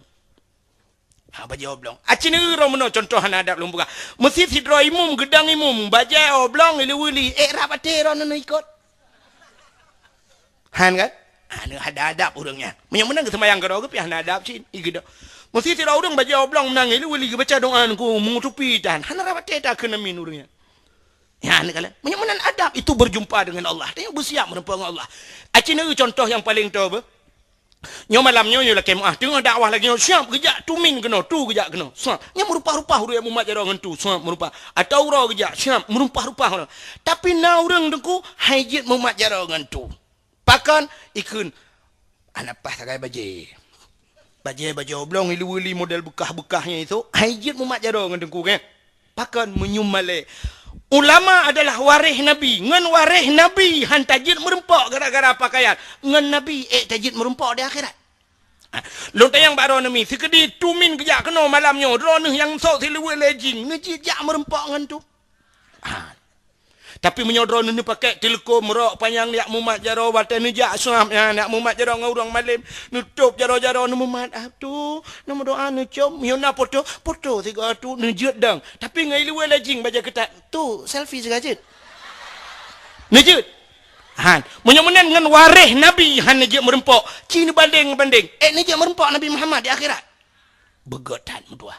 Ha, bajèe oblong. Aci neueu droe meunoe contoh hana adab lôn peugah. Meusit sidroe imum, geudong imum, bajèe oblong, i leuweuli, ék rab até droeneuh ikot. Han kan? Ha, neu hana adab ureueng nyan. Meunyoe meunan geuseumayang keudroe geuh pih hana adab cit, i geudong. Meusit sidroe ureueng bajèe oblong meunan, i leuweuli geubaca doa Teungku, meutupi tan. Hana rab até takheun amin ureueng nyan. Ya, ni kalian. Meunyoe meunan adab, itu berjumpa dengan Allah. Tanyoe beusiap meureumpok ngon Allah. Aci neueu contoh nyang paleng toe beuh. Nyoe malam nyoe, nyoe lakèe meu'ah. Teungoh dakwah lagèe nyoe, siap geujak tu min keunoe, tu geujak keunoe. Siap. Nyan meurumpah-rumpah ureueng nyang mumat jaroe ngon tu. Siap meurumpah. Atau uroe geujak, siap meurumpah-rumpah ureueng. Tapi na ureueng Teungku, han jeuet mumat jaroe ngon tu. Pakon? Ikheun, "Hana paih sagai bajèe. Bajèe, bajèe oblong, i leuweuli model beukah-beukah nyan isok." Han jeuet mumat jaroe ngon Teungku, kan? Pakon? Meunyoe malèe. Ulama adalah waréh Nabi. Ngon waréh Nabi han tajeuet meureumpok gara-gara pakaian. Ngon Nabi ék tajeuet meureumpok di akhirat. Ha, lôn tanyong bak droeneuh mi, sikeudi tu min geujak keunoe malam nyoe, droeneuh nyang sôk sileuweue lé jing, neujeuet jak meureumpok ngon tu? Ha. Tapi meunyoe droeneuh neupakèk teuleukom, rok panyang, jak mumat jaroe, watèe neujak swab nyan, jak mumat jaroe ngon ureueng malém, neutôb jaroe-jaroe, neumumat, "Ah, tu, neumeudoa, neucom, meunyoe na poto, poto sigoe tu," neujeuet dong. Tapi ngon i leuweue lé jing bajèe keutat, "Tu, selfie sigoe jeuet." Neujeuet. Han, meunyoe meunan ngon waréh Nabi han neujeuet meureumpok, ci neubandeng-bandeng, ék neujeuet meureumpok Nabi Muhammad di akhirat? Beugöt that meutuah.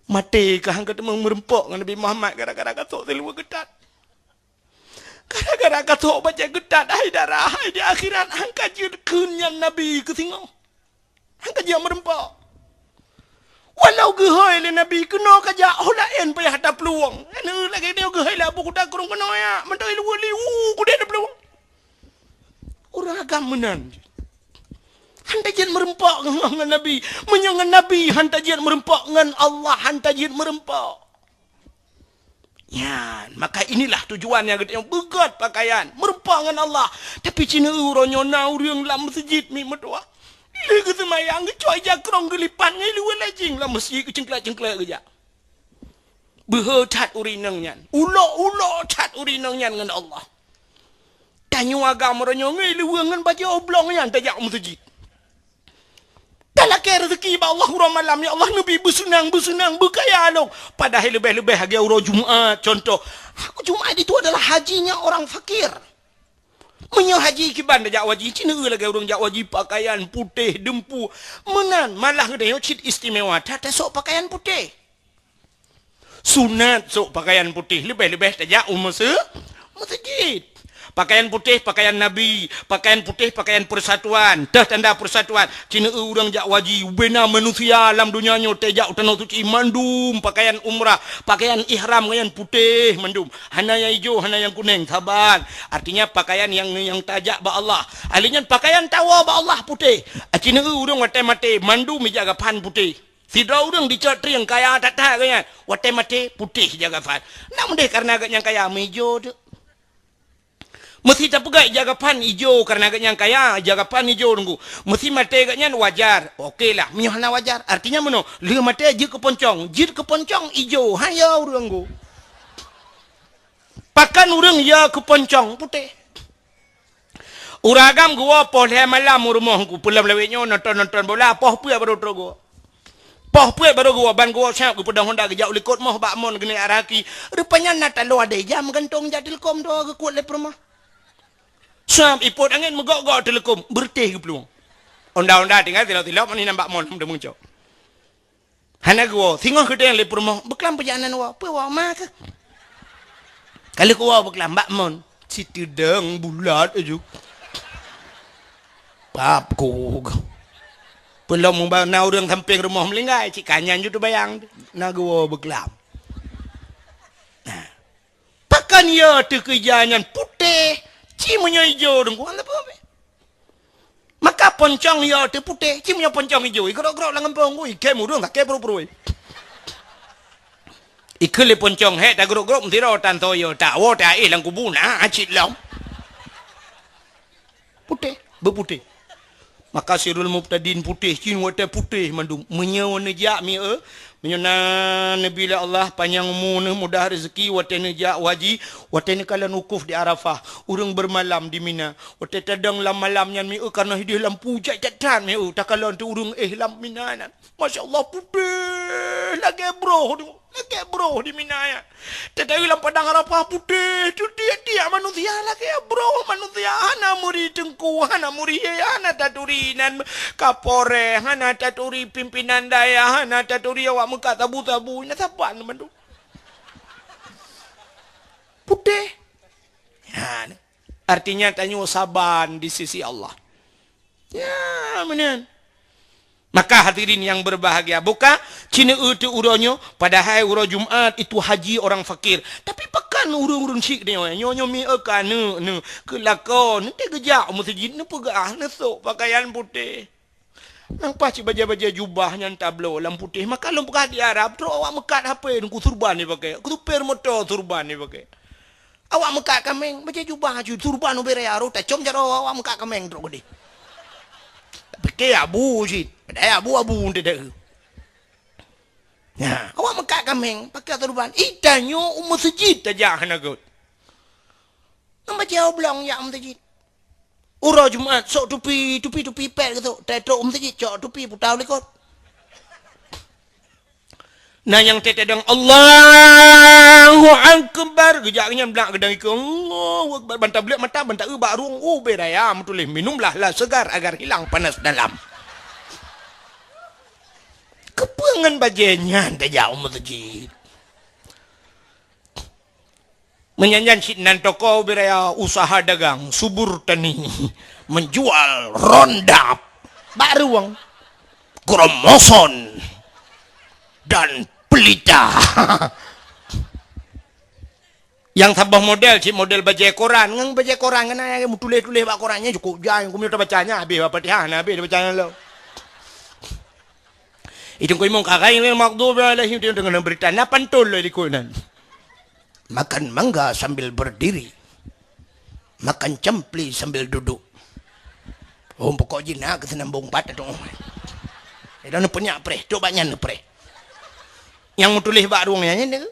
Maté ka han ka teumé meureumpok ngon Nabi Muhammad gara-gara ka sôk sileuweue keutat. Gara-gara ka sôk bajèe keutat, hai dara, hai di akhirat han ka jeuet kheun nyan Nabi keu singoh. Han ka jeuet meureumpok. Walau geuhôi lé Nabi keunoe ka jak, ho laén payah taplueng. Aneuk lagèe nyoe geuhôi lé Abu Kuta Krueng keunoe jak, mantong i leuweuli, u, keudéh taplueng. Ureueng agam meunan. Han tajeuet meureumpok ngon, ngon Nabi. Meunyoe ngon Nabi han tajeuet meureumpok, ngon Allah han tajeuet meureumpok. Nyan, maka inilah tujuan nyang geutanyoe beugöt pakaian, meureumpok ngon Allah. Tapi ci neueu uroe nyoe na ureueng lam meuseujid mi meutuah. Lheueh geuseumayang, geucok ija krong geulipat ngon i leuweue lé jing lam meuseujid geucengklek-cengklek geujak. Beuhe that ureueng inong nyan. Ulok-ulok that ureueng inong nyan ngon Allah. Tanyoe agam uroe nyoe ngon i leuweue ngon bajèe oblong nyan tajak u meuseujid. Talakèe reuzeki bak Allah uroe malam, "Ya Allah, neubi beuseunang-beuseunang, beukaya lôn." Padahai leubeh-leubeh lagèe uroe Jumat, contoh. Jumat itu adalah hajinya orang fakir. Meunyoe haji kiban tajak u haji, ci neueu lagèe ureueng jak u haji pakaian putéh, deumpu. Meunan, malah geutanyoe cit istimewa that tasok pakaian putéh. Sunat sôk pakaian putéh, leubeh-leubeh tajak u meuse-, meuseujid. Pakaian putéh, pakaian nabi. Pakaian putéh, pakaian persatuan. Teuh tanda persatuan. Ci neueu ureuëng jak haji. Ubena manusia lam donya nyoe teuh jak u Tanoh Suci mandum pakaian umrah, pakaian ihram pakaian putéh mandum. Hana nyang ijo, hana nyang kuneng, saban. Artinya pakaian nyang, nyang tajak bak Allah. Ahli nyan pakaian tawoe bak Allah putéh. Ci neueu ureuëng watée maté mandum ija gapan putéh. Sidroe ureuëng dicot trieng kaya that-that geuh nyan. Watée maté putéh ija gapan. Nak meudeh kareuna geuh nyang kaya meuijo teuk. Meusi tapeugah ija gapan ijo kareuna geuh nyang kaya, ija gapan ijo teungku. Meusi maté geuh nyan wajar. Oke lah, meunyoe hana wajar. Artinya meunoe, lheueh maté jeuet keu poncong. Jeuet keu poncong ijo, han yo ureuëng teungku. Pakon ureuëng yo keu poncong putéh. Ureuëng agam geuwoe poh lhée malam u rumoh teungku, peulom lawét nyoe nonton-nonton bola, poh peuet baru trok geuwoe. Poh peuet baru geuwoe, ban geuwoe siap geupeudong honda geujak u likot moh bak mon geuneuk arah aki. Rupanya na taloe adéh jam gantong jak teuleukom doa geukuet lé peurumoh. Siap ipot angén meugok-gok teuleukom, beureutéh geuplueng. Honda-honda tinggai tilok-tilok mani nambak mon teumeucok. Hana geuwoe, singoh geudeng lé peurumoh, beuklam peujak nan woe, peue woe ma keuh. Ka lheueh kuwoe beuklam bak mon, siteudong bulat aju. Pap ku. Peulom muba na ureuëng sampéng rumoh meulinggai, cit ka nyan ju teubayang, na geuwoe beuklam. Nah. Pakon yo teuh keu ija nyan putéh, ci meunyoe ijo teungku hana peue. Maka poncong yo teuh putéh, ci meunyoe poncong ijo, igrok-grok lam gampông, ui, kém ureuëng sakét pruet-pruet. Ikheun lé poncong hék tagrok-grok meusidroe tan toyo, tawoe taéh lam kubu na cit lom. Putéh, beuputéh. Maka sirul mubtadin putéh, cin watée putéh mandum. Meunyoe neujak mi-, eh, meunyoe na neubi lé Allah panyang umu neuh mudah rezeki watée neujak haji, watée neukalon wukuf di Arafah, ureuëng beureumalam di Mina. Watée tadong lam malam nyan mi-, eh, kareuna hideh lampu jai that-that mi-, eh, takalon teuh ureuëng éh lam Mina nyan. Masya Allah, putéh lagée broh tu. Lagée broh di Mina nyan. Teuh lam padang Arafah putéh, tu tiek-tiek manusia lagée broh manusia. Hana meuri teungku, hana meuri, hana taturi nan kapolres, hana taturi pimpinan dayah, hana taturi awak meukat sabu-sabu. Na saban mandum. Putéh. Ha, artinya tanyoe saban di sisi Allah. Ya, meunan. Maka hadirin yang berbahagia, buka ci neueu teuh uroe nyoe, padahai uroe Jumat itu haji orang fakir. Tapi pakon ureuëng-ureuëng syik nyoe, nyoe, nyoe mi-, eh, ka neu-, neu-, keu lakoe, nanti geujak u meuseujid, neupeugah, neusok pakaian putéh. Nang paih cit bajée-bajée jubah nyan tabloe lam putéh, maka lôn peugah di Arab, trok awak meukat hapé teungku surban jipakée, keu supir moto surban jipakée. Awak meukat kaméng, bajée jubah aju, surban ubé raya rot tacom jaroe awak meukat kaméng trok keudeh. Pike abu cit, padahai abu-abu teuh. Nah, awak meukat kaméng, pakai surban. Itanyoe u meuseujid tajak hana göt. Ngon bajée oblong jak u meuseujid. Uroe Jumat, sok tupi, tupi-tupi pet geusok. Trok u meuseujid, cok tupi, putau likot. Na nyang teuteudong, "Allahu Akbar." Geujak nyan blak geudang ikeu, "Allahu Akbar." Ban tablek mata, ban taeu bak rueng, ubé raya meutuléh, "Minumlah lah segar agar hilang panas dalam." Keupeue ngon bajée nyan tajak u meuseujid? Meunyan nyan cit nan toko ubé raya usaha dagang, subur tani, menjual rondap, bak rueng, kromoson, dan pelita. Nyang saboh model, cit model bajée koran. Ngon bajée koran, kan na nyang meutuléh-tuléh bak koran nyan, cukup jai, keumeunyoe tabaca nyan, habéh bak Fatihah, na habéh tabaca nyan lom. Itu keu imum ka ghairil maghdubi alaihim, itu deungon berita. Na pantun lom di likot nyan. Makan mangga sambil berdiri. Makan campli sambil duduk. Oh, pokok jih na keuseunambong pat ateueh. Eh, dan neupeunyang preh, trok bak nyan neupreh. Nyang meutuléh bak rueng nyan, nyan,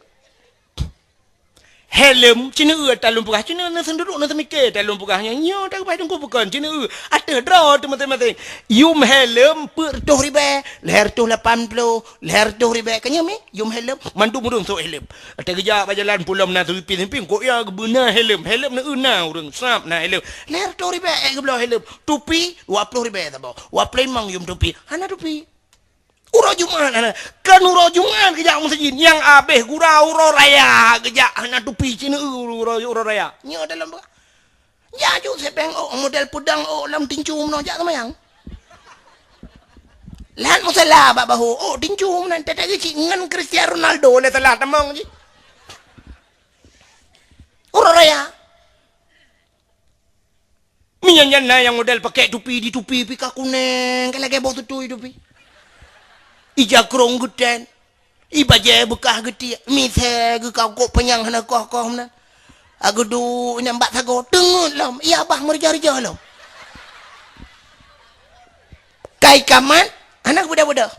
helm, ci neueu ata lôn peugah, ci neueu, neuseunduruk, neuseumiké ata lôn peugah nyan. Nyoe takeubah teungku bukon, ci neueu. Ateueh droe teuh maséng-maséng. Yum helm peuet reutôh ribée, lhée reutôh lapan ploh, lhée reutôh ribée. Ka nyoe mi, yum helm, mandum ureuëng sôk helm. Ata geujak bak jalan pulo meunan seupi-seupi, kok ya geubeuna helm. Helm neueu na ureuëng, sab na helm. Lhée reutôh ribée, eh, geubloe helm. Tupi, dua ploh ribée saboh. Dua ploh limong yum tupi. Hana tupi. Uroe Jumat hana. Kan uroe Jumat geujak meuseujid. Nyang abéh gura uroe raya geujak hana tupi ci neueu uroe, uroe raya. Nyoe dalam Jak ju sibéng ôk model peudong ôk lom tincu meunoe jak seumayang. Lahat musala bak bahu ôk tincu meunan, teuka cit ngon Cristiano Ronaldo lé salah tamong cit. Uroe raya. Meunyan nyan na nyang model pakai tupi, di tupi pih ka kunéng, ka lagèe boh tutui tupi. Ija krông geutén, i bajèe beukah geutiek, misé geukakôk panyang hana koh-koh meunan. Ageudu inan bak sagoe, teungeut lom, iya bah meurija-rija lom. Kai kamat, hana beudôh-beudôh.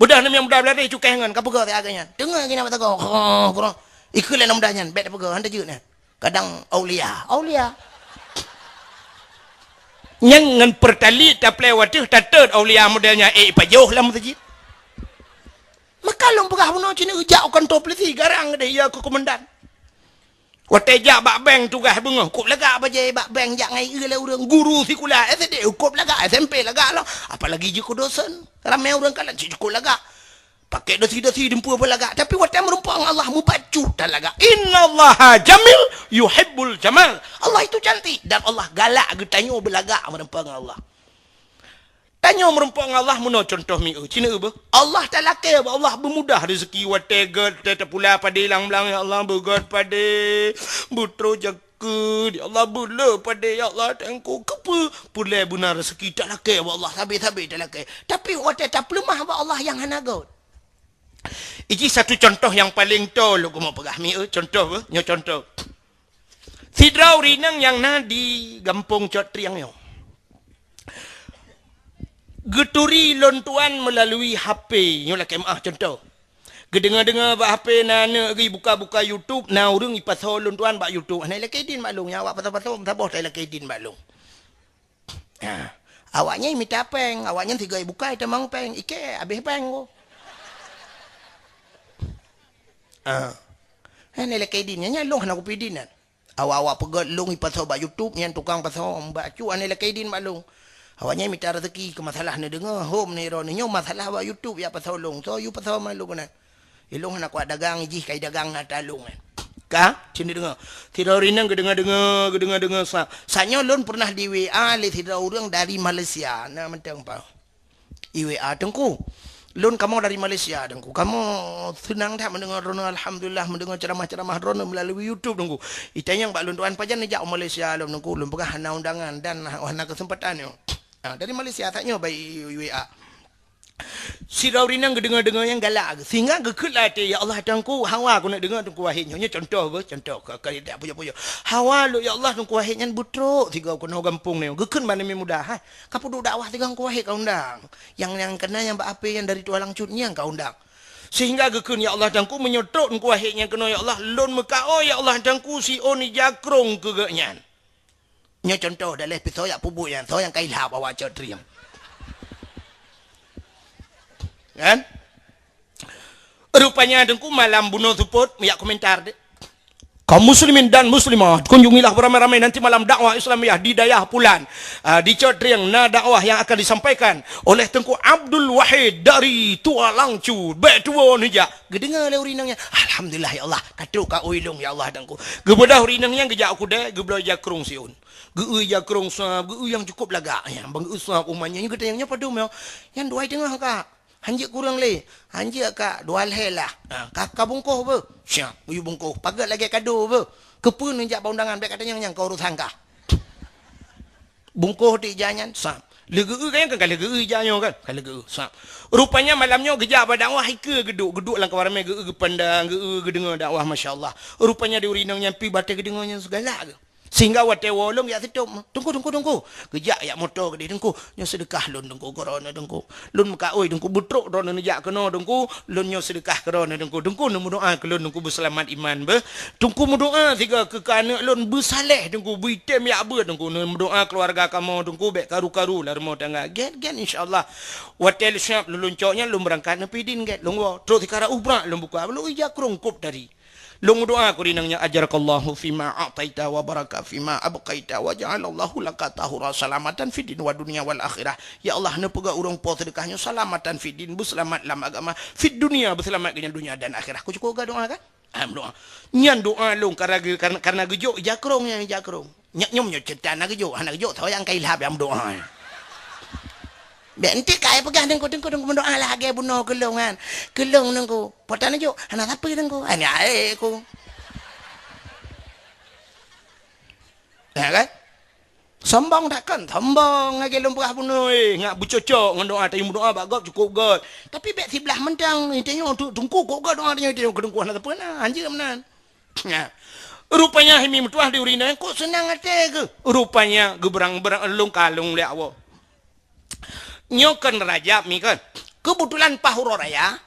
Beudôh nem nyang muda beulari cukéh ngon, ka peugah siat geuh nyan. Teungoh geuh nyan bak sagoe, "Ho, kurang." Ikheun lé aneuk muda nyan, bèk tapeugah, han tajeuet nyan. Kadang aulia, aulia. Nyan ngon peurtalek taplè watèe tatot aulia model nyan, eh, ipajoh lam meuseujid. Maka lôn peugah bunoe cit jak u kantô polisi, garang deh, ya keu komandan. Watèe jak bak bank tugaih beungoh, kôp lagak bajèe bak bank jak ngon ié lé ureueng guru sikula S D, kôp lagak, S M P lagak lom. Apalagi jeuet keu dosen. Ramè ureueng kalon cit kôp lagak. Pakai dasi-dasi dumpeue beulagak. Tapi watèe meureumpok ngon Allah, mubacut talagak. "Innallaha jamil yuhibbul jamal." Allah itu cantik dan Allah galak geutanyoe beulagak meureumpok ngon Allah. Tanyoe meureumpok ngon Allah meunoe contoh mieu. Cina beuh. Allah talakèe bak Allah beumudah rezeki watèe gèt, watèe tapula padé lam blang, ya Allah, beugèt padé, beutroh jakeuet, ya Allah, beulé padé, ya Allah, teungku, keupeue? Peureulèe beuna rezeki talakèe bak Allah, sabé-sabé talakèe. Tapi watèe tapeuleumah bak Allah nyang hana gèt. Iji satu contoh nyang paleng toe lôn keumeung peugah mieu, contoh beuh, nyoe contoh. Sidroe ureueng inong nyang na di gampông Cot Trieng nyoe. Geuturi lôn tuan meulalui H P, nyoe lakèe meu'ah contoh. Geudeungoe-deungoe bak H P na aneuk geuh ibuka-buka YouTube, na ureueng ipasoe lôn tuan bak YouTube. Hana ilakèe idin bak lôn, nyang awak pasoe-pasoe meusaboh ta ilakèe idin bak lôn. Ha. Awaknyan imita péng, awaknyan sigoe ibuka itamong péng, ikèe abéh péng ko. Ha. Hana ilakèe idin, nyan, nyan lôn hana kupi idin nyan. Awak-awak peugèt lôn ipasoe bak YouTube, nyan tukang pasoe bak cu, hana ilakèe idin bak lôn. Awaknyan mita rezeki keu masalah neudeungoe, hom neuiroe, nyoe masalah bak YouTube jak pasoe lôn. Soe yue pasoe ma lôn keunan. Ilôn hana kuat dagang, jih kai dagang na talôn nyan. Ka? Cit neudeungoe. Sidroe ureueng inong geudeungoe-deungoe, geudeungoe-deungoe sa. Sa nyoe lôn peureunah di W A lé sidroe ureueng dari Malaysia, na mantong pa. I W A, "Teungku, lôn kamoe dari Malaysia, Teungku. Kamoe seunang that meudeungoe droeneuh, alhamdulillah, meudeungoe ceramah-ceramah droeneuh meulalu YouTube, Teungku. Itanyong bak lôn tuan pajan neujak u Malaysia lom, Teungku. Lôn peugah hana undangan dan hana keuseumpatan nyoe." Ha, dari Malaysia, sa nyoe bak i W A. Sidroe ureueng inong geudeungoe-deungoe nyang galak, sehingga geukheun lam até, "Ya Allah, Teungku, hawa keuneuk deungoe Teungku Wahid nyoe." Nyoe contoh beuh, contoh, ka, ka, tak pujoe-pujoe. "Hawa lôn, ya Allah, Teungku Wahid nyan beutrok sigoe keunoe gampông nyoe." Geukheun bak aneuk muda, "Hai, ka peuduek dakwah sigoe Teungku Wahid ka undang. Nyang, nyang keunan nyang bak H P nyang dari Tualang Cut nyan ka undang." Sehingga geukheun, "Ya Allah, Teungku, meunyoe trok Teungku Wahid nyan keunoe, ya Allah, lôn meukaôi, ya Allah, Teungku, siôn ija krông keu geuh nyan." Nyoe contoh daleh pisoe jak peubuet nyan, soe nyang ka ilhab awak Cot Trieng. Kan? Rupanya Teungku malam bunoe seupôt, jak komentar deh. Kaum muslimin dan muslimat, kunjungilah beramai-ramai nanti malam dakwah Islamiyah di Dayah Pulan. Ah, di Cot Trieng na dakwah yang akan disampaikan oleh Teungku Abdul Wahid dari Tualang Cut. Bèk tuwo neujak. Geudeungoe lé ureueng inong nyan, "Alhamdulillah ya Allah, ka trok kaôi lôn ya Allah Teungku." Geubeudôh ureueng inong nyan geujak u keudè, geubloe ija krông siôn. Geu-eu ija krông sab, geu-eu nyang cukôp lagak nyan. Ban geu-eu sab u ma nyan, nyan geutanyong, "Nyan padum nyoe?" "Nyan dua teungoh, Kak." "Han jeuet kureueng lé?" "Han jeuet, Kak, dua lhèe lah." "Ha, ka, ka bungkôh beuh?" "Siap, geuyue bungkôh." "Paget lagèe kado beuh." "Keupeue neujak bak undangan, bèk katanyong nyan, ka urosan kah." Bungkôh teuk ija nyan, sab. Lheueh geu-eu kan, kan ka lheueh geu-eu ija nyoe kan? Ka lheueh geu-eu, sab. Rupanya malam nyoe geujak bak dakwah, ikeue geuduek, geuduek lam kawan ramè, geu-eu geupandang, geu-eu geudeungoe dakwah, masya Allah. Rupanya di ureueng inong nyan pih batèe geudeungoe nyan sigalak geuh. Sehingga watèe woe lôn jak sitôp, "Teungku, Teungku, Teungku." Geujak jak moto keudéh, "Teungku, nyoe seudeukah lôn, Teungku, keu droeneuh, Teungku. Lôn meukaôi, Teungku, beutrok droeneuh neujak keunoe, Teungku. Lôn nyoe seudeukah keu droeneuh, Teungku. Teungku, neumeudoa keu lôn, Teungku, beuseulamat iman beuh. Teungku, meudoa sigoe keu, keu aneuk lôn beusaleh, Teungku, beuitem jak beuet, Teungku. Neumeudoa keuluwarga kamoe, Teungku, bèk karu-karu lam rumoh tangga." Gèt, gèt, insya Allah. Watèe lôn siap lôn, lôn cok nyan, lôn beurangkat neupidin gèt, lôn woe. Trok sikara ubrak, lôn buka, lôn ija krông kôp tadi. Lôn meudoa keu ureueng inong nyan, "Ajarakallahu fima a'taita wa baraka fima abqaita wa ja'alallahu laka tahura salamatan fid din wa dunya wal akhirah." Ya Allah, neupeugah ureueng po seudeukah nyoe salamatan fid din, beuseulamat lam agama, fid dunya, beuseulamat keu nyan dunya dan akhirat. Keu cukôp geudoa kan? Ah, meudoa. Nyan doa lôn karena ge-, karena, karena geujok ija krong nyan, ija krong. Nyak nyoe nyoe cerita na geujok, hana geujok, soe nyang ka ilham nyang meudoa. Bèk enteuk kai peugah Teungku, Teungku, Teungku meudoa lah lagèe bunoe keu lôn nyan. Keu lôn Teungku. Po tan jok, hana sapeue Teungku. Hana ae ku. Ya kan? Sombong takkan? Sombong lagèe lôn peugah bunoe, eh, ngat beucocok ngon doa, tanyoe meudoa bak gob cukôp göt. Tapi bèk siblah mantong, tanyoe tu Teungku kok göt doa tanyoe, tanyoe keu Teungku hana sapeue na, hanjeuet meunan. Nah, rupanya himi meutuah di ureueng inong kok seunang até geuh. Rupanya geubeurang-beurang lôn kalon lé Allah. Nyoe kon Rajab mi kon. Keubeutulan paih uroe raya,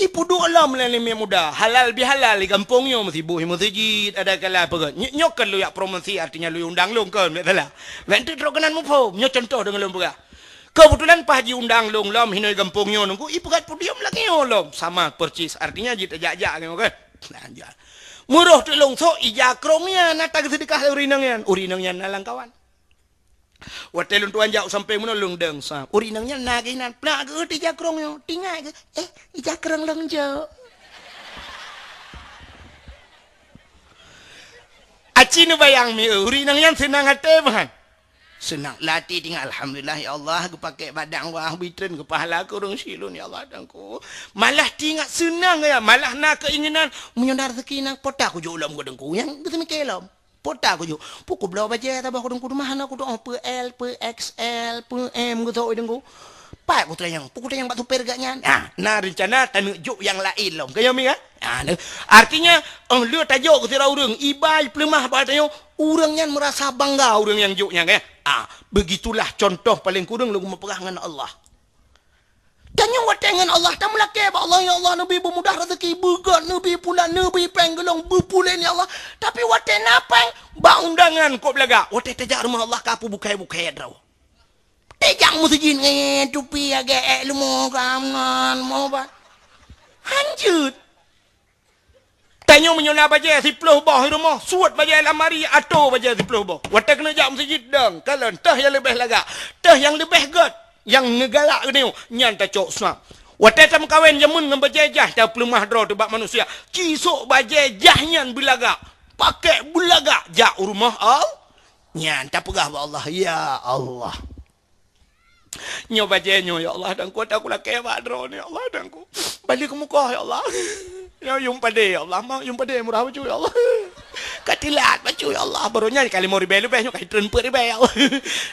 ipeuduek lom lé aneuk muda, halal bihalal di gampông nyoe, meusiboh meuseujid, ada kala peugah. Nyoe, nyoe kon lôn jak promosi, artinya lôn undang lôn kon, bèk salah. Bèk enteuk trok keunan muphom, nyoe contoh deungon lôn peugah. Keubeutulan paih jiundang lôn lom hinoe gampông nyoe Teungku, ipeugöt podium lagèe nyoe lom. Sama persis, artinya jeuet tajak-jak nyoe kan. Nah, jak. Meurôh teuk lôn sôk ija krong nyan, na tageuseudeukah lé ureueng inong nyan. Ureueng inong nyan na lam kawan. Watèe lôn tuan jak u sampéng meunoe lôn dong sa. Ureueng inong nyan na geuh inan, peulak geuh ija krong nyoe. Tingat geuh, eh, ija krong lôn jok. Aci neubayang mi, ureueng inong nyan seunang até meuhan. Seunang lati tingat, alhamdulillah ya Allah, geupakè bak dakwah, bitren keu pahala keu ureueng syiek lôn ya Allah Teungku. Malah tingat seunang ya, malah na keuinginan meunyoe na rezeki nang pota kujok lom keu Teungku. Nyang geuseumiké lom. Pota kujok. Pue kubloe bajèe saboh keu Teungku, teuma hana kutu'oh peu L, peu X L, peu M geusok Teungku. Pat kutanyong, pue kutanyong bak supir geuh nyan. Ah, na reuncana taneuk jok nyang laén lom. Keu nyoe mi kan? Ah, artinya, oh, lheueh tajok keu sidroe ureueng, iba peuleumah bak tanyoe, ureueng nyan meurasa bangga ureueng nyang jok nyan, kan? Ah, begitulah contoh paleng kureueng lôn meupeugah ngon Allah. Tanyoe watèe ngon Allah, tameulakèe bak Allah, "Ya Allah, neubi beumudah rezeki, beugöt, neubi pulan, neubi pèng geulong, beupulen, ya Allah." Tapi watèe na pèng, bak undangan kok beulagak. Watèe tajak rumoh Allah, ka peubukai-bukai droe. Tajak meuseujid ngon tupi agak èk leumo ka meunan, mo ba. Hanjeuet. Tanyoe meunyoe na bajèe siploh boh i rumoh, suet bajèe lamari, atoe bajèe siploh boh. Watèe keuneuk jak meuseujid dong, kalon teuh nyang leubeh lagak, teuh nyang leubeh göt, nyang neugalak geutanyoe, nyan tacok swab. Watèe tameukawen jameun ngon bajèe jaih, tapeuleumah droe teuh bak manusia. Ci sôk bajèe jaih nyan beulagak, pakèk beulagak jak u rumoh Allah. Nyan tapeugah bak Allah, "Ya Allah." Nyoe bajèe nyoe, ya Allah, Teungku, ata kulakèe bak droeneuh, ya Allah, Teungku. Bali keumukoh, ya Allah. Nyoe yum padé, ya Allah, ma yum padé murah bacut, ya Allah. Ka tilat bacut, ya Allah. Baroe nyan ka limong ribèe leubeh, nyoe ka jitreun peuet ribèe, ya Allah.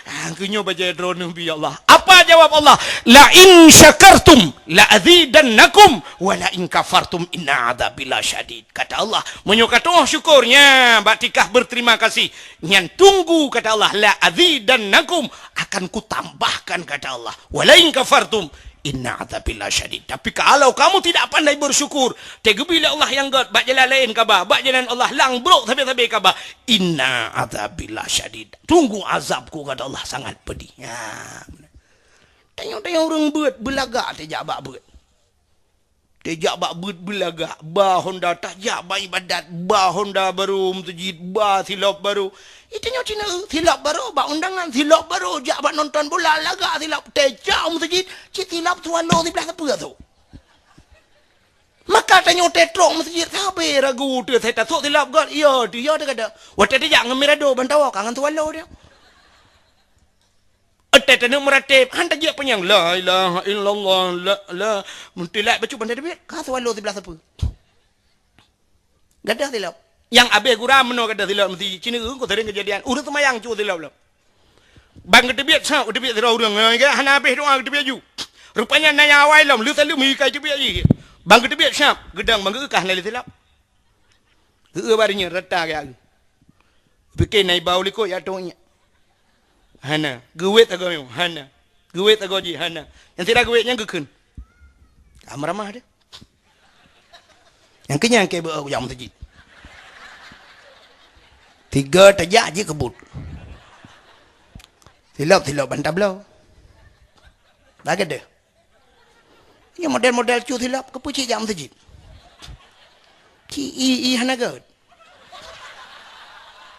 Ah, keu nyoe bajèe droeneuh bi, ya Allah. Apa jawab Allah? "La in syakartum la azidannakum, wa la in kafartum inna adzabi lasyadid." Kata Allah, "Meunyoe katu'oh syukur, nya, bak tingkah berterima kasih, nyan tunggu," kata Allah, "la azidannakum, akan kutambahkan," kata Allah. "Wa la in kafartum, inna adzabi lasyadid." Tapi kalau kamu tidak pandai bersyukur, teugeubri lé Allah nyang göt, bak jalan laén kaba, bak jalan Allah lang brok sabe-sabe kaba, "Inna adzabi lasyadid." Tunggu azabku, kata Allah, sangat pedih. Ya. Tanyoe-tanyoe ureueng beuet, beulagak tajak bak beuet. Tajak bak beuet beulagak, ba honda, tajak bak ibadat, ba honda barô meuseujid, ba silop barô. Itanyoe cina, silop barô bak undangan, silop barô jak bak nonton bola, lagak silop, tajak meuseujid, cit silop swallow siblah sapeue tu. Maka tanyoe tetrok meuseujid, sabe ragu teuh, saya tasok silop göt, iya teuh, iya teuh kada. Watèe tajak ngon Mirado, ban tawoe ka ngon swallow dia. Watèe taneuk meurateb, han tajak panyang, "La ilaha illallah, la, la." Meutilak bacut ban tateubiet, ka swallow siblah sapeue. Gadoh silop. Nyang abéh gura meunoe gadoh silop meuseujid. Cina ureueng ku sering keujadian. Ureueng seumayang cu silop lom. Ban geuteubiet, sa, geuteubiet sidroe ureueng. Hana abéh doa geuteubiet ju. Rupanya na nyang awai lom, lheueh saleuem meuikai teubiet jih. Ban geuteubiet, sa, geudong ban geu-eu ka hana lé silop. Geu-eu bak donya rata gaya geuh. Pike na iba u likot jak tong nyak. Hana. Geuwet sagoe nyoe. Hana. Geuwet sagoe jih. Hana. Nyang sira geuwet nyan geukheun. Ka meuramah teuh. Nyang keu nyan keu beu-, jak meuseujid. Tiga tajak jih keubut. Silop-silop ban tabloe. Lagèe deuh. Nyoe model-model cu silop, keupeue cit jak meuseujid? Ci i, i hana göt.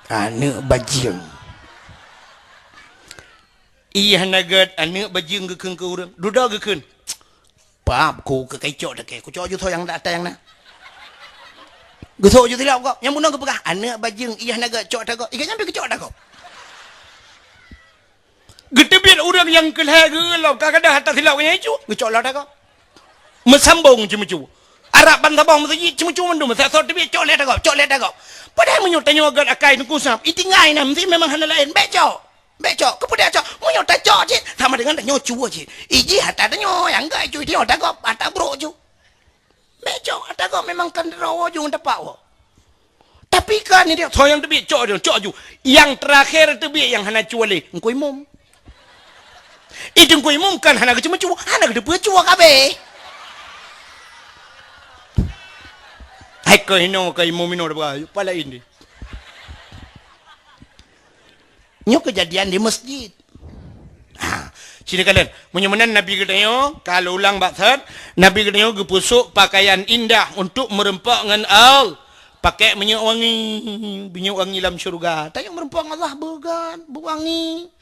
Aneuk bajeueng. I hana göt, aneuk bajeueng geukheun keu ureueng. Dudoe geukheun. Pap ku keu kacok dakée, kucok ju tho nyang ata nyang na. Geusok ju silop gob. Nyang bunoe geupeugah, "Aneuk bajeueng, iyah na geucok ata gob." Ikeu nyan pih geucok ata gob. Geuteubiet ureuëng nyang keu lhée geuh lom, ka gadôh ata silop nyan icu, geucok lom ata gob. Meusambong ceumeucue. Arab ban saboh meuseujid ceumeucue mandum, sa-, soe teubiet cok lé ata gob, cok lé ata gob. Padahai meunyoe tanyoe gét akai Teungku Sam, itinggai na meusi memang hana laén, bék cok. Bék cok, keupeue dak cok? Meunyoe tacok cit, sama dengan tanyoe cue cit. Ijih ata tanyoe, nyang gét icu, itinyoe ata gob, ata brok icu. Bék cok, ata gob memang kan droe ju ngon tapak woe. Tapi kan ni dia, soe nyang teubiet cok ju, cok ju. Nyang terakhir teubiet nyang hana cue lé, Teungku Imum. Ih, Teungku Imum kan hana geuceumeucue, hana geuteupeue cue kabeh. Hai keu hino, keu Imum hino dah beugayu, pala ini. Nyoe keujadian di masjid. Ha, sini kalian. Meunyoe meunan Nabi geutanyoe, ka lôn ulang bak that, Nabi geutanyoe geupeusok pakaian indah untuk meureumpok ngon Allah. Pakai minyeuk wangi, minyeuk wangi lam syurga. Tanyoe meureumpok ngon Allah beugan, beuwangi.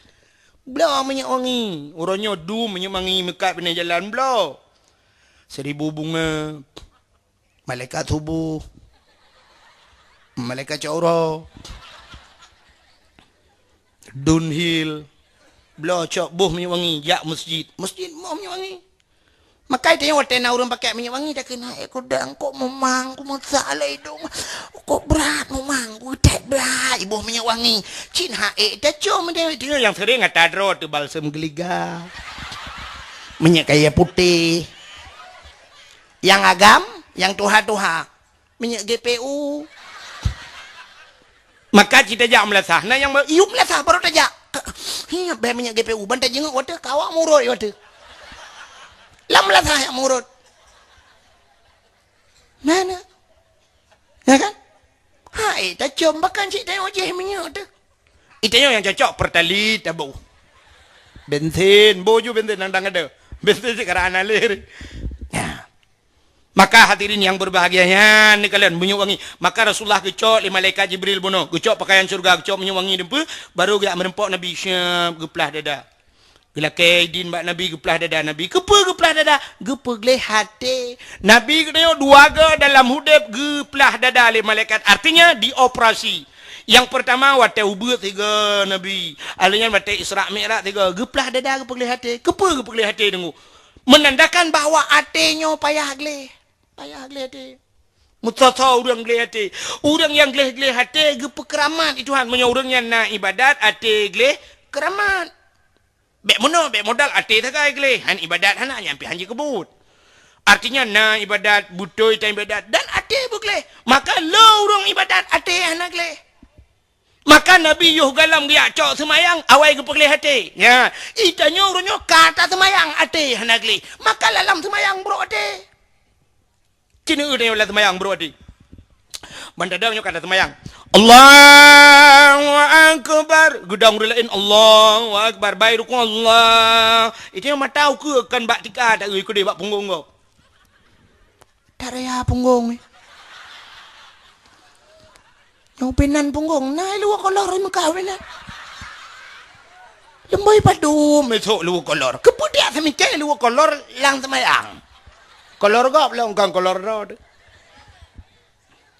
Bloe minyeuk wangi. Uroe nyoe dum minyeuk wangi meukat binéh jalan bloe. Seribu bunga. Malaikat suboh, malaikat cot uroe, dunhil, bloe cok boh minyeuk wangi jak masjid. Masjid boh minyeuk wangi. Makai tanyoe watée na ureuëng pakai minyeuk wangi, takheun, "Hai, kudang, kok meumang, ku meusak lé idong, kok brat meumang, ku that brat, iboh minyeuk wangi." Cit ha ék tacom deh. Tanyoe nyang sering ata droe teuh balsem geuliga, minyeuk kayée putéh. Nyang agam, nyang tuha-tuha, minyeuk G P U. Maka cit tajak meulasah. Na nyang ba-, yub meulasah baru tajak. Hi, bèe minyeuk G P U, ban tajeungeuk watèe, ka awak murot watèe. Lam meulasah nyang murot. Na, na. Ya kan? Hai, tacom bahkan cit tayong jih minyeuk teuh. Itanyoe nyang cocok Pertalite taboh. Bensin, boh ju bensin nang dang ada. Bensin cit karaan alèh. Ya. Maka hadirin yang berbahagia, nyan ni kalian minyeuk wangi. Maka Rasulullah geucok lé malaikat Jibril bunoe, geucok pakaian syurga, geucok minyeuk wangi dum peue, baru geujak meureumpok Nabi, syab, geuplah dada. Geulakèe idin bak Nabi, geuplah dada Nabi. Keupeue geuplah dada? Geupeugleh até. Nabi geutanyoe dua go dalam udép geuplah dada lé malaikat. Artinya dioperasi. Nyang pertama watèe ubeut sigoe Nabi. Alèh nyan watèe Isra Mi'raj sigoe. Geuplah dada, geupeugleh até. Keupeue geupeugleh até deungoe? Menandakan bahwa até nyoe payah gleh. Payah gleh até. Meusoe-soe ureueng gleh até. Ureueng nyang gleh-gleh até geupeukeuramat lé Tuhan. Meunyoe ureueng nyan na ibadat, até gleh, keuramat. Bèk meunoe, bèk modal até sagai gleh. Han ibadat hana, nyan pih han jikeubut. Artinya na ibadat, beutôi tan ibadat, dan até beugleh. Maka le ureueng ibadat até hana gleh. Maka Nabi yoh goh lom geujak cok seumayang, awai geupeugleh até. Nya, itanyoe uroe nyoe ka taseumayang até hana gleh. Maka lam seumayang brok até. Ci neueu tanyoe lam seumayang brok até. Ban tadong nyoe ka taseumayang. Allahu Akbar. Geudong ureueng laén, Allahu Akbar. Bai rukuk, Allah. Itanyoe mata ukeue kon bak tika, taeu keudeh bak punggong gob. Taraya punggong ni. Nyang pinan punggong, na luweue kolor di Mekah pinan. Leumboi padum esok luweue kolor. Keupeue dak seumiké luweue kolor lam seumayang? Kolor gob lom kon kolor droe.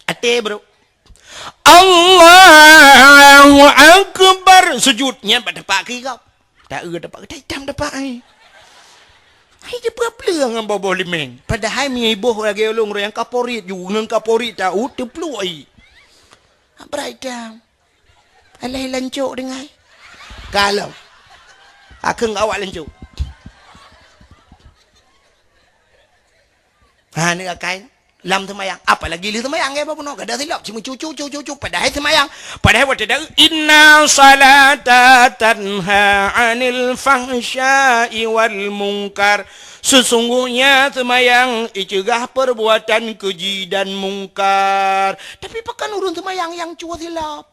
Até, bro. Allahu Akbar. Sujud nyan bak teumpat keu gob. Taeu teumpat, itam teumpat ai. Hai, teupeue-peue ngon boh-boh limeng. Padahai meunyoe iboh lagèe ulôn, ureueng nyang kaporit ju, ngon kaporit taeu teupluek ai. Abrai itam. Alah lancok deungai. Kalau. Akeung awak lancok. Ha, ni akai. Lam seumayang, apalagi lheueh seumayang, ya, bunoe, gadôh silop, cuma cucu, cucu, cucu, padahai seumayang, padahai watèe taeu, "Inna salata tanha 'anil fahsya'i wal munkar." Sesungguhnya seumayang iceugah perbuatan keji dan mungkar. Tapi pakon ureueng seumayang nyang cue silop?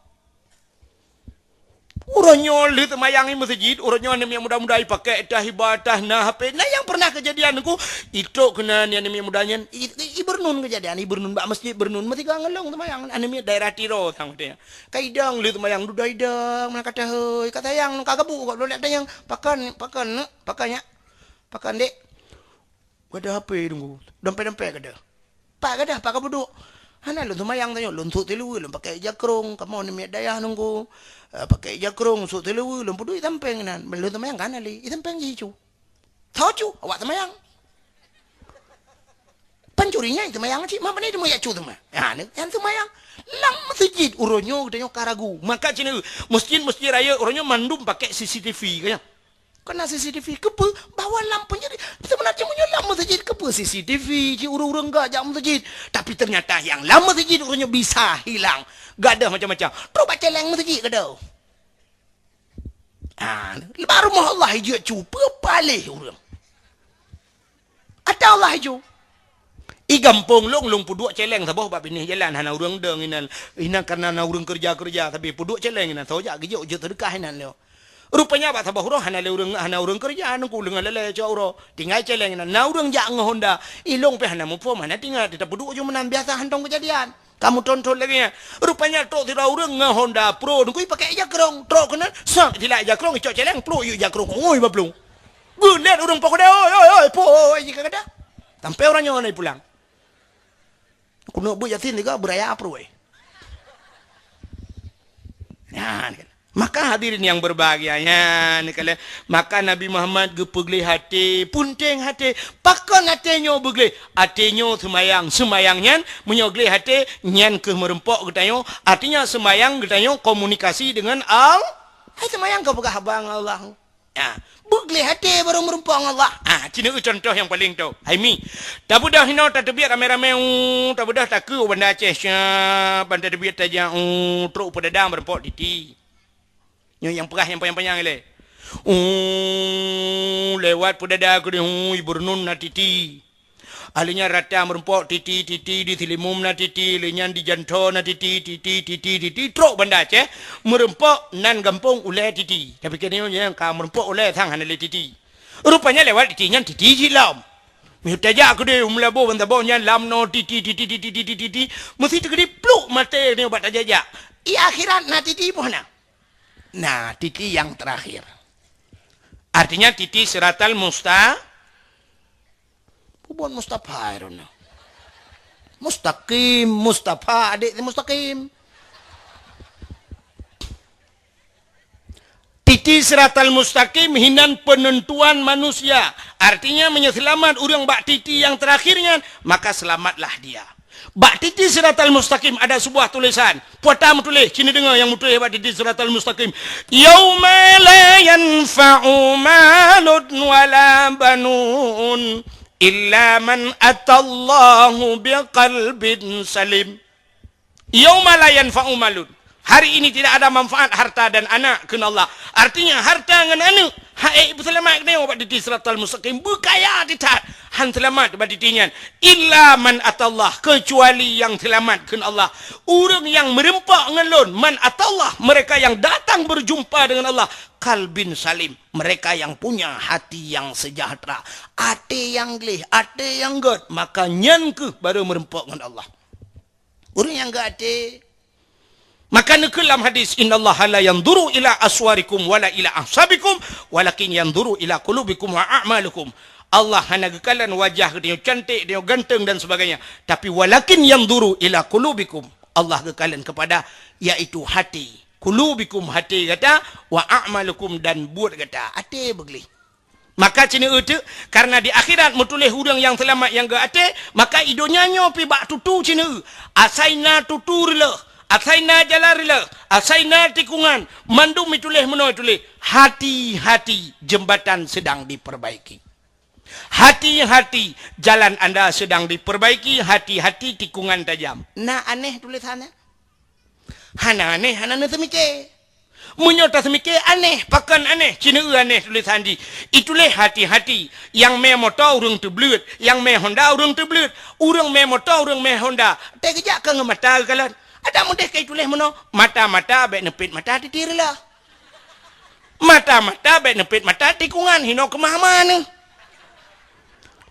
Uroe nyoe lheueh seumayang i meuseujid, uroe nyoe aneuk miet muda-muda ipakék tah, iba tah, na H P. Na nyang pernah keujadian Teungku, itrok keunan aneuk miet muda nyan, i, i, ibeureuneun keujadian, ibeureuneun bak meuseujid, beureuneun meusigoe ngon lôn seumayang, aneuk miet daerah Tiro sang watèe nyan. Ka idong lheueh seumayang, dudoe idong, meunan ka tahôi, ka sayang, ka gabuk, ka lôn lé tanyong, "Pakon, pakon, neuk, pakon, nyak? Pakon, dek?" Gadôh H P Teungku, dompet-dompet gadôh. Pat gadôh, pat ka peuduek. Hana lôn seumayang tanyoe, lôn sôk siluweue, lôn pakai ija krông, kamoe namiet dayah nunggu, eh, pakai ija krông, sôk siluweue, lôn peuduek i sampéng inan. Lôn seumayang ka hana lé, i sampéng jih icu. Tho cu, awak seumayang. Pancuri nyan seumayang cit, ma pane teuma jak cu teuma. Ha, ni, nyan seumayang. Lam meuseujid uroe nyoe geutanyoe ka ragu. Maka cit nyoe, meuseujid-meuseujid rayeuk uroe nyoe mandum pakai C C T V, kan nyan. Keu na C C T V, keupeue? Bahwa lam peunjadi, seubeuna cit meunyoe lam meuseujid, keupeue C C T V, cit ureuëng-ureuëng gak jak meuseujid. Tapi ternyata nyang lam meuseujid uroe nyoe bisa hilang. Gadôh macam-macam. Trok bak céléng meuseujid gadôh. Ah, bak rumoh Allah ijak cu, peue paléh ureuëng. Ata Allah iju. I gampông lôn, lôn peuduek céléng saboh bak binéh jalan, hana ureuëng dong inan. Inan karena na ureuëng keureuja-keureuja, tapi peuduek céléng inan, soe jak geujok jeuet seudeukah inan lé. Rupanya bak saboh uroe hana lé ureuëng, hana ureuëng keureuja, nungku leungeun lalée cok uroe. Tinggai céléng inan, na ureuëng jak ngon honda. I lôn pih hana muphom, hana teuingat, tapeuduek ju meunan biasa hantom keujadian. Kamoe tonton lagée nyan. Rupanya trok sidroe ureuëng ngon honda pro, nungku i pakai ija krông. Trok keunan, sat, silak ija krông, icok céléng, pluek yue ija krông. Oi, baplueng. Geulet ureuëng poh keude, "Oi, oi, oi, po, oi, jika kada." Sampai ureuëng nyoe na pulang. Keuneuk beuet Yasin tiga, beuraya pro, eh. Nyan kan. Maka hadirin yang berbahagia, nyan kan. Maka Nabi Muhammad geupeugleh até, punteng até. Pakon até nyoe beugleh? Até nyoe seumayang. Seumayang nyan, meunyoe gleh até, nyan keuh meureumpok geutanyoe. Artinya, seumayang geutanyoe komunikasi dengan Al-, hai seumayang keu peugah haba ngon Allah. Ha, beugleh até barô meureumpok ngon Allah. Ha, cit nyoe contoh nyang paleng toh. Hai mi, tabeudôh hinoe tateubiet ramé-ramé, u, tabeudôh takeu u Banda Aceh, syap, ban tateubiet tajak, u, trok peudada meureumpok titi. Nyoe nyang peugah nyang panyang-panyang ilée. U, lewat peudada keudeh, u, i Beureunun na titi. Ahli nyan rata meureumpok titi, titi di Silimum na titi, lé nyan di Jantho na titi, titi, titi, titi, trok Banda Aceh, meureumpok nan gampông ulée titi. Tapi keu nyoe nyang ka meureumpok ulée sang hana lé titi. Rupanya lewat titi nyan titi jih lom. Meunyoe tajak keudeh u Meulaboh ban saboh nyan lam noe titi, titi, titi, titi, titi, meusti teukeudi pluk maté nyoe bak tajak-jak. I akhirat na titi boh na. Nah, titi yang terakhir. Artinya titi siratal musta-, Bubuan Mustafa, I don't know. Mustaqim, Mustafa, adik si Mustaqim. Titi siratal mustaqim hinan penentuan manusia. Artinya, meunyoe seulamat ureuëng bak titi nyang terakhir nyan, maka selamatlah dia. Bak titi siratal mustaqim ada sebuah tulisan. Peue ata meutuléh, ci neudeungoe nyang meutuléh bak titi siratal mustaqim. "Yauma la yanfa'u malun wala banun illa man atallaha biqalbin salim." "Yauma la yanfa'u malun." Hari ini tidak ada manfaat harta dan anak, kheun Allah. Artinya, harta ngon aneuk, hana ipeuseulamat geutanyoe bak titi siratal mustaqim, beukaya that, hana seulamat bak titi nyan. "Illa man atallah," kecuali nyang seulamat, kheun Allah. Ureuëng nyang meureumpok ngon Lôn, "man atallah," mereka yang datang berjumpa dengan Allah, "qalbin salim," mereka yang punya hati yang sejahtera, até nyang gleh, até nyang gét, maka nyan keuh barô meureumpok ngon Allah. Ureuëng nyang gét até. Maka neukheun lam hadis, "Innallaha la yanzuru ila aswarikum wala ila ahsabikum, walakin yanzuru ila qulubikum wa a'malikum." Allah hana geukalon wajah geutanyoe cantik, geutanyoe ganteng dan sebagainya. Tapi, "Walakin yanzuru ila qulubikum." Allah geukalon kepada, yaitu hati. "Qulubikum," hati gata, "wa a'malikum," dan buet gata. Até beugleh. Maka ci neueu teuk, karena di akhirat meutuléh ureuëng nyang seulamat nyang gét até, maka i donya nyoe pih bak tutu ci neueu. Asai na tutu reuloh, asai na jalan reuloh, asai na tikungan, mandum ituléh meunoe ituléh, "Hati-hati, jembatan sedang diperbaiki." Hati-hati, jalan anda sedang diperbaiki, hati-hati tikungan tajam. Na aneh tulisannya? Hana aneh, hana neuseumike. Meunyoe taseumike aneh, pakon aneh, ci neueu aneh tulisan jih. Ituléh hati-hati, nyang mé moto ureuëng teubleuet, nyang mé honda ureuëng teubleuet, ureuëng mé moto ureuëng mé honda. Teukeujak ka ngon mata geukalon. Adak meudeh ka ituléh meunoe, mata-mata bék neupet mata titi reuloh. Mata-mata bék neupet mata tikungan, hinoe keumah-mah neuh.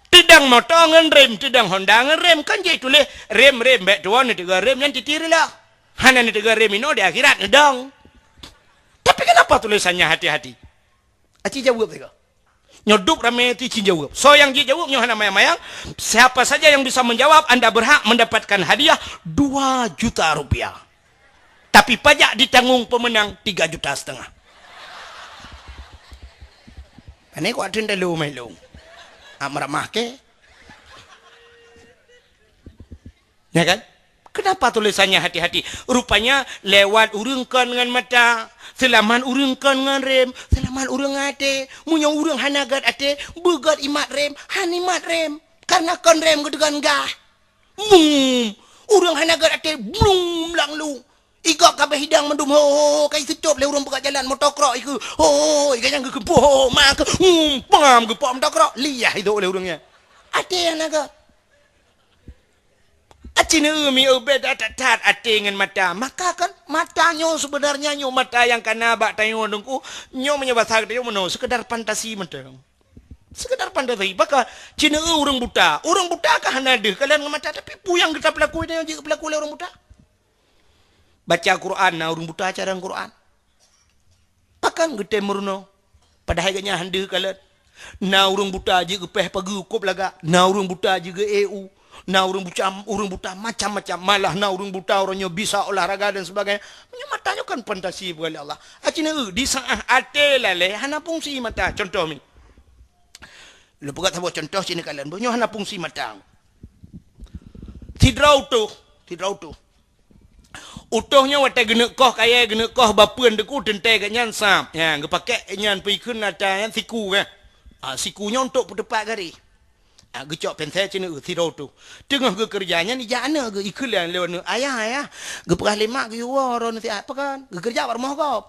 Teudong moto ngon rem, teudong honda ngon rem, kan jeuet tuléh rem-rem, bék tuwoe neuteuga rem nyan titi reuloh. Hana neuteuga rem inoe di akhirat neudong. Tapi kenapa tulisannya hati-hati? Aci jaweueb sigoe. Nyoe duek ramé ti cit jaweueb. Soe nyang jijaweueb nyoe hana mayang-mayang. Siapa saja yang bisa menjawab, anda berhak mendapatkan hadiah dua juta rupiah. Tapi pajak ditanggung pemenang tiga juta setengah. Pane kuat teuntelu mai lôn. Ak meuramah ke? Ya kan? Kenapa tulisannya hati-hati? Rupanya lewat ureuëng kon ngon mata, seulamat ureuëng kon ngon rem, seulamat ureuëng até. Meunyoe ureuëng hana gét até, beugét imat rem, han imat rem. Karena kon rem geuteugon gah. Mum! Ureuëng hana gét até, blum, lang lu. Igok kabeh hidang mandum, ho, ho, ho, ka iseucop lé ureuëng peugah jalan, motokrok ikeu, ho, ho, ho, ikeu nyang geukeumpuk, ho, ho, ma keu, hmm, pam, geupok motokrok, liah idok lé ureuëng nyan. Até hana gét. Aci neu mi ubé that-that até ngon mata. Maka kan mata nyoe sebenarnya nyoe mata nyang kana bak tanyoe Teungku. Nyoe meunyoe basa geutanyoe meunoe, sekedar fantasi mantong. Sekedar fantasi. Baka ci neu ureuëng buta. Ureuëng buta ka hana deuh kalon ngon mata, tapi peue nyang geuta peulaku nyoe jeuet peulaku lé ureuëng buta. Baca Quran na ureuëng buta carông Quran. Pakon geutem meurunoe? Padahai gobnyan han deuh kalon. Na ureuëng buta jeuet geupéh pageue kôb lagak, na ureuëng buta jeuet geu-E U, na ureuëng buta, ureuëng buta macam-macam. Malah na ureuëng buta uroe nyoe bisa olahraga dan sebagainya. Meunyoe mata nyoe kan fantasi bukan lé Allah. Aci neu di saat até lalée hana fungsi mata. Contoh mi. Lôn peugah saboh contoh ci neu kalon. Nyoe hana fungsi mata. Sidroe utôh, sidroe utôh. Utôh nyoe watée geuneuk koh kayée, geuneuk koh bapeuen Teungku teuntée gobnyan sab. Nyan, geupakée nyan peue ikheun ata nyan siku, kan. Ah, siku nyoe untuk peuteupat garéh. Ah, geucok pensée ci neu sidroe utôh. Teungoh geukeureuja nyan ijak aneuëk geuh ikheun lé aneuëk, "Ayah, ayah, geupeugah lé mak geuyue woe droeneuh siat." "Pakon?" "Geukeureuja bak rumoh gob."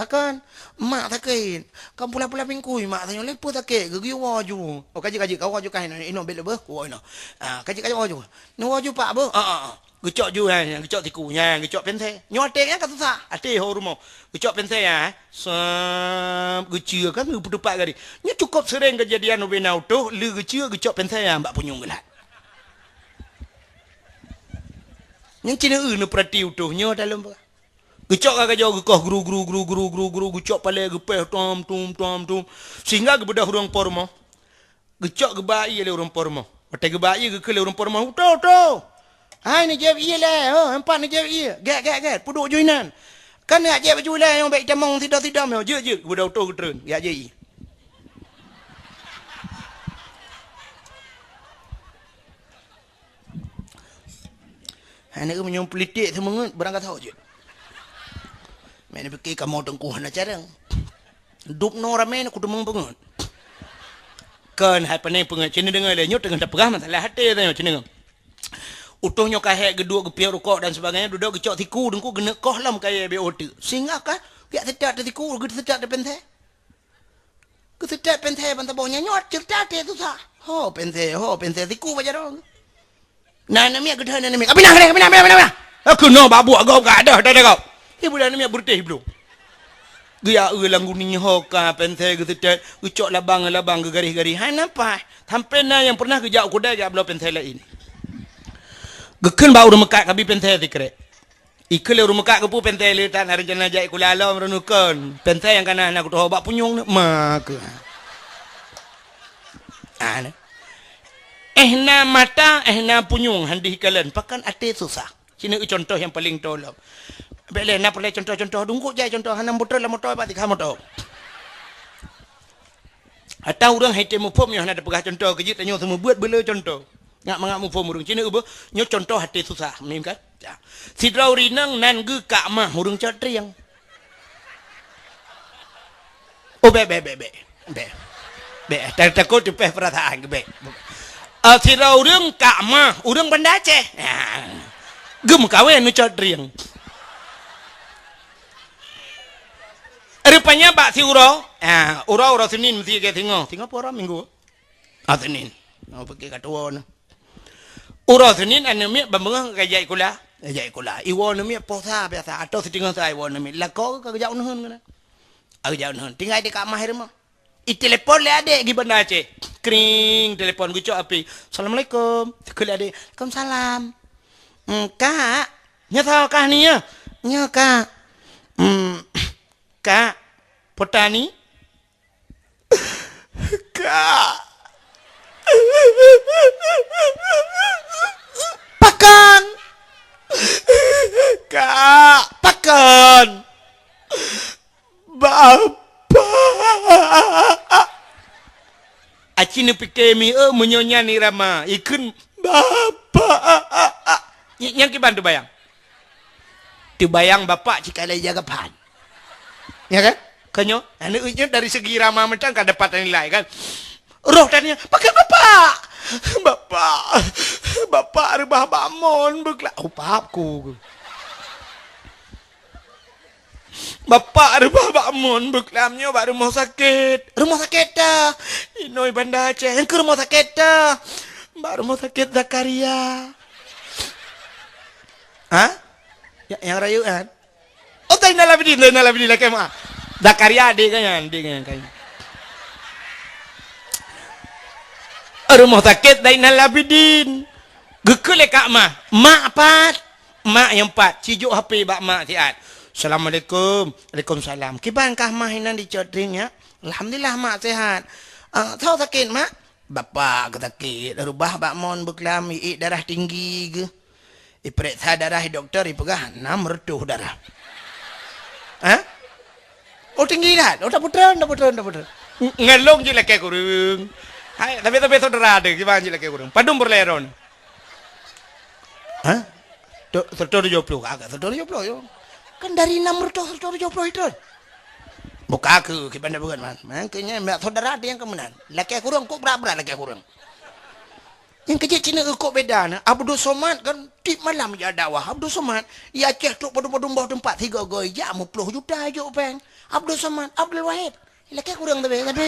"Pakon?" "Mak sakét." "Kon pula-pula bingkui mak tanyoe lé peue sakét, geuh geuyue woe ju." "Oh, ka jeuet, ka jeuet, kawoe ju kah inoe, inoe bék lé beuh, kuwoe inoe." Ah, "Ka jeuet, ka jeuet, woe ju." Neuwoe ju pak beuh. Ah, ah, ah. Geucok ju, ha, geucok siku. Nya, geucok pensée. Nyoe até nyan ka susah. Até ho rumoh. Geucok pensée ya, eh. Sab, geuceue kan, geupeuteupat garéh. Nyoe cukup sering kejadian ubé na utôh, lé geuceue, geucok pensée ya, bak punyueng geulat. Nyan ci neu neupeurati utôh, nyoe dalam. Geucok ka gajoe geukoh gru, gru, gru, gru, gru, gru, geucok palée geupéh tom, tum, tom, tum. Sehingga geubeudoh ureuëng po rumoh. Geucok geuba ié lé ureuëng po rumoh. Watée geuba ié geukheun lé ureuëng po rumoh, "Utôh, utôh! Hai neujép ié lé, ho, empat neujép ié. Gét, gét, gét, peuduek ju inan. Kan neujép ju lé, nyang bék itamong sidom-sidom nyoe. Jeuet, jeuet." Geuba utôh geutreun, geujép ié. Hai neu meunyoe politik seumeungeut, barang ka tho jeuet. Meuneubeuki kamoe Teungku hana carông. Dub noe ramé na kuteumong peungeut. Kon hai pane peungeut, ci neu deungoe lé nyoe teungoh tapeugah masalah até tanyoe ci neu. Utôh nyoe ka hék geuduek geupiep rukok dan sebagainya, dudoe geucok siku Teungku geuneuk koh lom kayée B O teuk. Sehingga ka geujak seucat teuh siku, geujak seucat teuh pensée. Geuseucat pensée ban saboh nyan nyoe ceurita até susah. Ho pensée, ho pensée siku bak jaroe. Na aneuk miet geuteuh aneuk miet. "Ka pinah, ka pinah, pinah, pinah, pinah." Keunoe bak buet gob ka deuh, deuh, deuh gob. Ibu dan aneuk miet beureutéh bloe. Geujak eu lam guni ho ka pensée geuseucat, geucok labang-labang geugaréh-garéh. Hai nampak, sampoe na nyang pernah geujak u keudai geujak bloe pensée laén. Geukheun bak ureuëng meukat kabi pensée sikrek. Ikheun lé ureuëng meukat geupeu pensée lé tan rencana jak sikula lom reunukon. Pensée nyang kana na kutoh bak punyueng ni ma keu. Ah, ni. Eh na mata, eh na punyueng han deuh kalon, pakon até susah. Ci neu contoh nyang paleng tolom. Bék lé na peureulée contoh-contoh dungkot jai contoh hana motor lam motor bak tikha motor. Ata ureuëng hai tém muphom nyoe hana tapeugah contoh keujeuet tanyoe seumeubeuet beuleu contoh. Ngat mangat muphom ureuëng ci neu beuh nyoe contoh até susah mim kan. Ya. Sidroe ureuëng inong nan geuh kak mah ureuëng cot trieng. Oh bék bék bék bék. Bék. Bék takot teupeh perasaan ke bék. Ah, sidroe ureuëng kak mah ureuëng Banda Aceh. Ya. Geumeukawen nu cot trieng. Rupanya bak siuroe, ah, uroe-uroe Senin meusti gét singoh. Singoh peue uroe Minggu? Ah, Senin. Oh, pike ka tuwo na. Uroe Senin aneuk miet ban beungoh ka jak sikula. Ka jak sikula. Iwoe aneuk miet poh sa biasa atau siteungoh sa iwoe aneuk miet. Lakoe ka geujak uneuen keunan. Ka geujak uneuen. Tinggai di kamar rumoh. Itelepon lé adék di Banda Aceh. Kring, telepon geucok api. "Assalamualaikum." Keu lé adék, "Waalaikumsalam." "Hmm, Kak, nyoe soe kah ni ya?" "Nyoe, Kak." "Hmm, Kak, Petani?" Kak. Pakon? Kak, pakon? Bapak. Aci neupike mi, eh, meunyoe nyan irama, ikheun bapak. Ny-, nyang kiban teubayang. Teubayang bapak cit ka lheueh jaga phan. Ya kan? Kan nyoe, aneuk nyoe dari segi irama mantong ka dapat nilai kan. Roh tanya, "Pakon bapak?" "Bapak, bapak reubah bak mon beukla-," oh, pap ku. "Bapak reubah bak mon beuklam nyoe bak rumoh sakét." "Rumoh sakét ta?" "Inoi Banda Aceh." "Nyang keu rumoh sakét ta?" "Bak rumoh sakét Zakaria." Ha? Ya, nyang rayeuk kan? Oh, Zainal Abidin, Zainal Abidin lakée meu'ah. Zakaria adék geuh nyan, adék geuh nyan. Rumoh sakét Zainal Abidin. Geukheun lé Kak Mah, "Mak pat?" Mak nyang pat, sijok H P bak mak siat. "Assalamualaikum." "Waalaikumsalam." "Kiban kah mah inan dicot ring nyak?" "Alhamdulillah mak sehat." "Ah, soe sakét mak?" "Bapak geusakét, reubah bak mon beuklam, iék darah tinggi geuh. Ipeuriksa darah di dokto, ipeugah nam reutôh darah." Ha? Oh, tinggi that. Oh, tapeutrön, tapeutrön, tapeutrön. Ng-, ngon lôn jeuet lakée kureueng. Hai, tapi, tapi saudara ada, kiban jeuet lakée kureueng. Padum peureulée droeneuh? Ha? Tu-, seratus tujuh puluh, agak seratus tujuh puluh, yo. Kan dari enam ratus, seratus tujuh puluh itu. Buka aku, kiban dah berat, man. Man, kayaknya saudara ada yang kemenangan. Lakée kureueng, kok berat-berat lakée kureueng. Nyang keujeuet cit neu kok beda na, Abdul Somad kan tiep malam jak dakwah. Abdul Somad, i Aceh trok padum-padum boh teumpat, sigoe-goe jak meuploh juta jok péng. Abdul Somad, Abdul Wahid, lakée kureueng tapi, tapi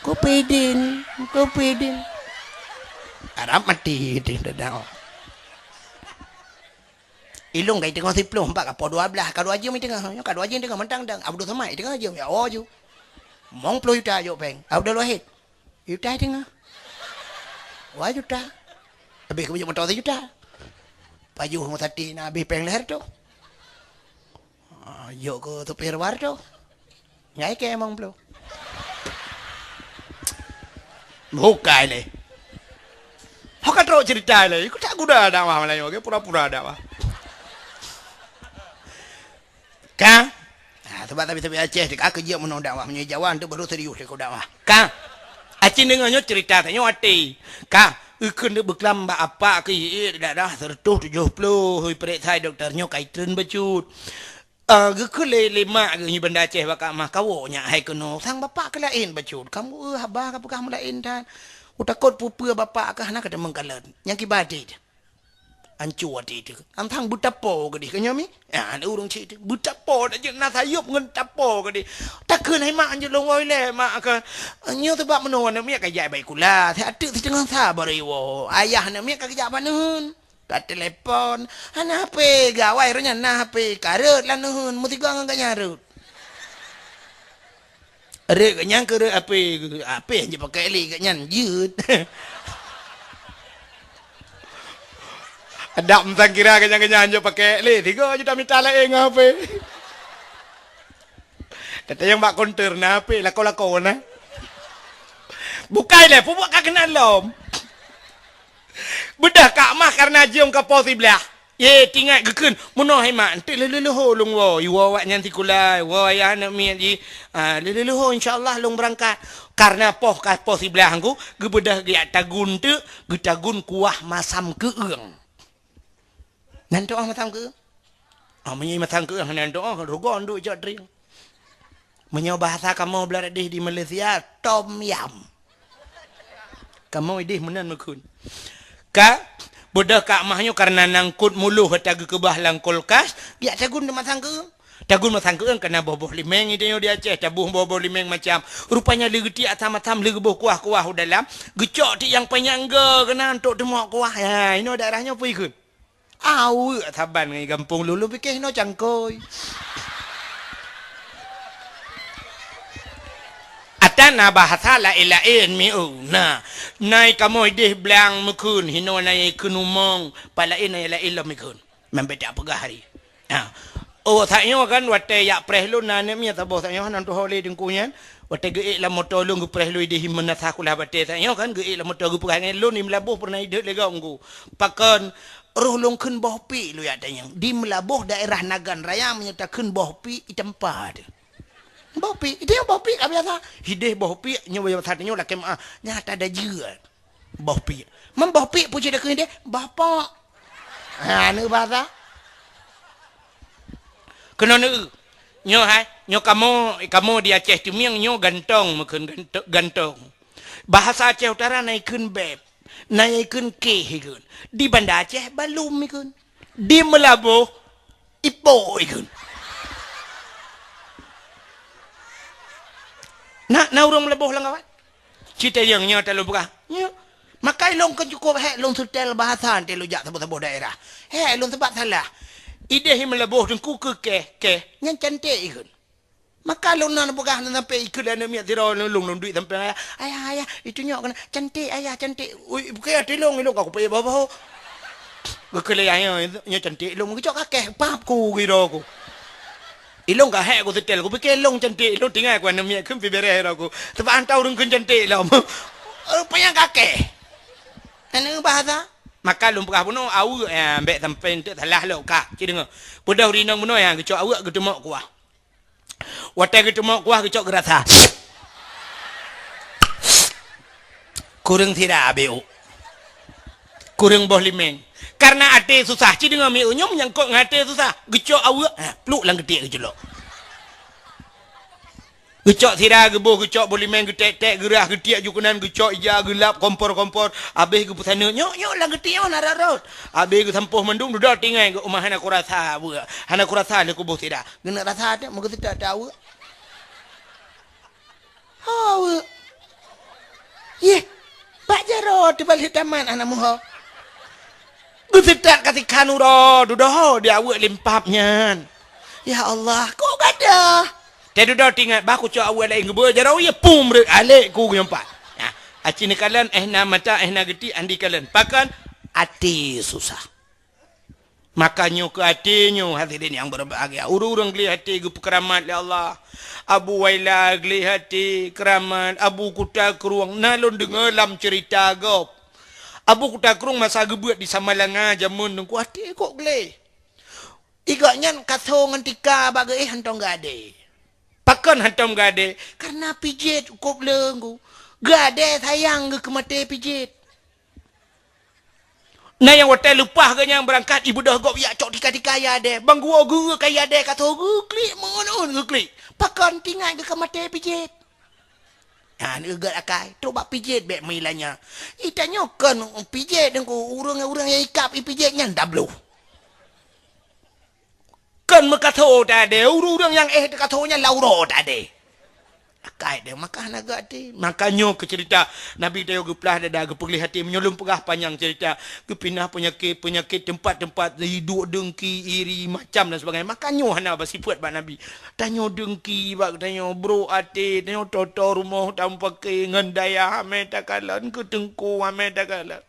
kupidin, kupidin. Arab mati di dakwah. Ilong kai teungoh siploh, empat ka poh dua belas, ka dua jeuem i teungoh. Nyoe ka dua jeuem i teungoh, mantang dang. Abdul Somad i teungoh jeuem, ya, oh ju. Mong ploh juta jok péng. Abdul Wahid. Juta i teungoh. Dua juta. Habéh keu beuet moto sijuta. Pajoh meusaté na habéh péng lhèe reutôh. Ah, jok keu supir dua reutôh. Nyan i kée mong ploh. Bukai lé. Ho ka trok cerita lé. Ikut tak guda dakwah malam nyoe, pura-pura dakwah. Ka? Ha, sebab tapi-tapi Aceh ka keujeuet meunoe dakwah, meunyoe Jawa tu baru serius ikut dakwah. Ka? Aci deungoe nyoe cerita tanyoe até. Ka? Ikheun deuk beuklam bak apak keu ié darah seratus tujuh puluh, ipeuriksa dokto nyoe kai treun bacut. Ah, geukheun lé, lé mak geuh nyoe Banda Aceh bak Kak Mah, kawoe nyak hai keunoe, sang bapak keu laén bacut. Kamoe, eh, haba ka peugah meulaén that. Utakot peue-peue bapak kah hana ka teumeung kalon. Nyang kiban até teuh. Anco até teuh. Antang beutapo keudeh keu nyoe mi? Ah, aneuk ureueng cit teuh. Beutapo dak jeuet na sayop ngon tapo keudeh. Takheun hai mak anjeut lôn woe ilée mak kah. Nyoe sabab meunoe aneuk miet ka jak bak sikula. Siat teuk siteungoh sa baru iwoe. Ayah aneuk miet ka geujak bak neuheun. Ka telepon, hana H P, gawai roh nyan na H P, ka rhot lam neuheun, meusigoe ngon gobnyan rhot. Rhot gobnyan keu rhot H P, H P han jeuet pakai lé gobnyan jeuet. Adak meusangkira gobnyan-gobnyan han jeuet pakai lé, sigoe jeuet tamita laén ngon H P. Tatanyong bak konter na H P, lakoe-lakoe na. Bukai lé, peubuet ka keunan lom. Beudôh Kak Mah kareuna jeuem ka poh siblaih. Ye, tingat geukheun, meunoe hai mak, enteuk lheuh-lheuh leuho lôn woe, iwoe awaknyan sikula, iwoe ayah aneuk miet jih. Ah, lheuh-lheuh leuho insya Allah lôn beurangkat. Kareuna poh ka poh siblaih ngku, geubeudôh geujak tagun teuk, geutagun kuah masam keueung. Nan toh masam keueung? Ah, meunyoe masam keueung nan toh, rugon duek cok drink. Meunyoe bahasa kamoe blah deh di Malaysia, tom yam. Kamoe ideh meunan meukheun. Ka, beudôh Kak Mah nyoe kareuna nangkot muloh ata geukeubah lam kulkas, geujak tagun teumasang keueung. Tagun masang keueung kana boh-boh limeng, ideh nyoe di Aceh, taboh boh-boh limeng macam. Rupanya lé geutiek asam-asam, lé geuboh kuah-kuah u dalam, geucok tiek nyang panyang go keunan untuk teumok kuah. Ha, inoe daerah nyoe peue ikheun? Aweuek saban ngon gampông lôn, lôn pike hinoe cangkôi. Ata na bahasa laén-laén mieu na. Nai kamoe ideh blang meukheun, hinoe nai kheun umong, pat laén nai laén lom ikheun. Meumbeda peugah hari. Ha. Oh, sak nyoe kan watée jak preh lôn na aneuk miet saboh sak nyoe nan tuho lé teungku nyan. Watèe geuék lam moto lôn geupreh lôn idéh meunasah kulah batèe tanyoe kan, geuék lam moto geupeugah ngon lôn di Meulaboh peureunah idéh lé gob ngku. Pakon roh lôn kheun boh piek lôn jak tanyong. Di Meulaboh daerah Nagan Raya meunyoe takheun boh piek itampa teuh. Boh piek, idéh boh piek ka biasa. Idéh boh piek nyoe biasa tanyoe lakèe meu'ah. Nyata dajeuet. Boh piek. Meuboh piek peue cit takheun idéh? Boh pok. Ha, aneuk basa. Keunoe neu. Nyoe hai, nyoe kamoe, kamoe di Aceh Teumieng nyoe gantong meukheun ganto-, gantong. Bahasa Aceh Utara na ikheun beb, na ikheun kéh ikheun. Di Banda Aceh balum ikheun. Di Meulaboh ipok ikheun. Na, na ureueng Meulaboh lam kawan? Citayong nyoe talôn peugah. Nyoe. Maka ilôn kon cukôp hék lôn seutèl bahasa teuh lôn jak saboh-saboh daerah. Hék lôn sabab salah. Idéh Meulaboh teungku keu kéh, kéh. Nyan cantik ikheun. Maka lôn na peugah na sampai ikheun lé aneuk miet sidroe lôn, lôn duek sampai ayah. Ayah, ayah, itu nyoe keunan. Cantik ayah, cantik. Ui, bukon até lôn, ilôn ka kupéh boh-boh. Geukheun lé ayah nyoe, nyoe cantik lôn. Geucok keu kéh, pap ku giro ku. Ilôn ka hék ku seutèl, kupike lôn cantik, lôn tinggai ku aneuk miet kheun pih bèrèh droe ku. Sabab han tau ureueng kheun cantik lom. Eh, panyang keu kéh. Aneuk bahasa. Maka lôn peugah bunoe aweuek, eh, bèk sampai enteuk salah lom ka. Ci deungö. Peudeuh rinong bunoe, eh, geucok aweuek geuteumok kuah. Watèe geuteumok kuah geucok geurasa. Kureueng sira abéh ôk. Kureueng boh limeng. Karena até susah, ci deungö miôk nyoe menyangkut ngon até susah. Geucok aweuek, ha, pluk lam geutiek geuculok. Geucok sira geuboh, geucok boh limeng, geutek-tek, geurah, geutiek ju keunan, geucok ija, geulap, kompor-kompor, abéh geupeusaneut. Nyoe, nyoe lam geutiek nyoe na rot-rot. Abéh geusampôh mandum, dudoe tinggai geuh, uma hana kurasa aweuek. Hana kurasa lé kuboh sira. Geuneuk rasa teuh, meugeuseutat teuh aweuek. Ho aweuek. Yeh, bak jaroe teuh balheueh tamat hana meuho. Geuseutat ka sikhan uroe, dudoe di aweuek limpap nyan. Ya Allah, kok gadoh? Teududoe teuingat bah kucok aweuek laén geubeuet jaroe, ya pum reuek alek ku geuyong pat. Nah, aci neukalon, eh na mata, eh na geutiek, andi kalon. Pakon? Até susah. Maka nyoe keu até nyoe, hadirin nyang berbahagia. Ureueng-ureueng gleh até geupeukeuramat lé Allah. Abu Waila gleh até, keuramat. Abu Kuta Krueng, na lôn deungoe lam ceurita gob. Abu Kuta Krueng masa geubeuet di Samalanga jameun teungku até kok gleh. Igak nyan kaso ngon tika bak geuéh hántom geuadé. Pakon hántom geuadé? Karena pijet cukôp le teungku. Geuadé sayang geuh keu maté pijet. Na nyang watèe leupah geuh nyang beurangkat, ibeudôh gob jak cok tika-tika ya adé. Bang geuwoe geuh ka ya adé ka tho geuklik, meungon-ngon geuklik. Pakon tingat geuh ka maté pijet. Ha, neuget akai, trok bak pijet bèk meuilanya. Itanyoe kon pijet teungku, ureueng-ureueng nyang ikab ipijet nyan dabloh. Kon meukaso tadé, ureueng-ureueng nyang éh teukaso nyan lam uroe tadé. Akai deh, maka hana geuaté. Maka nyoe keu ceurita Nabi tanyoe geuplah dada, geupeugleh até. Meunyoe lôn peugah panyang ceurita, geupinah peunyakét-peunyakét teumpat-teumpat, duek deungki, iri, macam dan sebagainya. Maka nyoe hana beusifeuet bak Nabi. Tanyoe deungki bak tanyoe, brok até, tanyoe toto rumoh tameupaké ngon dayah amé takalon, keu teungku amé takalon.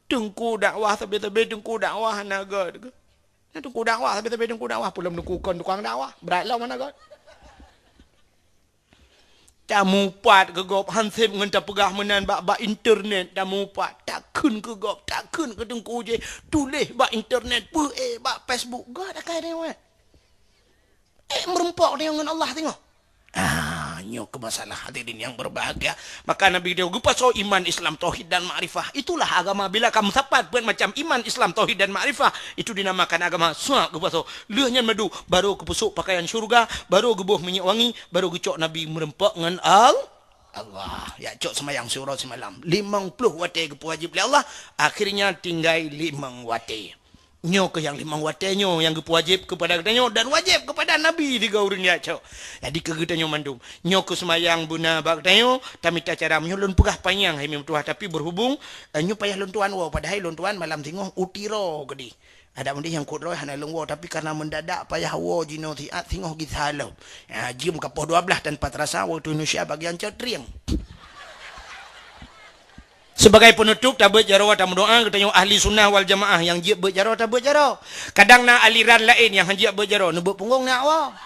Teungku dakwah sabe-sabe, teungku dakwah hana gèt. Nyan teungku dakwah, sabe-sabe teungku dakwah, peulom teungku kon tukang dakwah, brat lom hana gèt. Tamupat keu gob, han sép ngon tapeugah meunan bak, bak internet tamupat, takheun keu gob, takheun keu teungku jih, tuléh bak internet, peuék bak Facebook, gèt akai deungon. Eh, meurumpok tanyoe ngon Allah singoh. Ah, nyoe keu masalah hadirin yang berbahagia. Maka Nabi dia geupasoe iman, Islam, tauhid dan makrifah. Itulah agama bila ka meusapat peuet macam iman, Islam, tauhid dan makrifah. Itu dinamakan agama. Suak geupasoe. Lheueh nyan madu, baru geupeusok pakaian syurga, baru geuboh minyeuk wangi, baru geucok Nabi meurumpok ngon Al-, Allah. Ya cok seumayang siuroe simalam. Limong ploh watèe geupeuwajéb lé Allah. Akhirnya tinggai limong watèe. Nyoe keuh nyang limong watèe nyoe nyang geupeuwajéb keupada geutanyoe dan wajéb keupada Nabi tiga ureueng nyan cok. Jadi keu geutanyoe mandum, nyoe keuh seumayang beuna bak geutanyoe, tamita cara meunyoe lôn peugah panyang hai meutuah, tapi berhubung, eh, nyoe payah lôn tuan woe, padahai lôn tuan malam singoh u Tiro keudeh. Adak meudeh nyang kot droe hana lôn woe, tapi karena mendadak payah woe jinoe siat singoh gisa lom. Ya, jeuem ka poh dua belas tanpa terasa waktu Indonesia bagian cot trieng. Sebagai penutup, tabeuet jaroe, tameudoa, geutanyoe ahli sunnah wal jamaah nyang jeuet beuet jaroe, tabeuet jaroe. Kadang na aliran laén nyang han jeuet beuet jaroe, neubeuet punggong na awak.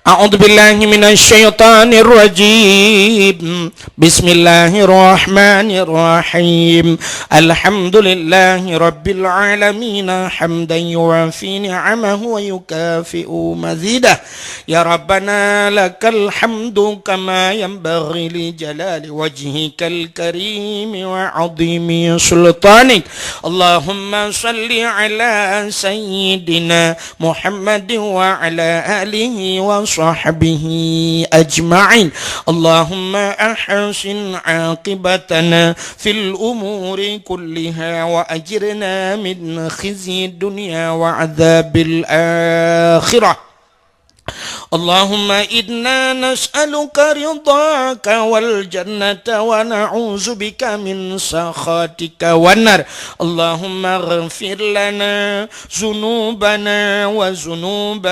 أعوذ بالله من الشيطان الرجيم. بسم الله الرحمن الرحيم. الحمد لله رب العالمين، حمدا يوافي نعمه ويكافئ مزيده. يا ربنا لك الحمد كما ينبغي لجلال وجهك الكريم وعظيم سلطانك. اللهم صل على سيدنا محمد وعلى آله وصحبه أجمعين. اللهم أحسن عاقبتنا في الأمور كلها وأجرنا من خزي الدنيا وعذاب الآخرة. اللهم إنا نسألك رضاك والجنة ونعوذ بك من سخطك والنار. اللهم اغفر لنا ذنوبنا وذنوب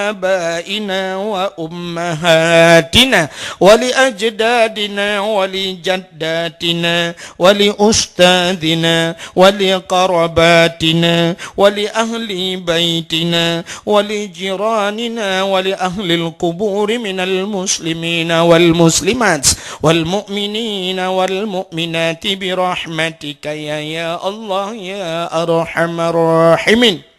آبائنا وأمهاتنا ولأجدادنا ولجداتنا ولأستاذنا ولقراباتنا ولأهل بيتنا ولجيراننا ولأهل القبور من المسلمين والمسلمات والمؤمنين والمؤمنات برحمتك يا، يا الله يا أرحم الراحمين.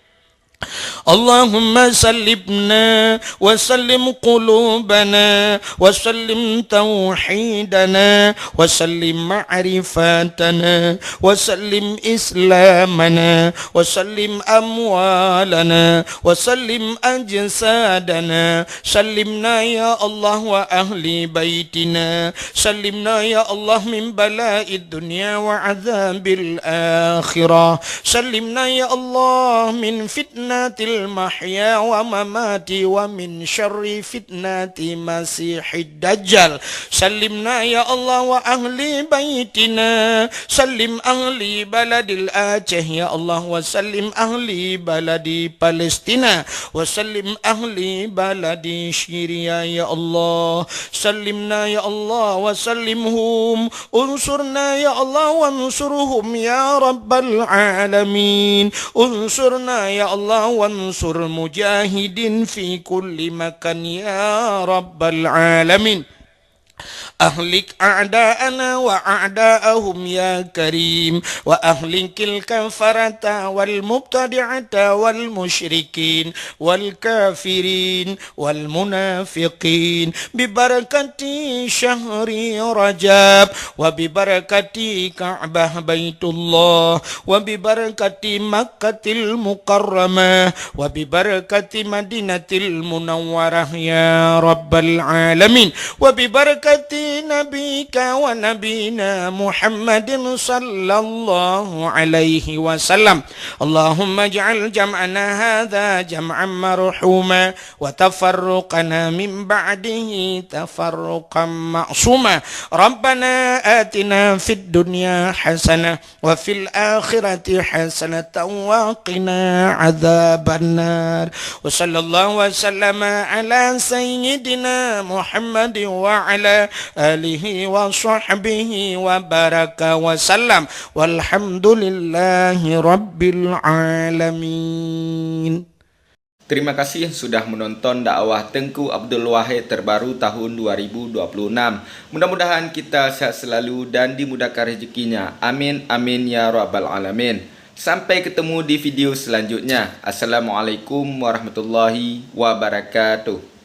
اللهم سلمنا وسلم قلوبنا وسلم توحيدنا وسلم معرفتنا وسلم إسلامنا وسلم أموالنا وسلم أجسادنا. سلمنا يا الله وأهل بيتنا. سلمنا يا الله من بلاء الدنيا وعذاب الآخرة. سلمنا يا الله من فتنة المحيا وممات ومن شر فتنة المسيح الدجال. سلمنا يا الله وأهل بيتنا. سلم أهل بلد الأعشى يا الله، وسلم أهل بلد فلسطين، وسلم أهل بلد سوريا يا الله. سلمنا يا الله وسلمهم. انصرنا يا الله وانصرهم يا رب العالمين. انصرنا يا الله وانصر مجاهدين في كل مكان يا رب العالمين. أهلك أعداءنا وأعداءهم يا كريم، وأهلك الكفرة والمبتدعة والمشركين والكافرين والمنافقين ببركة شهر رجب وببركة كعبة بيت الله وببركة مكة المكرمة وببركة مدينة المنورة يا رب العالمين وببركة نبيك ونبينا محمد صلى الله عليه وسلم. اللهم اجعل جمعنا هذا جمعا مرحوما وتفرقنا من بعده تفرقا معصوما. ربنا آتنا في الدنيا حسنة وفي الآخرة حسنة وقنا عذاب النار. وصلى الله وسلم على سيدنا محمد وعلى آله وصحبه وبارك وسلم. والحمد لله رب العالمين. Terima kasih sudah menonton dakwah Teungku Abdul Wahid terbaru tahun dua ribu dua puluh enam. Mudah-mudahan kita sehat selalu dan dimudahkan rezekinya. Amin, amin, ya rabbal alamin. Sampai ketemu di video selanjutnya. Assalamualaikum warahmatullahi wabarakatuh.